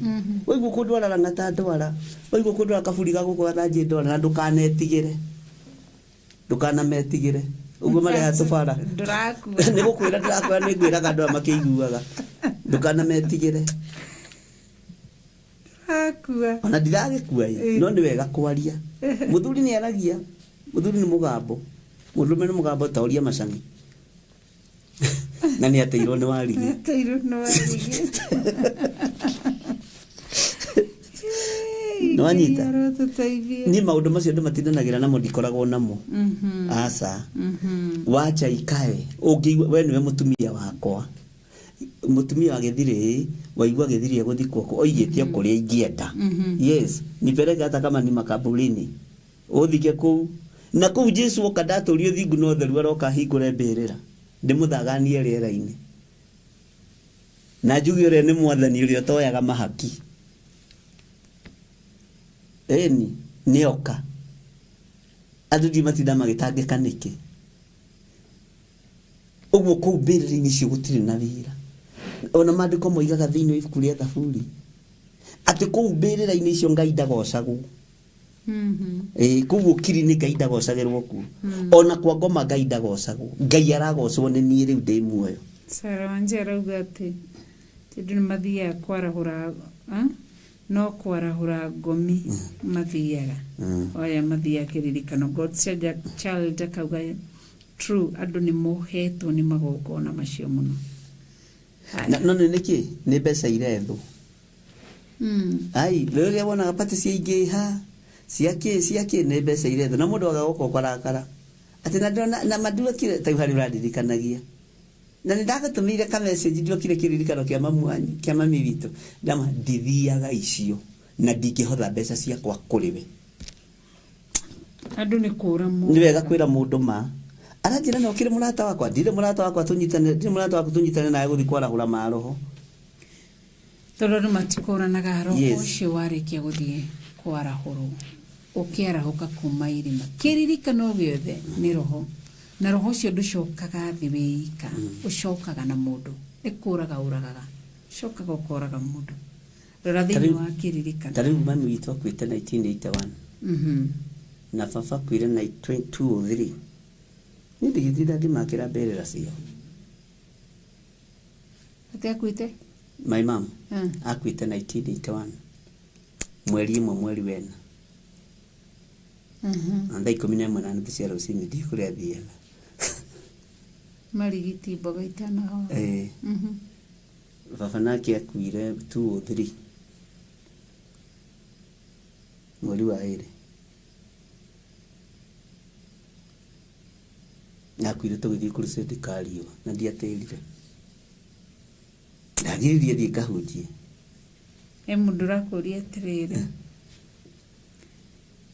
Waigua kũndwara Lang'ata ndwara, waigua kũndwara kaburi ga gũkũ gathanjĩ ndwara, na ndũkanetigĩre, ndũkanametigĩre ũguo mareha tũbara. Ndũrakua. Nĩ gũkwĩra ndĩrakwĩra, nĩ ngwĩraga andũ aya makĩiguaga, ndũkanametigĩre. Ndũrakua. Ona ndiragĩkua ĩ, no nĩ wega kwaria. Mũthuri nĩ aragia, mũthuri nĩ mũgambo, mũndũrũme nĩ mũgambo. Ta ũria macang'i na nĩ ateirwo nĩ warigi. Ateirwo nĩ warigi. Nĩwanyita? Arotũteithie. Niĩ maũndũ macio andũ matindanagĩra namo ndikoragwo namo. Aca, wacha ikae. Ũngĩigua we nĩwe mũtumia wakwa, mũtumia wa gĩthirĩ, waigua gĩthirĩ egũthikwo kũ, oigĩte o kũrĩa ingĩenda. Yes, nipeleke hata kama ni makaburini, ũthike kũu na kũu. Jesu oka ndatũrio thingu na ũtheru, aroka ahingũre mbĩrĩra, ndĩmũthaganie rĩera-inĩ na njuge ũrĩa nĩ mwathani ũrĩa ũtoyaga mahaki. Ĩni nĩoka, andũ ndiũ matinda magĩtangĩka nĩkĩ ũguo. Kũu mbĩrĩra-inĩ icio gũtirĩ na wĩra. Ona maandĩko moigaga thĩinĩ wa ibuku rĩa Thaburi atĩ kũu mbĩrĩra-inĩ icio Ngai ndagocagwo. Ĩĩ, kũu ũkiri-inĩ Ngai ndagocagĩrwo kuo, ona kwa ngoma Ngai ndagocagwo. Ngai aragocwo nĩ niĩ rĩu ndĩ muoyo. Sarah Wanja arauga atĩ ti andũ nĩ mathiaga kwarahũra, ah? No kwarahũra ngomi mathiaga, oya mathiaga kĩririkano. God Child akauga true, andũ nĩ mohetwo nĩ magongona macio mũno. Na no nĩ nĩkĩ nĩ mbeca irethwo. Ai, rĩrĩa wonaga pati ciaingĩha, ciakĩ ciakĩ, nĩ mbeca irethwo, na mũndũ agagoka ũkarakara atĩ na ndĩrona na manduokire. Ta harĩ ũrandirikanagia na nĩ ndagũtũmĩire ka message, nduokire kĩririkano kĩa mamu wanyu, kĩa mami witũ. Ndama ndithiaga icio na ndingĩhotha mbeca ciakwa kũrĩ we. Andũ nĩ kũra. Nĩ wega kwĩra mũndũ ma aranjĩra na ũkĩrĩ mũrata wakwa, ndirĩ mũrata wakwa tũnyitane, ndirĩ mũrata waku tũnyitane nawe gũthiĩ kwarahũra maroho. Tondũ andũ matikũranaga roho. Yes. Ũcio warĩkia gũthiĩ kwarahũrwo, ũkĩarahũka kuma irima, kĩririkano gĩothe nĩ roho, na roho ũcio ndũcokaga thĩ wĩika, ũcokaga na mũndũ. Nĩ kũraga ũragaga, ũcokaga ũkoraga mũndũ. Rora thĩinĩ wa kĩririkano. Ta rĩu mami witũ akuĩte 1981 na baba akuire na 203. Niĩ ndigĩtinda ngĩmakĩra mbĩrĩra ciao. Atĩ akuĩte? My mom akuĩte 1981, mweri ĩmwe, mweri wena, na thaa 11:30 cia rũcinĩ. Ndiĩ kũrĩa athiaga. Marigiti mboga itanahoa. Eh, baba nake akuire 203, mweri wa ĩrĩ. Akuire tũgĩthiĩ crusade Kariũa, na ndiatĩrire, ndagiririe thiĩ ngahunjie. He mũndũ ũrakũria atĩrĩrĩ,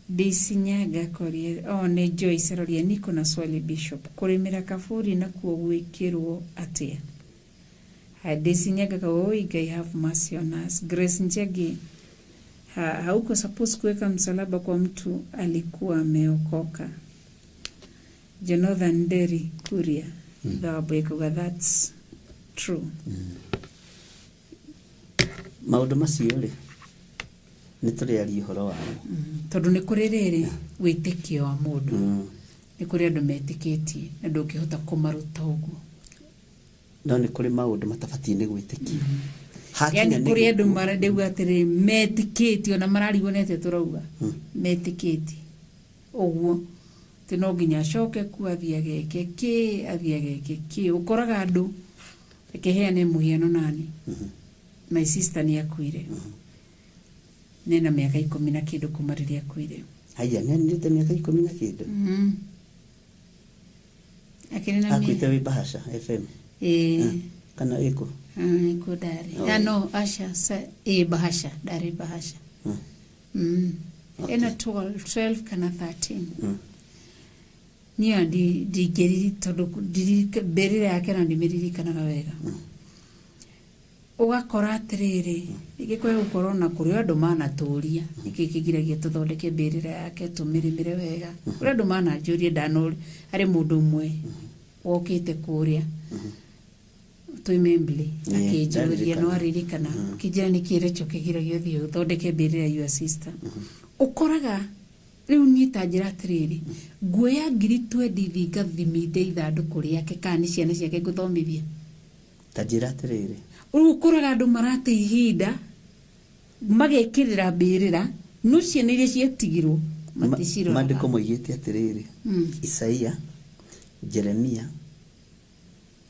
Ndicinyanga akoria, oh, nĩ Joyce aroria, niko na swali bishop, kũrĩmĩra kaburi nakuo gwĩkĩrwo atĩa? Haya, Ndicinyanga kauga, oi Ngai, have mercy on us. Grace Njagi, hauko supposed kuweka msalaba kwa mtu alikuwa ameokoka. Jonathan Nderi Kuria thawabu ikuga that's true. Maũndũ macio rĩ, nĩ tũrĩaria ũhoro wamo. Tondũ nĩ kũrĩ rĩrĩ wĩtĩkio wa mũndũ, nĩ kũrĩ andũ metĩkĩtie na ndũngĩhota kũmaruta ũguo. No nĩ kũrĩ maũndũ matabatiĩ nĩ gwĩtĩkio. Hakinya Yani nĩ kũrĩ andũ gĩkuũ. marendauga atĩrĩ metĩkĩtie, ona mararigwo nĩ atĩa tũrauga, metĩkĩtie ũguo atĩ no nginya acoke kuo athiĩ ageke kĩ, athiĩ ageke kĩ. Ũkoraga andũ, reke heane mũhiano nani, my sister nĩ akuire, nena mĩaka 10 na kĩndũ kuma rĩrĩa akuire. Haya, nĩ aninĩte mĩaka 10 na kĩndũ. Akĩrĩ na Akuĩte wĩ Bahasha FM? Ĩĩ. Kana ĩkũ? Nĩkuo ndarĩ. Oh. Ah, no, aca, ĩ Bahasha, ndarĩ Bahasha. Ena 12, 12 kana 13. Niĩ ndingĩriri tondũ mbĩrĩra yake na ndimĩririkanaga wega. Ũgakora atĩrĩrĩ, rĩngĩ kwĩ gũkorwo na kũrĩ andũ manatũria nĩkĩ kĩgiragia tũthondeke mbĩrĩra yake tũmĩrĩmĩre wega. Kũrĩ andũ mananjũria ndanũri harĩ mũndũ ũmwe wokĩte kũrĩa twĩ Membley akĩnjũria Ndaririkana. no aririkana akĩnjĩra nĩkĩ Rachel kĩgiragia ũthiĩ ũthondeke mbĩrĩra your sister. Ũkoraga rĩu niĩ ta njĩra atĩrĩrĩ, nguoya 20,000 thiĩ ngathiminde ithandũkũ rĩake kana nĩ ciana ciake ngũthomithia. Ta njĩra atĩrĩrĩ, Rĩu ũkoraga andũ marate ihinda magekĩrĩra mbĩrĩra no ciana iria ciatigirwo maticiroraga. Maandĩko moigĩte atĩrĩrĩ, Isaia, Jeremia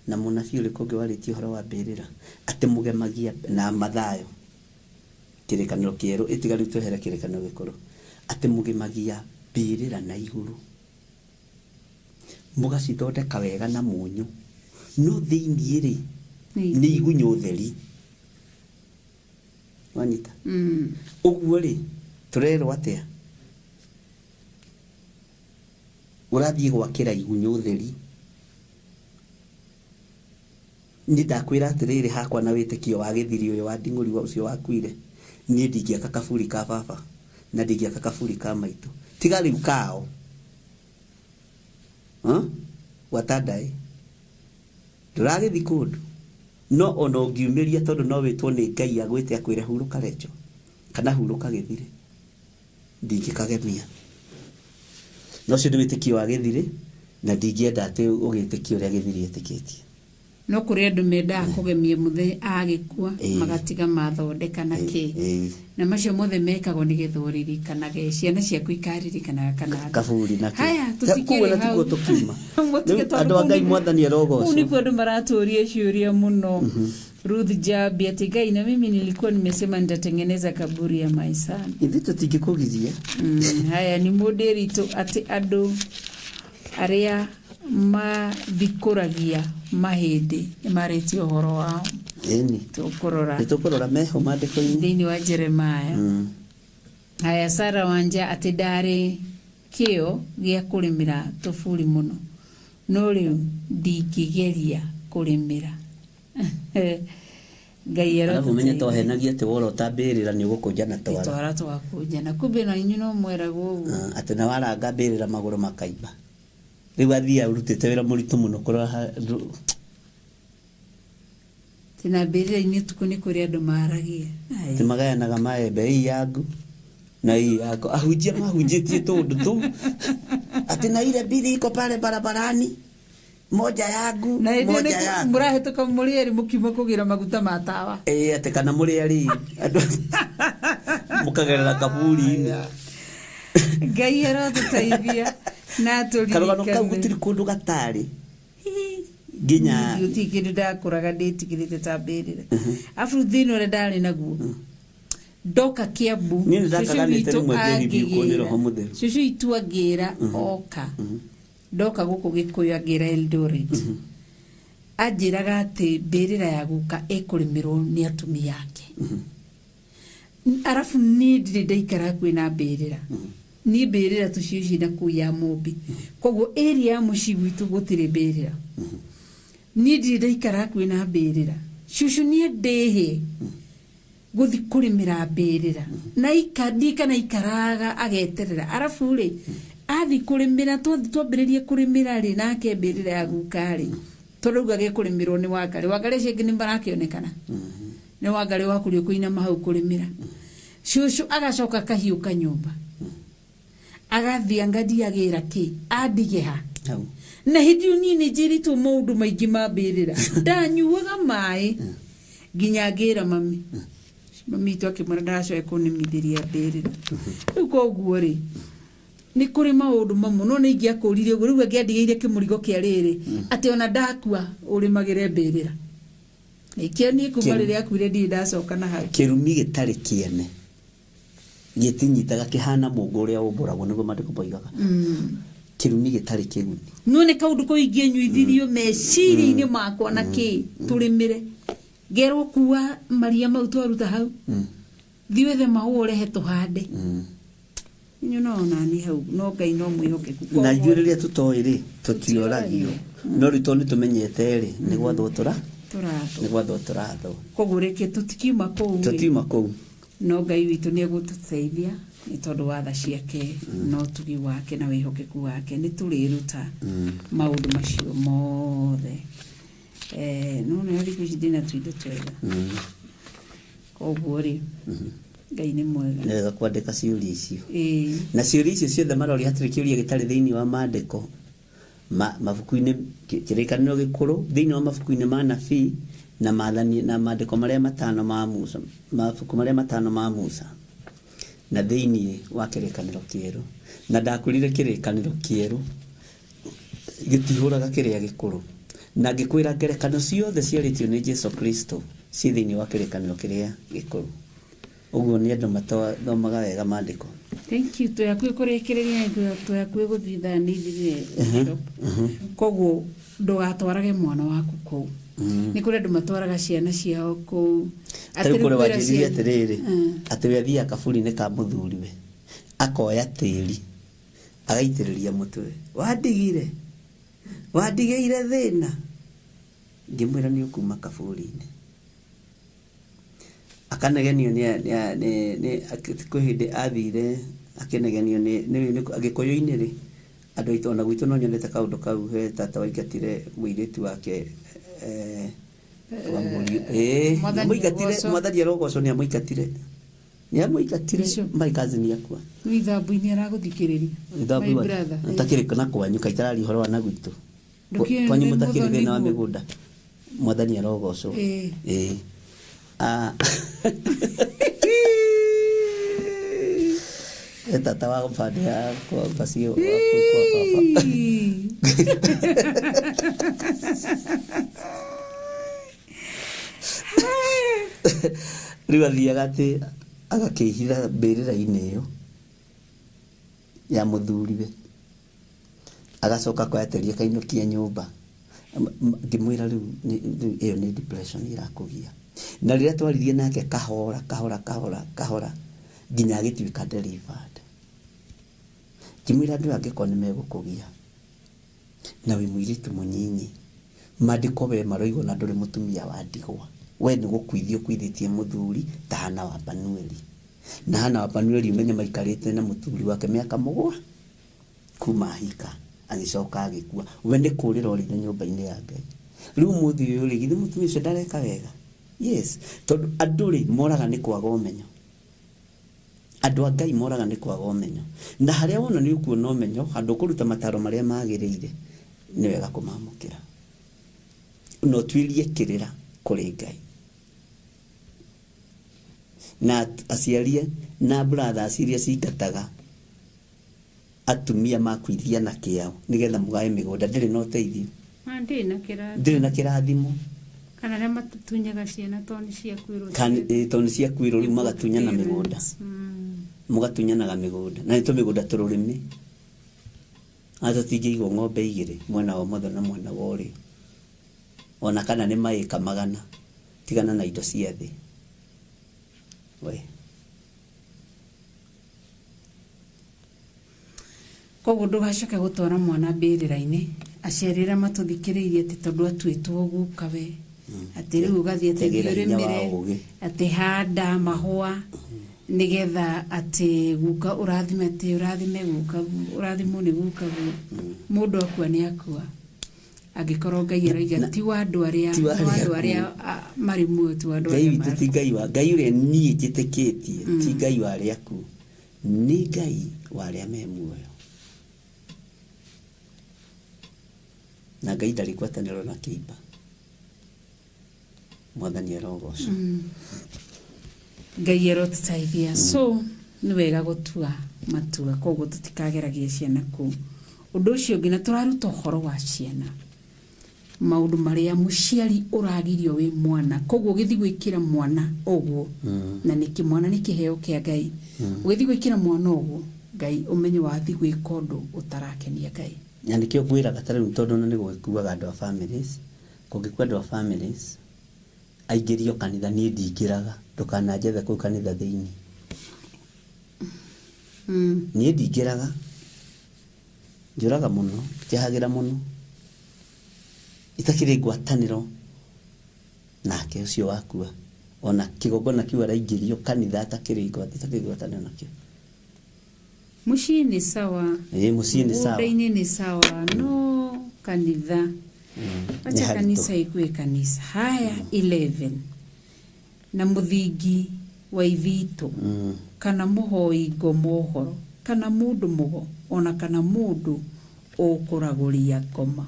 na mũnabii ũrĩkũ ũngĩ warĩtie ũhoro wa mbĩrĩra, atĩ mũgemagia na Mathayo kĩrĩkanĩro kĩerũ, ĩtiga rĩu twehere kĩrĩkanĩro gĩkũrũ, atĩ mũgemagia mbĩrĩra na igũrũ, mũgacithondeka wega na mũnyũ, no thĩiniĩ rĩ nĩ igunyũ theri. Wanyita? Ũguo rĩ tũrerwo atĩa? Ũrathiĩ gwakĩra igunyũ theri. Niĩ ndakwĩra atĩrĩrĩ, hakwa na wĩtĩkio wa gĩthiri ũyũ wa nding'ũri ũcio wakuire, niĩ ndingĩaka kaburi ka baba na ndingĩaka kaburi ka maitũ, tiga rĩu kao gwata ndaĩ ndũragĩthi kũndũ, no ona ũngiumĩria tondũ no wĩtwo nĩ Ngai agwĩte akwĩre hurũka Rachel kana hurũka gĩthirĩ, ndingĩkagemia. No ũcio nĩ wĩtĩkio wa gĩthirĩ na ndingĩenda atĩ ũgĩtĩkie ũrĩa gĩthirĩ etĩkĩtie. No kũrĩ andũ mendaga kũgemia mũthenya agĩkua magatiga mathondeka na kĩ, na macio mothe mekagwo nĩgetha ũririkanage, ciana ciaku ikaririkanaga kana kaburi na kĩ. Haya, Kũu tũtikĩrĩ na hau. tikuo tũkiuma. Mũtige Rĩu tondũ andũ a kũu Ngai mwathani arogocwo. Kũu nĩkuo andũ maratũria ciũria mũno. Ruth Jabi ati Ngai, na mimi nilikuwa nimesema nitatengeneza kaburi ya my son. Ithuĩ tũtingĩkũgiria. Haya ni mũndĩritũ atĩ andũ arĩa mathikũragia mahĩndĩ nĩmarĩtie ũhoro wao. Ĩni. Tũkũrora. Nĩ tũkũrora meho maandĩko-inĩ. Thĩinĩ wa Jeremiah. Haya, Sara Wanja atĩ ndarĩ kĩo gĩa kũrĩmĩra tũburi mũno, no rĩu ndingĩgeria kũrĩmĩra. Ngai Arabu menye arotũteithia. tohenagia atĩ worota mbĩrĩra nĩ ũgũkũnja na twara. Twara twakũnjana, kumbe na inyuĩ no mweragwo ũguo. Atĩ na waranga mbĩrĩra magũrũ makaimba. Rĩu athiĩ arutĩte wĩra mũritũ mũno kũrora Tena mbĩrĩra-inĩ ũtukũ nĩ kũrĩ andũ maragia. Aya. Atĩ magayanaga maembe ii yangu na ii yako. Ahunjia mahunjĩtie tũndũ tũu atĩ na ile mbili iko pale barabarani, moja yangu Na hĩndĩ ĩyo moja nĩ yako. mũrahĩtũka mũrĩ erĩ mũkiuma kũgĩra maguta ma tawa. Ĩĩ, atĩ kana mũrĩ erĩ andũ mũkagerera kaburi-inĩ. Ngai arotũteithia na Karũgano kau atũririkane. gũtirĩ kũndũ gatarĩ nginya Gũtirĩ kĩndũ ndakũraga ndĩtigĩrĩte ta mbĩrĩra. Arabu thĩna ũrĩa ndarĩ naguo, ndoka Kiambu, Niĩ nĩ cũcũ ndakaganĩte witũ rĩmwe ngĩribikwo nĩ Roho angĩgĩra, Mũtheru. cũcũ witũ angĩra oka, ndoka gũkũ Gĩkũyũ angĩra Eldoret, anjĩraga atĩ mbĩrĩra ya guka ĩkũrĩmĩrwo nĩ atumia ake. Arabu niĩ ndirĩ ndaikara hakuhĩ na mbĩrĩra. Niĩ mbĩrĩra tũciũci na kũu ya Mũmbi, koguo area ya mũciĩ gwitũ gũtirĩ mbĩrĩra. Niĩ ndirĩ ndaikara hakuhĩ na mbĩrĩra. Cũcũ niĩ ndĩhĩ gũthi kũrĩmĩra mbĩrĩra na ndikana ikaraga ageterera. Arabu rĩ athi kũrĩmĩra, twambĩrĩrie kũrĩmĩra rĩ nake mbĩrĩra ya guka rĩ, tondũ rĩu agekũrĩmĩrwo nĩ Wangarĩ. Wangarĩ acio angĩ nĩ marakĩonekana, nĩ Wangarĩ wa kũrĩa kũinama hau kũrĩmĩra. Cũcũ agacoka akahiũka nyũmba agathiĩ angandiagĩra kĩ andige ha Hau. Na hĩndĩ ĩyo niĩ nĩ njĩrĩtwo maũndũ maingĩ ma mbĩrĩra, ndanyuaga maĩ nginya ngĩra mami. Mami witũ akĩmwĩra ndacoke kũnĩmithĩria mbĩrĩra. Rĩu koguo rĩ nĩ kũrĩ maũndũ mamwe no nĩ ingĩakũririe ũguo, rĩu angĩandigĩire kĩmũrigo kĩa rĩrĩ atĩ ona ndakua ũrĩmagĩre mbĩrĩra. Nĩkĩo niĩ kuma rĩrĩa akuire ndirĩ ndacoka na hau. Kĩrumi gĩtarĩ kĩene gĩtinyitaga, kĩhana mũngũ ũrĩa ũmbũragwo, nĩguo maandĩko moigaga. Kĩrumi gĩtarĩ kĩguni. No nĩ kaũndũ kau ingĩnyuithirio meciria-inĩ makwa na kĩ tũrĩmĩre ngerwo kua maria mau twaruta hau, thiĩ wethe mahũa ũrehe tũhande. Nyonaga onani hau no Ngai no mwĩhokeku. Na ithuĩ rĩrĩa tũtoĩ rĩ tũtioragio, no rĩu tondũ nĩ tũmenyete rĩ nĩ gwathwo tũra tũrathwo nĩ gwathwo tũrathwo. Koguo reke tũtikiuma kũu rĩ. Tũtiuma kũu. No Ngai witũ nĩ egũtũteithia nĩ tondũ wa tha ciake na ũtugi wake na wĩhokeku wake, nĩ tũrĩruta maũndũ macio mothe. No nĩ thikũ ici ndĩna tũindo twega, koguo rĩ Ngai nĩ mwega. Nĩ wega kwandĩka ciũria icio. Ĩĩ. Na ciũria icio ciothe maroria hatirĩ kĩũria gĩtarĩ thĩinĩ wa maandĩko mabuku-inĩ kĩrĩkanĩro gĩkũrũ, thĩinĩ wa mabuku-inĩ ma nabii na maathani na maandĩko marĩa matano ma Musa, mabuku marĩa matano ma Musa, na thĩinĩ wa kĩrĩkanĩro kĩerũ. Na ndakwĩrire kĩrĩkanĩro kĩerũ gĩtihũraga kĩrĩa gĩkũrũ, na ngĩkwĩra ngerekano ciothe ciarĩtio nĩ Jesu Kristo ciĩ thĩinĩ wa kĩrĩkanĩro kĩrĩa gĩkũrũ. Ũguo nĩ andũ matathomaga wega maandĩko. Thank you. Twĩ hakuhĩ kũrĩkĩrĩria, twĩ hakuhĩ gũthiĩ thaa nĩ ithirire workshop. Koguo ndũgatwarage mwana waku kũu. Nĩ kũrĩ andũ matwaraga ciana ciao kũu. Ta rĩu Atĩ kũrĩa rĩu kwĩra wanjĩrire ciana- atĩrĩrĩ, atĩ we athiaga kaburi-inĩ ka mũthuriwe akoya tĩri agaitĩrĩria mũtwe, wandigire wandigĩire thĩna, ngĩmwĩra nĩ ũkuma kaburi-inĩ. Akanegenio nĩ kwĩ hĩndĩ athire akĩnegenio nĩ Agĩkũyũ-inĩ rĩ, andũ aitũ ona gwitũ no nyonete kaũndũ kau, he tata waingatire mũirĩtu wake wa mũriũ. Mwathani nĩamũingatire, arogocwo. Mwathani arogocwo, nĩamũingatire, nĩamũingatire Bishop. my cousin akua. Nĩ ithambu-inĩ aragũthikĩrĩria. My brother. Ũtakĩrĩ na kwanyu kaitararia ũhoro wa na gwitũ. Ndũkĩũĩ Kwanyu nĩ mũtakĩrĩ thĩna wa mũthoni guo. mĩgũnda. Mwathani arogocwo. Ĩĩ. Tata wa bande ya kwa bacio kwa baba. Rĩu athiaga atĩ agakĩhitha mbĩrĩra-inĩ ĩyo ya mũthuriwe, agacoka akoya tĩri akainũkia nyũmba. Ngĩmwĩra rĩu rĩu ĩyo nĩ depression ĩrakũgia. Na rĩrĩa twaririe nake kahora kahora kahora kahora nginya agĩtuĩka delivered. Ngĩmwĩra andũ aya angĩkorwo nĩ megũkũgia na wĩ mũirĩtu mũnyinyi, maandĩko we maroiga ona ndũrĩ mũtumia wa ndigwa, we nĩ gũkuithia ũkuithĩtie mũthuri ta Hana wa Panueli. Na Hana wa Panueli ũmenye maikarĩte na mũthuri wake mĩaka 7 kuma ahika, agĩcoka agĩkua. We nĩ kũrĩra orĩire nyũmba-inĩ ya Ngai. Rĩu ũmũthĩ ũyũ rĩ, githĩ mũtumia ũcio ndareka wega? Yes, tondũ andũ rĩ moraga nĩ kwaga ũmenyo. Andũ a Ngai moraga nĩ kwaga ũmenyo. Na harĩa wona nĩ ũkuona ũmenyo, handũ ũkũruta mataro marĩa magĩrĩire, nĩ wega kũmamũkĩra. Na ũtuĩrie kĩrĩra kũrĩ Ngai. Na aciari na brothers iria cingataga atumia makuithia na kĩao nĩgetha mũgae mĩgũnda, ndĩrĩ na ũteithio. Ndĩrĩ na kĩrathimo. Ndĩrĩ na kĩrathimo. Kana arĩa matunyaga ciana tondũ nĩ ciakuĩrwo. Tondũ nĩ ciakuĩrwo rĩu magatunyana mĩgũnda. Mũgatunyanaga mĩgũnda. Na nĩ tũmĩgũnda tũrũrĩmĩ. Na tũtingĩigwo ng'ombe igĩrĩ mwena wa ũmotho na mwena wa ũrĩo. Ona kana nĩ maĩka 100 tigana na indo cia thĩ. We. Koguo ndũgacoke gũtwara mwana mbĩrĩra-inĩ, aciari arĩa matũthikĩrĩirie atĩ tondũ atuĩtwo guka we, atĩ rĩu ũgathiĩ atĩ Tegera hinya wa ũrĩmĩre, ũũgĩ. atĩ handa mahũa nĩgetha atĩ guka ũrathime, atĩ ũrathime guka, ũrathimwo nĩ guka guo. Mũndũ akua nĩ akua. Angĩkorwo Ngai aroiga ti wa andũ arĩa, Ti wa wa andũ arĩa arĩa, marĩ muoyo, ti wa andũ Ngai arĩa witũ ti marĩ. Ngai wa Ngai ũrĩa niĩ njĩtĩkĩtie, ti Ngai wa arĩa akuũ, nĩ Ngai wa arĩa me muoyo. Na Ngai ndarĩ ngwatanĩro na kĩimba. Mwathani arogocwo. Ngai arotũteithia. So nĩ wega gũtua matua, koguo tũtikageragia ciana kũu. Ũndũ ũcio ũngĩ, na tũraruta ũhoro wa ciana, maũndũ marĩa mũciari ũragirio wĩ mwana, koguo ũgĩthiĩ gwĩkĩra mwana ũguo, na nĩkĩ mwana nĩ kĩheo kĩa Ngai, ũgĩthiĩ gwĩkĩra mwana ũguo Ngai ũmenye wathiĩ gwĩka ũndũ ũtarakenia Ngai. Na nĩkĩo ngwĩraga ta rĩu, tondũ nĩ gũgĩkuaga andũ a families, kũngĩkua andũ a families aingĩrio kanitha, niĩ ndingĩraga, ndũkananjethe kũu kanitha thĩinĩ. Niĩ ndingĩraga njũraga mũno, njahagĩra mũno itakĩrĩ ngwatanĩro nake ũcio wakua, ona kĩgongona kĩu araingĩrio kanitha atakĩrĩ ngwatanĩro nakĩo. Mũciĩ nĩ sawa. Ĩĩ, mũciĩ nĩ sawa. Mũgũnda-inĩ nĩ sawa, no kanitha, Nĩ acha haritũ. Kanisa ikue kanisa. Haya, 11, na mũthingi wa ithitũ kana mũhoi ngoma ũhoro kana mũndũ mũgo ona kana mũndũ ũkũragũria ngoma,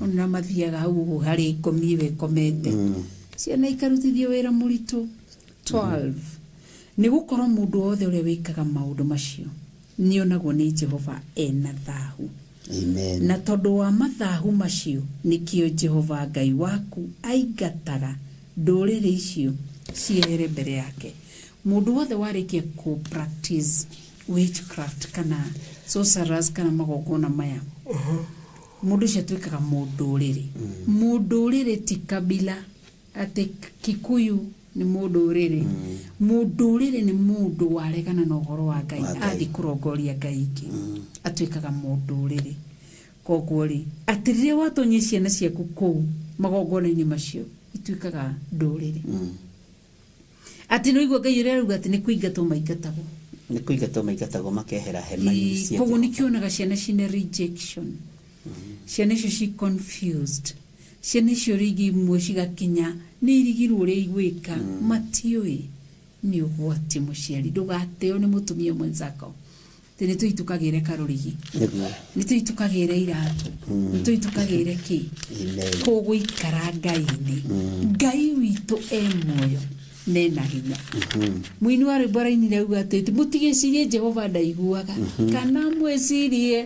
ona mathiaga hau ũguo harĩ ngomi ĩyo ĩkomete, ciana ikarutithio wĩra mũritũ. 12, nĩ gũkorwo mũndũ wothe ũrĩa wĩkaga maũndũ macio nĩonagwo nĩ Jehova ena thahu. Amen. Na tondũ wa mathahu macio nĩkĩo Jehova Ngai waku aingataga ndũrĩrĩ icio ciehere mbere yake. Mũndũ wothe warĩkia kũ practice witchcraft kana sorcerers kana magongona maya, mũndũ ũcio atuĩkaga mũndũrĩrĩ. Mũndũrĩrĩ ti kabila, atĩ Kikuyu nĩ mũndũrĩrĩ. Mũndũrĩrĩ nĩ mũndũ waregana na ũhoro wa Ngai, Wa Ngai. athiĩ kũrongoria Ngai ingĩ, atuĩkaga mũndũrĩrĩ. Koguo rĩ, atĩ rĩrĩa watonyia ciana ciaku kũu magongona-inĩ macio, ituĩkaga ndũrĩrĩ. Atĩ nĩ ũigua Ngai ũrĩa arauga atĩ nĩ kũingatwo maingatagwo. Nĩ kũingatwo maingatagwo makehera hema-inĩ cia Koguo Jehova. nĩkĩonaga ciana cina rejection, ciana icio ci confused, ciana icio rĩngĩ imwe cigakinya nĩ irigirwo ũrĩa igwĩka, matiũĩ. Nĩ ũgwati mũciari, ndũgateo nĩ mũtumia mwenzako atĩ nĩ tũi tũkagĩre karũrigi, Nĩguo. nĩ tũi tũkagĩre iratũ, nĩ tũi tũkagĩre kĩ. Amen. Tũgũikara Ngai-inĩ. Ngai witũ e muoyo nena hinya. Mũini wa rwĩmbo arainire auga atĩ mũtigĩcirie Jehova ndaiguaga, kana mwĩcirie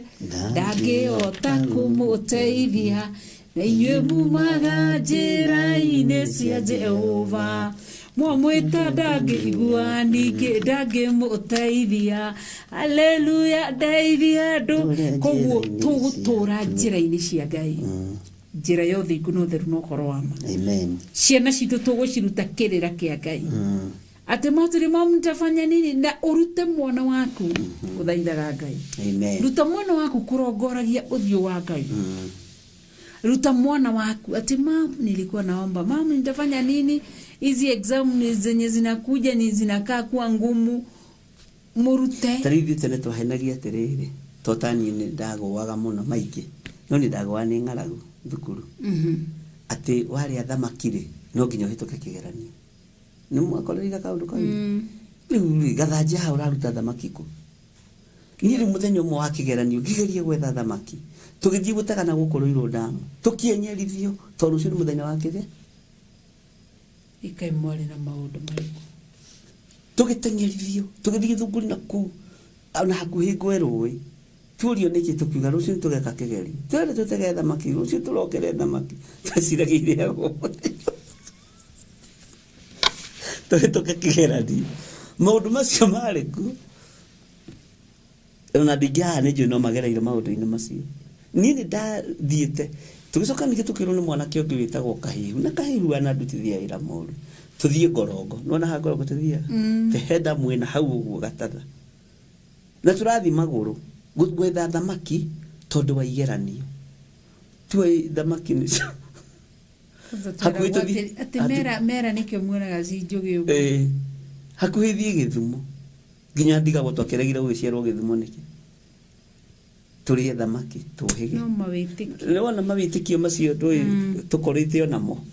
ndangĩhota kũmũteithia, na inyuĩ mumaga njĩra-inĩ cia Jehova, mwamwĩta ndangĩigua, ningĩ ndangĩmũteithia. Aleluya, ndeithia andũ. Koguo tũgũtũra njĩra-inĩ cia Ngai, njĩra ya ũthingu na ũtheru na ũhoro wa ma. Amen. Ciana citũ tũgũciruta kĩrĩra kĩa Ngai, atĩ matũrĩ mamu nitafanya nini, na ũrute mwana waku gũthaithaga Ngai. Amen. Ruta mwana waku kũrongoragia ũthiũ wa Ngai. Ruta mwana waku ati mam, nilikuwa naomba mam, nitafanya nini, hizi exam ni zenye zinakuja ni zinakaa kuwa ngumu. Murute. Ta rĩu ithuĩ tene twahenagia atĩrĩrĩ, to ta niĩ nĩ ndagũaga mũno maingĩ, no nĩ ndagũaga nĩ ng'aragu thukuru, atĩ warĩa thamaki rĩ, no nginya ũhĩtũke kĩgeranio. Nĩ mwakorereire kaũndũ kau? Rĩu rĩ, gathanja haha ũraruta thamaki kũ? Niĩ rĩu mũthenya ũmwe wa kĩgeranio ngĩgeria gwetha thamaki, tũgĩthiĩ gũtega na gũkũ Rũirũ ndamu, tũkĩenyerithio tondũ ũcio nĩ mũthenya wa kĩge Ikai mwarĩ na maũndũ marĩkũ? Tũgĩteng'erithio tũgĩthiĩ Gĩthũngũri na kũu ona hakuhĩ ngwe rũĩ, tuorio nĩkĩ, tũkiuga rũciũ nĩtũgeka kĩgerio, twende tũtege thamaki, rũciũ tũrokere thamaki. Tweciragia irĩagwo tũhĩtũke kĩgeranio. Maũndũ macio marĩ kuo, ona andũ aingĩ haha nĩ njũĩ no magereire maũndũ-inĩ macio. Niĩ nĩ ndathiĩte, tũgĩcoka ningĩ tũkĩrwo nĩ mwanake ũngĩ wĩtagwo Kahihu, na Kahihu anandutithia wĩra mũru, tũthiĩ Ngorongo. Nĩwona haha Ngorongo tũthiaga he ndamu ĩna hau ũguo Gatatha, na tũrathiĩ magũrũ gwetha thamaki tondũ wa igeranio. Tuoĩ thamaki nĩcio Kwanza hakuhĩ tweragwo atĩ mera mera nĩkĩo muonaga ci njũgĩ ũguo. Ĩĩ, hakuhĩ thiĩ Gĩthumo, nginya ndigagwo twakĩregire gũgĩciarwo Gĩthumo nĩkĩ, tũrĩe thamaki tũhĩge. No mawĩtĩkio. Nĩwona mawĩtĩkio macio ndũĩ tũkorĩte onamo.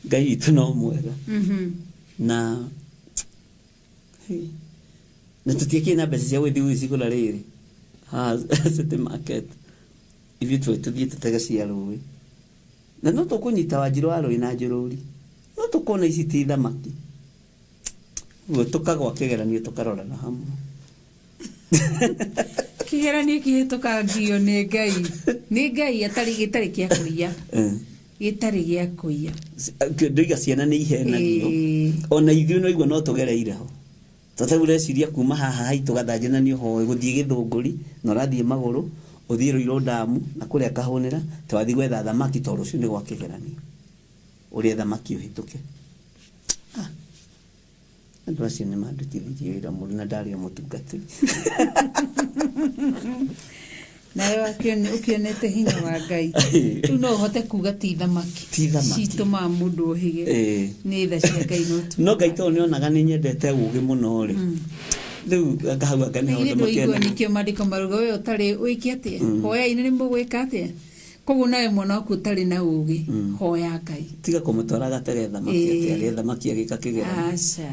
Ngai witũ no mwega. Na hey, na tũtiakĩrĩ na mbeca cia gũgĩthiĩ gũgĩcigũra rĩrĩ haha City Market. Ithuĩ tũthiĩ tũtege cia rũĩ, na no tũkũnyita wanjirũ wa rũĩ na njũrũri, no tũkona ici ti thamaki. Ũguo tũkagwa kĩgeranio, tũkarorana hamwe. Kĩgeranio kĩhĩtũkangio nĩ Ngai, nĩ Ngai, atarĩ gĩtarĩ kĩa kũiya. Gĩtarĩ gĩa kũiya. Ndoiga ciana nĩ ihenagio. Ona ithuĩ no igua no tũgereire ho. Tata ũreciria kuma haha haitũ Gathanja na nĩ ũhoe gũthiĩ Gĩthũngũri, na ũrathiĩ magũrũ ũthiĩ Rũirũ ndamu na kũrĩa Kahũnĩra, twathiĩ gwetha thamaki tondũ rũciũ nĩ gwa kĩgeranio, ũrĩe thamaki ũhĩtũke. Ah. Andũ acio nĩ mandutithirie wĩra mũru na ndarĩ o mũtungatĩri. Nawe ũkĩonete hinya wa Ngai, rĩu no ũhote kuga ti thamaki Ti thamaki. citũmaga mũndũ ũhĩge, nĩ tha cia Ngai no tu. No Ngai tondũ nĩonaga nĩ nyendete ũgĩ mũno rĩ, rĩu ngahau anga nĩ Ithe maũndũ ndũigua makĩenda. nĩkĩo maandĩko maruga we ũtarĩ wĩke atĩa, hoyai na nĩ mũgwĩka atĩa. Koguo nawe mwana waku ũtarĩ na ũgĩ, hoya Ngai. Tiga kũmũtwara gatege thamaki atĩ arĩe thamaki agĩka kĩgeranio. Aca,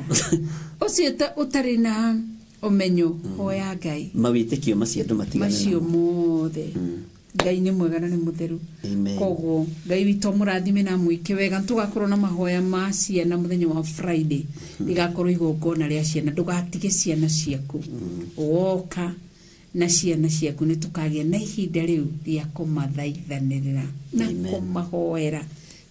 ũcio ũtarĩ na ũmenyo, hoya Ngai. Mawĩtĩkio macio andũ matigane Macio namo. mothe, Ngai nĩ mwega na nĩ mũtheru. Amen. Koguo Ngai witũ amũrathime na amwĩke wega. Tũgakorwo na mahoya ma ciana mũthenya wa Friday, rĩgakorwo igongona rĩa ciana. Ndũgatige ciana ciaku, woka na ciana ciaku nĩ tũkagĩa na ihinda rĩu rĩa kũmathaithanĩrĩra na Amen. kũmahoera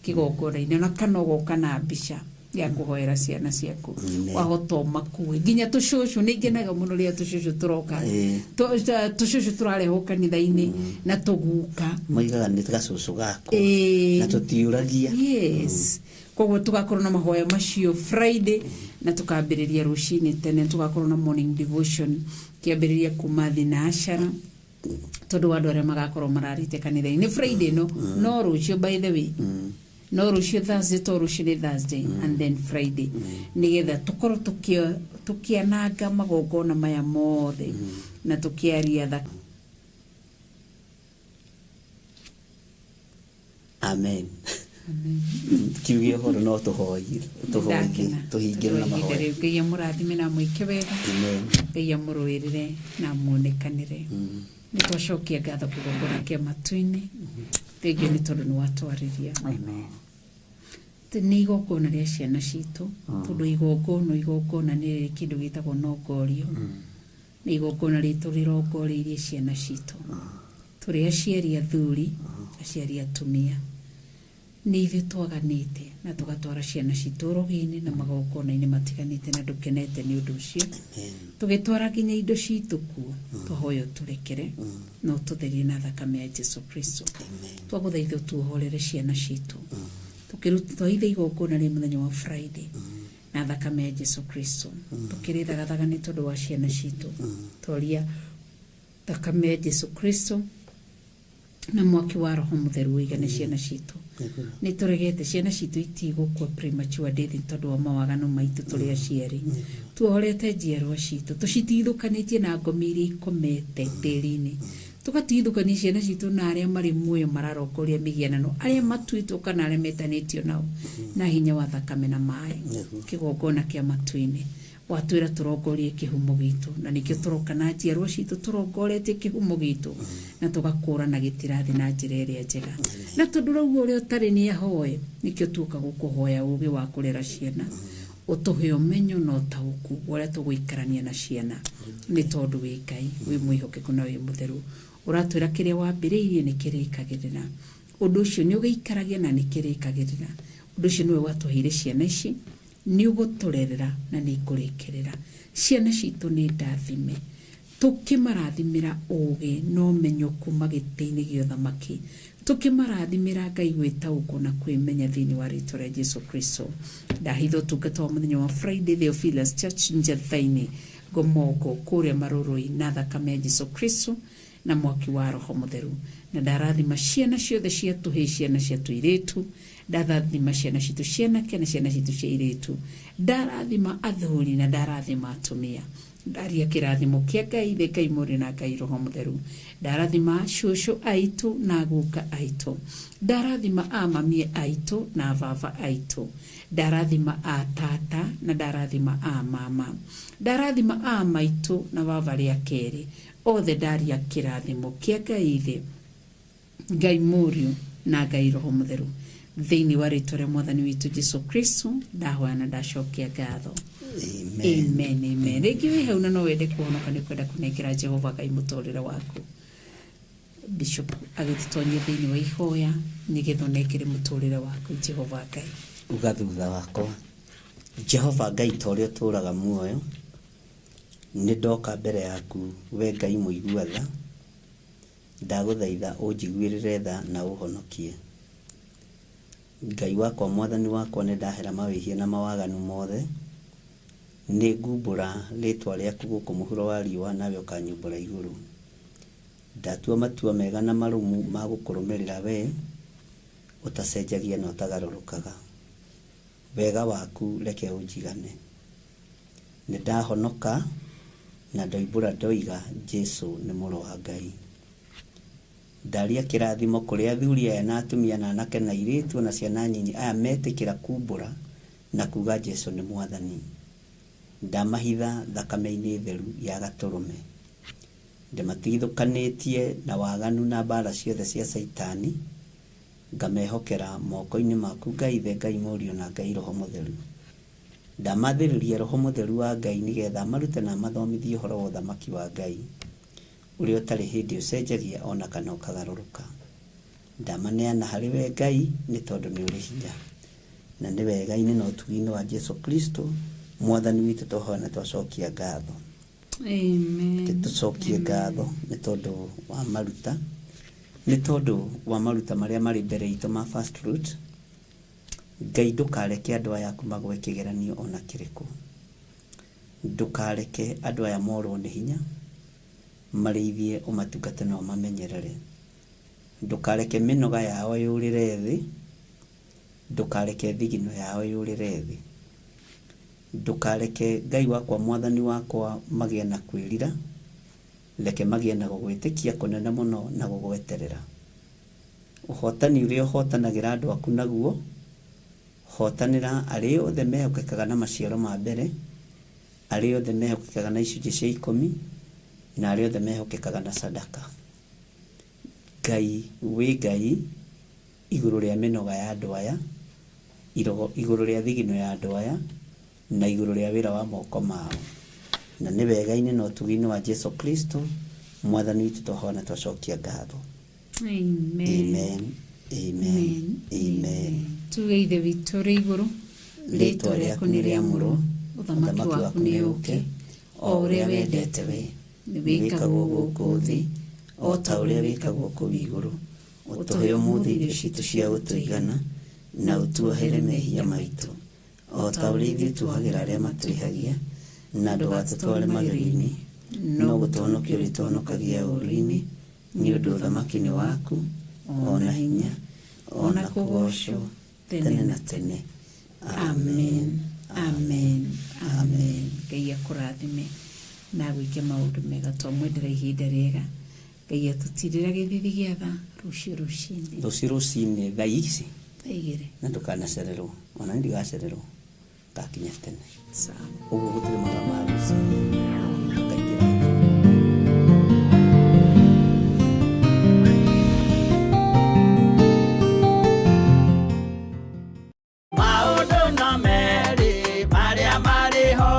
kĩgongona-inĩ, ona kana ũgoka na mbica ya kũhoera ciana ciaku. Amen. Wahota ũmakue nginya tũcũcũ. Nĩ ngenaga mũno rĩrĩa tũcũcũ tũroka. Tũcũcũ tũrarehwo kanitha-inĩ na tũguka. Moigaga nĩ gacũcũ gakwa na tũtiũragia. Yes, koguo tugakorwo na mahoya macio Friday na tukambĩrĩria rũcinĩ tene. Tugakorwo na morning devotion kĩambĩrĩria kuma thinacara, tondũ wa andũ arĩa magakorwo mararĩte kanitha-inĩ Friday no no rũciũ, by the way, no rũciũ Thursday, to rũciũ nĩ Thursday and then Friday, nĩgetha tũkorwo tũkĩananga magongona maya mothe na tũkĩaria tha. Amen. Kiuge ũhoro no tũhoie tũhoithie. Ndakena. Tũhingĩre na Tondũ ihinda mahoya. rĩu, Ngai amũrathime na amwĩke wega. Amen. Ngai amũrũĩrĩre na amuonekanĩre. Nĩ twacokia ngatho kĩgongona kĩa matu-inĩ. Thengiũ nĩ tondũ nĩ watwarĩria. Amen. Nĩ igongona rĩa ciana citũ, tondũ igongona nĩ rĩrĩ kĩndũ gĩtagwo nongorio. Nĩ igongona ritũ rĩrongoreirie ciana citũ. Tũrĩ aciari athuri, aciari atumia, nĩ ithuĩ twaganĩte na tũgatwara ciana citũ ũrogi-inĩ na magongona-inĩ matiganĩte, na ndũkenete nĩ ũndũ ũcio. Tũgĩtwara nginya indo citũ kuo. Twahoya ũtũrekere na ũtũtherie na thakame ya Jesu Kristo. Twagũthaitha ũtuohorere ciana citũ. Tũkĩruta twahitha igongona rĩa mũthenya wa Friday na thakame ya Jesu Kristo, tũkĩrĩthagathaga nĩ tondũ wa ciana citũ. Twaria thakame ya Jesu Kristo na mwaki wa Roho Mũtheru ũigane ciana citũ. Nĩ tũregete ciana citũ itigũkua premature death nĩ tondũ wa mawaganu maitũ tũrĩ aciari. Tuohorete njiarwa citũ, tũcitigithũkanĩtie na ngomi iria ikomete tĩri-inĩ, tũgatigithũkania ciana citũ na arĩa marĩ muoyo mararongoria mĩhianano, arĩa matuĩtwo kana arĩa metanĩtio nao, na hinya wa thakame na maĩ. Kĩgongona kĩa matu-inĩ, watwĩra tũrongorie kĩhumo gitũ, na nĩkĩo tũroka na njiarwa citũ tũrongoretie kĩhumo gitũ na tũgakũrana gĩtirathi na njĩra ĩrĩa njega. Na tondũ rauga ũrĩa ũtarĩ nĩ ahoe, nĩkĩo tuoka gũkũhoya ũgĩ wa kũrera ciana. Ũtũhe ũmenyo na ũtaũku wa ũrĩa tũgũikarania na ciana, nĩ tondũ wĩ Ngai wĩ mwĩhokeku na wĩ mũtheru. Ũratwĩra kĩrĩa wambĩrĩirie nĩ kĩrĩkagĩrĩra. Ũndũ ũcio nĩ ũgĩikaragia na nĩ kĩrĩkagĩrĩra. Ũndũ ũcio nĩwe watũheire ciana ici, nĩ ũgũtũrerera na nĩ ikũrĩkĩrĩra. Ciana citũ nĩ ndathime. Tũkĩmarathimĩra ũgĩ na ũmenyo kuma gĩtĩ-inĩ gĩa ũthamaki, tũkĩmarathimĩra Ngai gwĩtaũkwo na kwĩmenya thĩinĩ wa rĩtwa rĩa Jesu Kristo. Ndahitha ũtungata wa mũthenya wa Friday Theophilus Church, Njatha-inĩ, Ngomongo, kũrĩa Marũrũi, na thakame ya Jesu Kristo na mwaki wa Roho Mũtheru. Na ndarathima ciana ciothe cia tũhĩĩ, ciana cia tũirĩtu. Ndarathima ciana citũ cianake na ciana citũ cia irĩtu. Ndarathima athuri na ndarathima atumia. Ndaria kĩrathimo kĩa Ngai Ithe, Ngai Mũriũ na Ngai Roho Mũtheru. Ndarathima cũcũ aitũ na guka aitũ. Ndarathima amamie aitũ na baba aitũ. Ndarathima a tata na ndarathima a mama. Ndarathima a maitũ na baba rĩa kerĩ. Othe ndaria kĩrathimo kĩa Ngai Ithe, Ngai Mũriũ na Ngai Roho Mũtheru, thĩinĩ wa rĩtwa rĩa Mwathani witũ Jesu Kristo. Ndahoya na ndacokia ngatho. Amen. Amen, amen. Rĩngĩ wĩ hau na no wende kũhonoka, nĩ kwenda kũnengera Jehova Ngai mũtũrĩre waku, Bishop agĩtũtonyia thĩinĩ wa ihoya nĩgetha ũnengere mũtũrĩre waku Jehova Ngai. Uga thutha wakwa: Jehova Ngai, ta ũrĩa ũtũũraga muoyo, nĩ ndoka mbere yaku, we Ngai mũigua tha. Ndagũthaitha ũnjiguĩrĩre tha na ũhonokie. Ngai wakwa, Mwathani wakwa, nĩ ndahera mawĩhia na mawaganu mothe. Nĩ ngumbũra rĩtwa rĩaku gũkũ mũhuro wa riũa, nawe ũkanyumbũra igũrũ. Ndatua matua mega na marũmu ma gũkũrũmĩrĩra wee, ũtacenjagia na ũtagarũrũkaga. Wega waku reke ũnjigane. Nĩ ndahonoka na ndoimbũra ndoiga Jesu nĩ mũrũ wa Ngai. Ndaria kĩrathimo kũrĩ athuri aya na atumia na anake na airĩtu ona ciana nyinyi aya metĩkĩra kumbũra na kuga Jesu nĩ mwathani. Ndamahitha thakame-inĩ theru ya gatũrũme. Ndĩmatigithũkanĩtie na waganu na mbara ciothe cia Caitani, ngamehokera moko-inĩ maku Ngai Ithe, Ngai Mũriũ na Ngai Roho Mũtheru. Ndamathĩrĩria Roho Mũtheru wa Ngai nĩgetha amarute na amathomithie ũhoro wa ũthamaki wa Ngai, ũrĩa ũtarĩ hĩndĩ ũcenjagia ona kana ũkagarũrũka. Ndamaneana harĩ we Ngai nĩ tondũ nĩ ũrĩ hinya. Na nĩ wega-inĩ na ũtugi-inĩ wa Jesu Kristo mwathani witũ twahoya na twacokia ngatho. Amen. Reke tũcokie ngatho nĩ tondũ wa maruta, nĩ tondũ wa maruta marĩa marĩ mbere itũ ma first fruit. Ngai ndũkareke andũ aya aku magwe kĩgeranio ona kĩrĩkũ. Ndũkareke andũ aya morwo nĩ hinya, marĩithie ũmatungate na ũmamenyerere. Ndũkareke mĩnoga yao yũrĩre thĩ, ndũkareke thigino yao yũrĩre thĩ. Ndũkareke Ngai wakwa mwathani wakwa magĩe na kwĩrira, reke magĩe na gũgwĩtĩkia kũnene mũno na gũgweterera. Ũhotani ũrĩa ũhotanagĩra andũ aku naguo, hotanĩra arĩa othe mehokekaga na maciaro ma mbere, arĩa othe mehokekaga na icunjĩ cia ikũmi, na arĩa othe mehokekaga na sadaka. Ngai wĩ Ngai igũrũ rĩa mĩnoga ya andũ aya, igũrũ rĩa thigino ya andũ aya, na igũrũ rĩa wĩra wa moko mao. Na nĩ wega-inĩ na ũtugi-inĩ wa Jesu Kristo mwathani witũ twahoya na twacokia ngatho. Amen. Amen. Amen. Amen. Tuge Ithe witũ ũrĩ igũrũ, Rĩĩtwa rĩaku nĩ rĩamũrwo, ũthamaki waku nĩ ũũke, o ũrĩa wendete we nĩ wĩkagwo gũkũ thĩ o ta ũrĩa wĩkagwo kũu igũrũ. Ũtũhe ũmũthĩ irio citũ cia gũtũigana, na ũtuohere mehia maitũ o ta ũrĩa ithuĩ tuohagĩra arĩa matwĩhagia, na ndũgatũtware magerio-inĩ, no gũtũhonokia ũrĩtũhonokagia ũũru-inĩ, nĩ ũndũ ũthamaki nĩ waku, o na hinya, o na kũgoocwo tene na tene. Amen. Amen. Amen. Ngai akũrathime na agwĩke maũndũ mega, twamwendera ihinda rĩega. Ngai atũtirĩra gĩthithi gĩa tha rũciũ rũcinĩ. Rũciũ rũcinĩ thaa ici, Thaa igĩrĩ. Na ndũkanacererwo, ona niĩ ndigacererwo, ngakinya tene. Sawa. Ũguo gũtirĩ mathaa ma rũcinĩ ngaingĩra. Maũndũ no merĩ marĩa marĩ ho.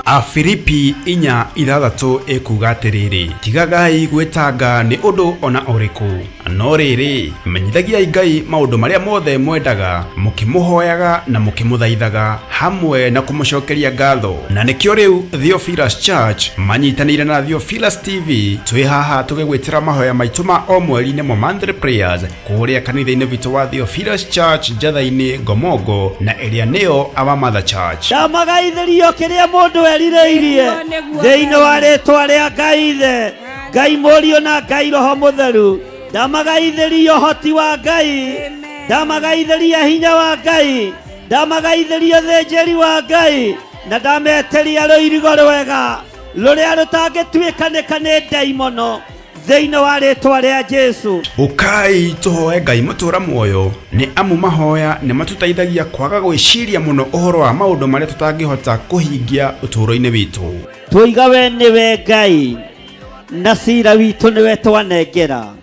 Afilipi 4:6 ĩkuuga atĩrĩrĩ, tigagai gwĩtanga nĩ ũndũ ona ũrĩkũ, no rĩrĩ, menyithagiai Ngai maũndũ marĩa mothe mwendaga, mũkĩmũhoyaga na mũkĩmũthaithaga hamwe na kũmũcokeria ngatho. Na nĩkĩo rĩu Theophilus Church manyitanĩire na Theophilus TV twĩ haha tũgĩgwĩtĩra mahoya maitũ ma o mweri nĩmo monthly prayers kũrĩa kanitha-inĩ witũ wa Theophilus Church Njatha-inĩ Ngomongo, na ĩrĩa nĩyo Our Mother Church. Ndamagaithĩrio kĩrĩa mũndũ erirĩirie Nĩguo, nĩguo, thĩinĩ wa Ngai. rĩtwa rĩa Ngai Ithe, Ngai Mũriũ na Ngai Roho Mũtheru. Ndamagaithĩria ũhoti wa Ngai, Amen. ndamagaithĩria hinya wa Ngai, ndamagaithĩria ũthĩnjĩri wa Ngai, na ndametĩria rũirigo rwega rũrĩa rũtangĩtuĩkanĩka nĩ ndaimono thĩinĩ wa rĩtwa rĩa Jesu. Ũkai tũhoe Ngai mũtũra muoyo, nĩ amu mahoya nĩ matũteithagia kwaga gwĩciria mũno ũhoro wa maũndũ marĩa tũtangĩhota kũhingia ũtũũro-inĩ witũ. Twoiga we nĩwe Ngai, na cira witũ nĩwe twanengera,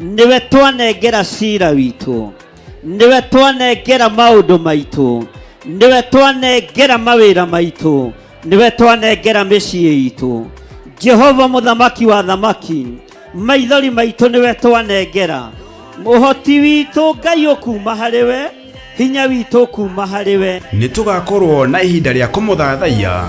nĩwe twanengera cira witũ, nĩwe twanengera maũndũ maitũ, nĩwe twanengera mawĩra maitũ, nĩwe twanengera mĩciĩ itũ. Jehova mũthamaki wa thamaki, maithori maitũ nĩwe twanengera, ũhoti witũ Ngai ũkuma harĩ we, hinya witũ ũkuma harĩ we. Nĩ tũgakorwo na ihinda rĩa kũmũthathaiya,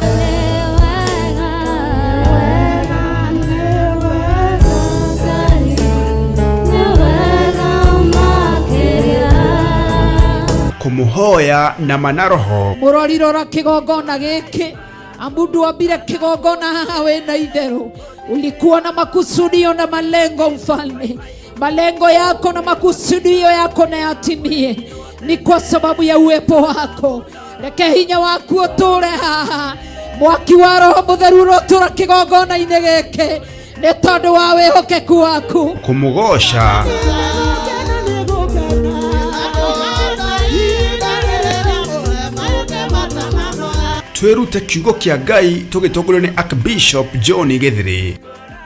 kũmũhoya na mana roho, Mũrori rora kĩgongona gĩkĩ, Amu ndwambire kĩgongona haha wĩna itherũ, ulikuwa na makusudio na malengo mfalme. Malengo yako na makusudio yako na yatimie, ni kwa sababu ya uwepo wako. Reke hinya waku ũtũre haha, mwaki wa Roho Mũtheru ũrotũra kĩgongona-inĩ gĩkĩ nĩ tondũ wa wĩhokeku waku. Kũmũgoca twĩrute kiugo kĩa Ngai tũgĩtongorio nĩ Archbishop John Gĩthĩrĩ.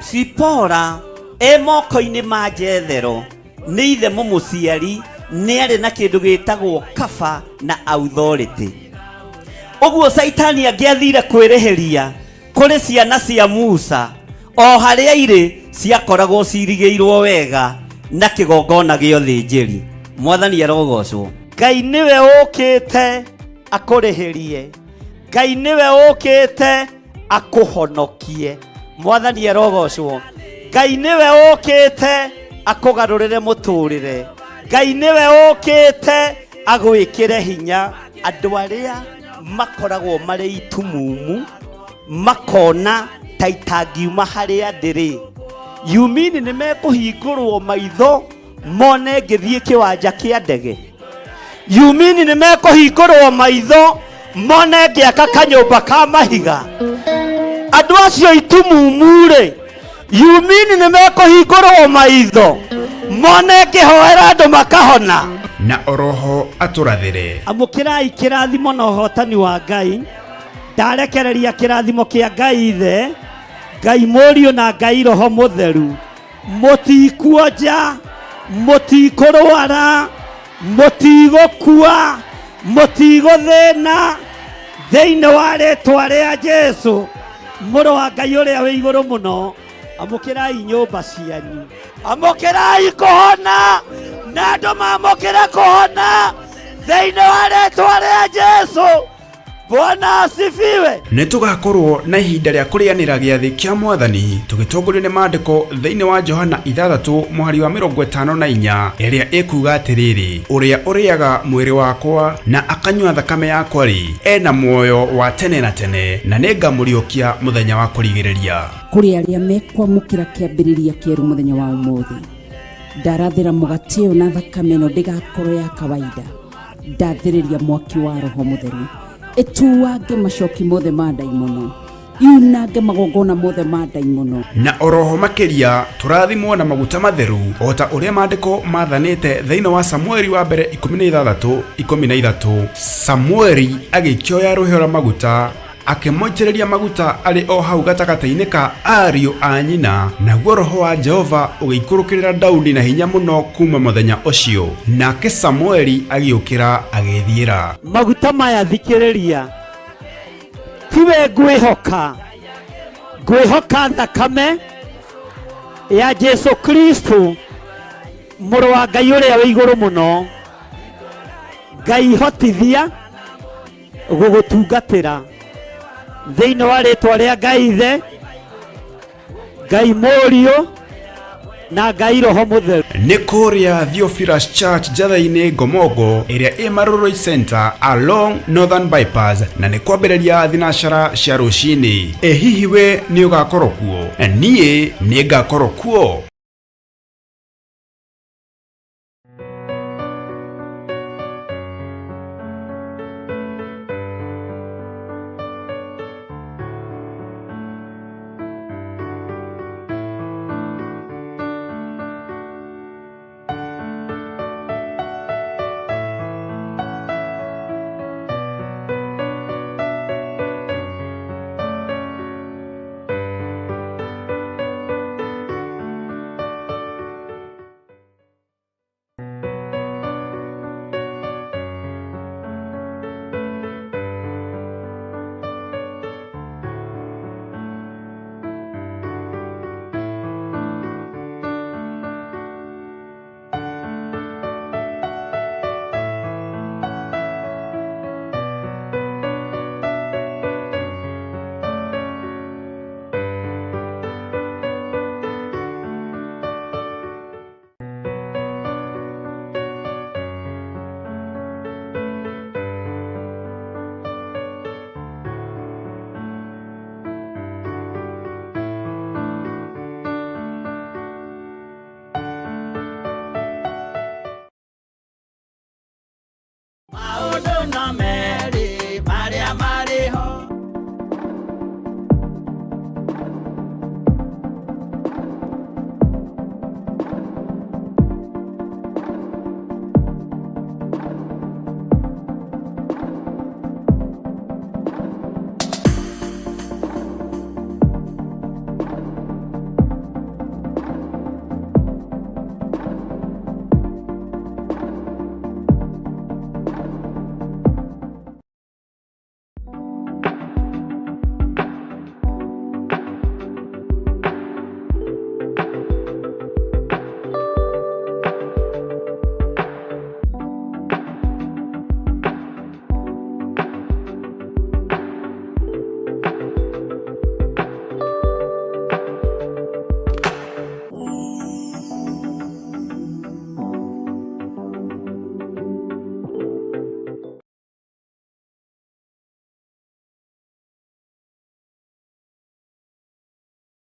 Sipora e moko-inĩ ma Jethero nĩ ithe mũmũciari, nĩ arĩ na kĩndũ gĩtagwo kaba na authority. Ũguo Caitani angĩathire kwĩrĩhĩria kũrĩ ciana cia Musa, o harĩa irĩ ciakoragwo cirigĩirwo wega na kĩgongona gĩa ũthĩnjĩri. Mwathani arogocwo. Ngai nĩwe ũkĩte akũrĩhĩrie, Ngai nĩwe ũkĩte akũhonokie. Mwathani arogocwo. Ngai nĩwe ũkĩte akũgarũrĩre mũtũrĩre, Ngai nĩwe ũkĩte agwĩkĩre hinya. Andũ arĩa makoragwo marĩ itumumu makona ta itangiuma harĩa ndĩrĩ, yumini nĩ mekũhingũrwo maitho mone ngĩthiĩ kĩwanja kĩa ndege. Yumini nĩ mekũhingũrwo maitho mone ngĩaka kanyũmba ka mahiga. Andũ acio itumumu-rĩ, yumini nĩ mekũhingũrwo maitho mone ngĩhoera andũ makahona. Na oroho atũrathĩre. Amũkĩrai kĩrathimo na ũhotani wa Ngai. Ndarekereria kĩrathimo kĩa Ngai Ithe, Ngai Mũriũ na Ngai Roho Mũtheru. Mũtikuonja, mũtikũrwara, mũtigũkua, mũtigũthĩna, thĩinĩ wa rĩtwa rĩa Jesu mũrũ wa Ngai ũrĩa wĩ igũrũ mũno. Amũkĩrai nyũmba cianyu, amũkĩrai kũhona, na andũ mamũkĩre kũhona thĩinĩ wa rĩtwa rĩa Jesu. Bwana asifiwe. Nĩ tũgakorwo na ihinda rĩa kũrĩanĩra gĩathĩ kĩa Mwathani tũgĩtongorio nĩ maandĩko thĩinĩ wa Johana 6 mũhari wa 54 ĩrĩa ĩkuga atĩrĩrĩ, ũrĩa ũrĩaga mwĩrĩ wakwa na akanyua thakame yakwa rĩ, ena muoyo wa tene na tene, na nĩngamũriũkia mũthenya wa kũrigĩrĩria. Kũrĩ arĩa mekwamũkĩra kĩambĩrĩria kĩerũ mũthenya wa ũmũthĩ, ndarathĩra mũgate ũyũ na thakame ĩno ndĩgakorwo ya kawaida. Ndathĩrĩria mwaki wa Roho Mũtheru ĩtuange macoki mothe ma ndaimono, yunange magongona mothe ma ndaimono. Na oroho makĩria tũrathimwo na maguta matheru o ta ũrĩa maandĩko mathanĩte thĩinĩ wa Samueli wa mbere 16 13. Samueli agĩkĩoya rũhĩa rwa maguta akĩmũitĩrĩria maguta arĩ o hau gatagatĩ-inĩ ka ariũ a nyina, naguo roho wa Jehova ũgĩikũrũkĩrĩra Daudi na hinya mũno kuma mũthenya ũcio. Nake Samueli agĩũkĩra agĩĩthiĩra. Maguta maya thikĩrĩria, tiwe ngwĩhoka, ngwĩhoka thakame ya Jesu Kristo mũrũ wa Ngai ũrĩa wĩ igũrũ mũno. Ngai hotithia gũgũtungatĩra thĩinĩ wa rĩtwa rĩa Ngai Ithe, Ngai Mũriũ na Ngai Roho Mũtheru. Nĩ kũrĩa Theophilus Church Njatha-inĩ Ngomongo ĩrĩa ĩ Marurui Center along Northern Bypass, na nĩ kwambĩrĩria thinacara cia rũcinĩ. Ĩ hihi we nĩ ũgakorwo kuo? Niĩ nĩ ngakorwo kuo. Maũndũ no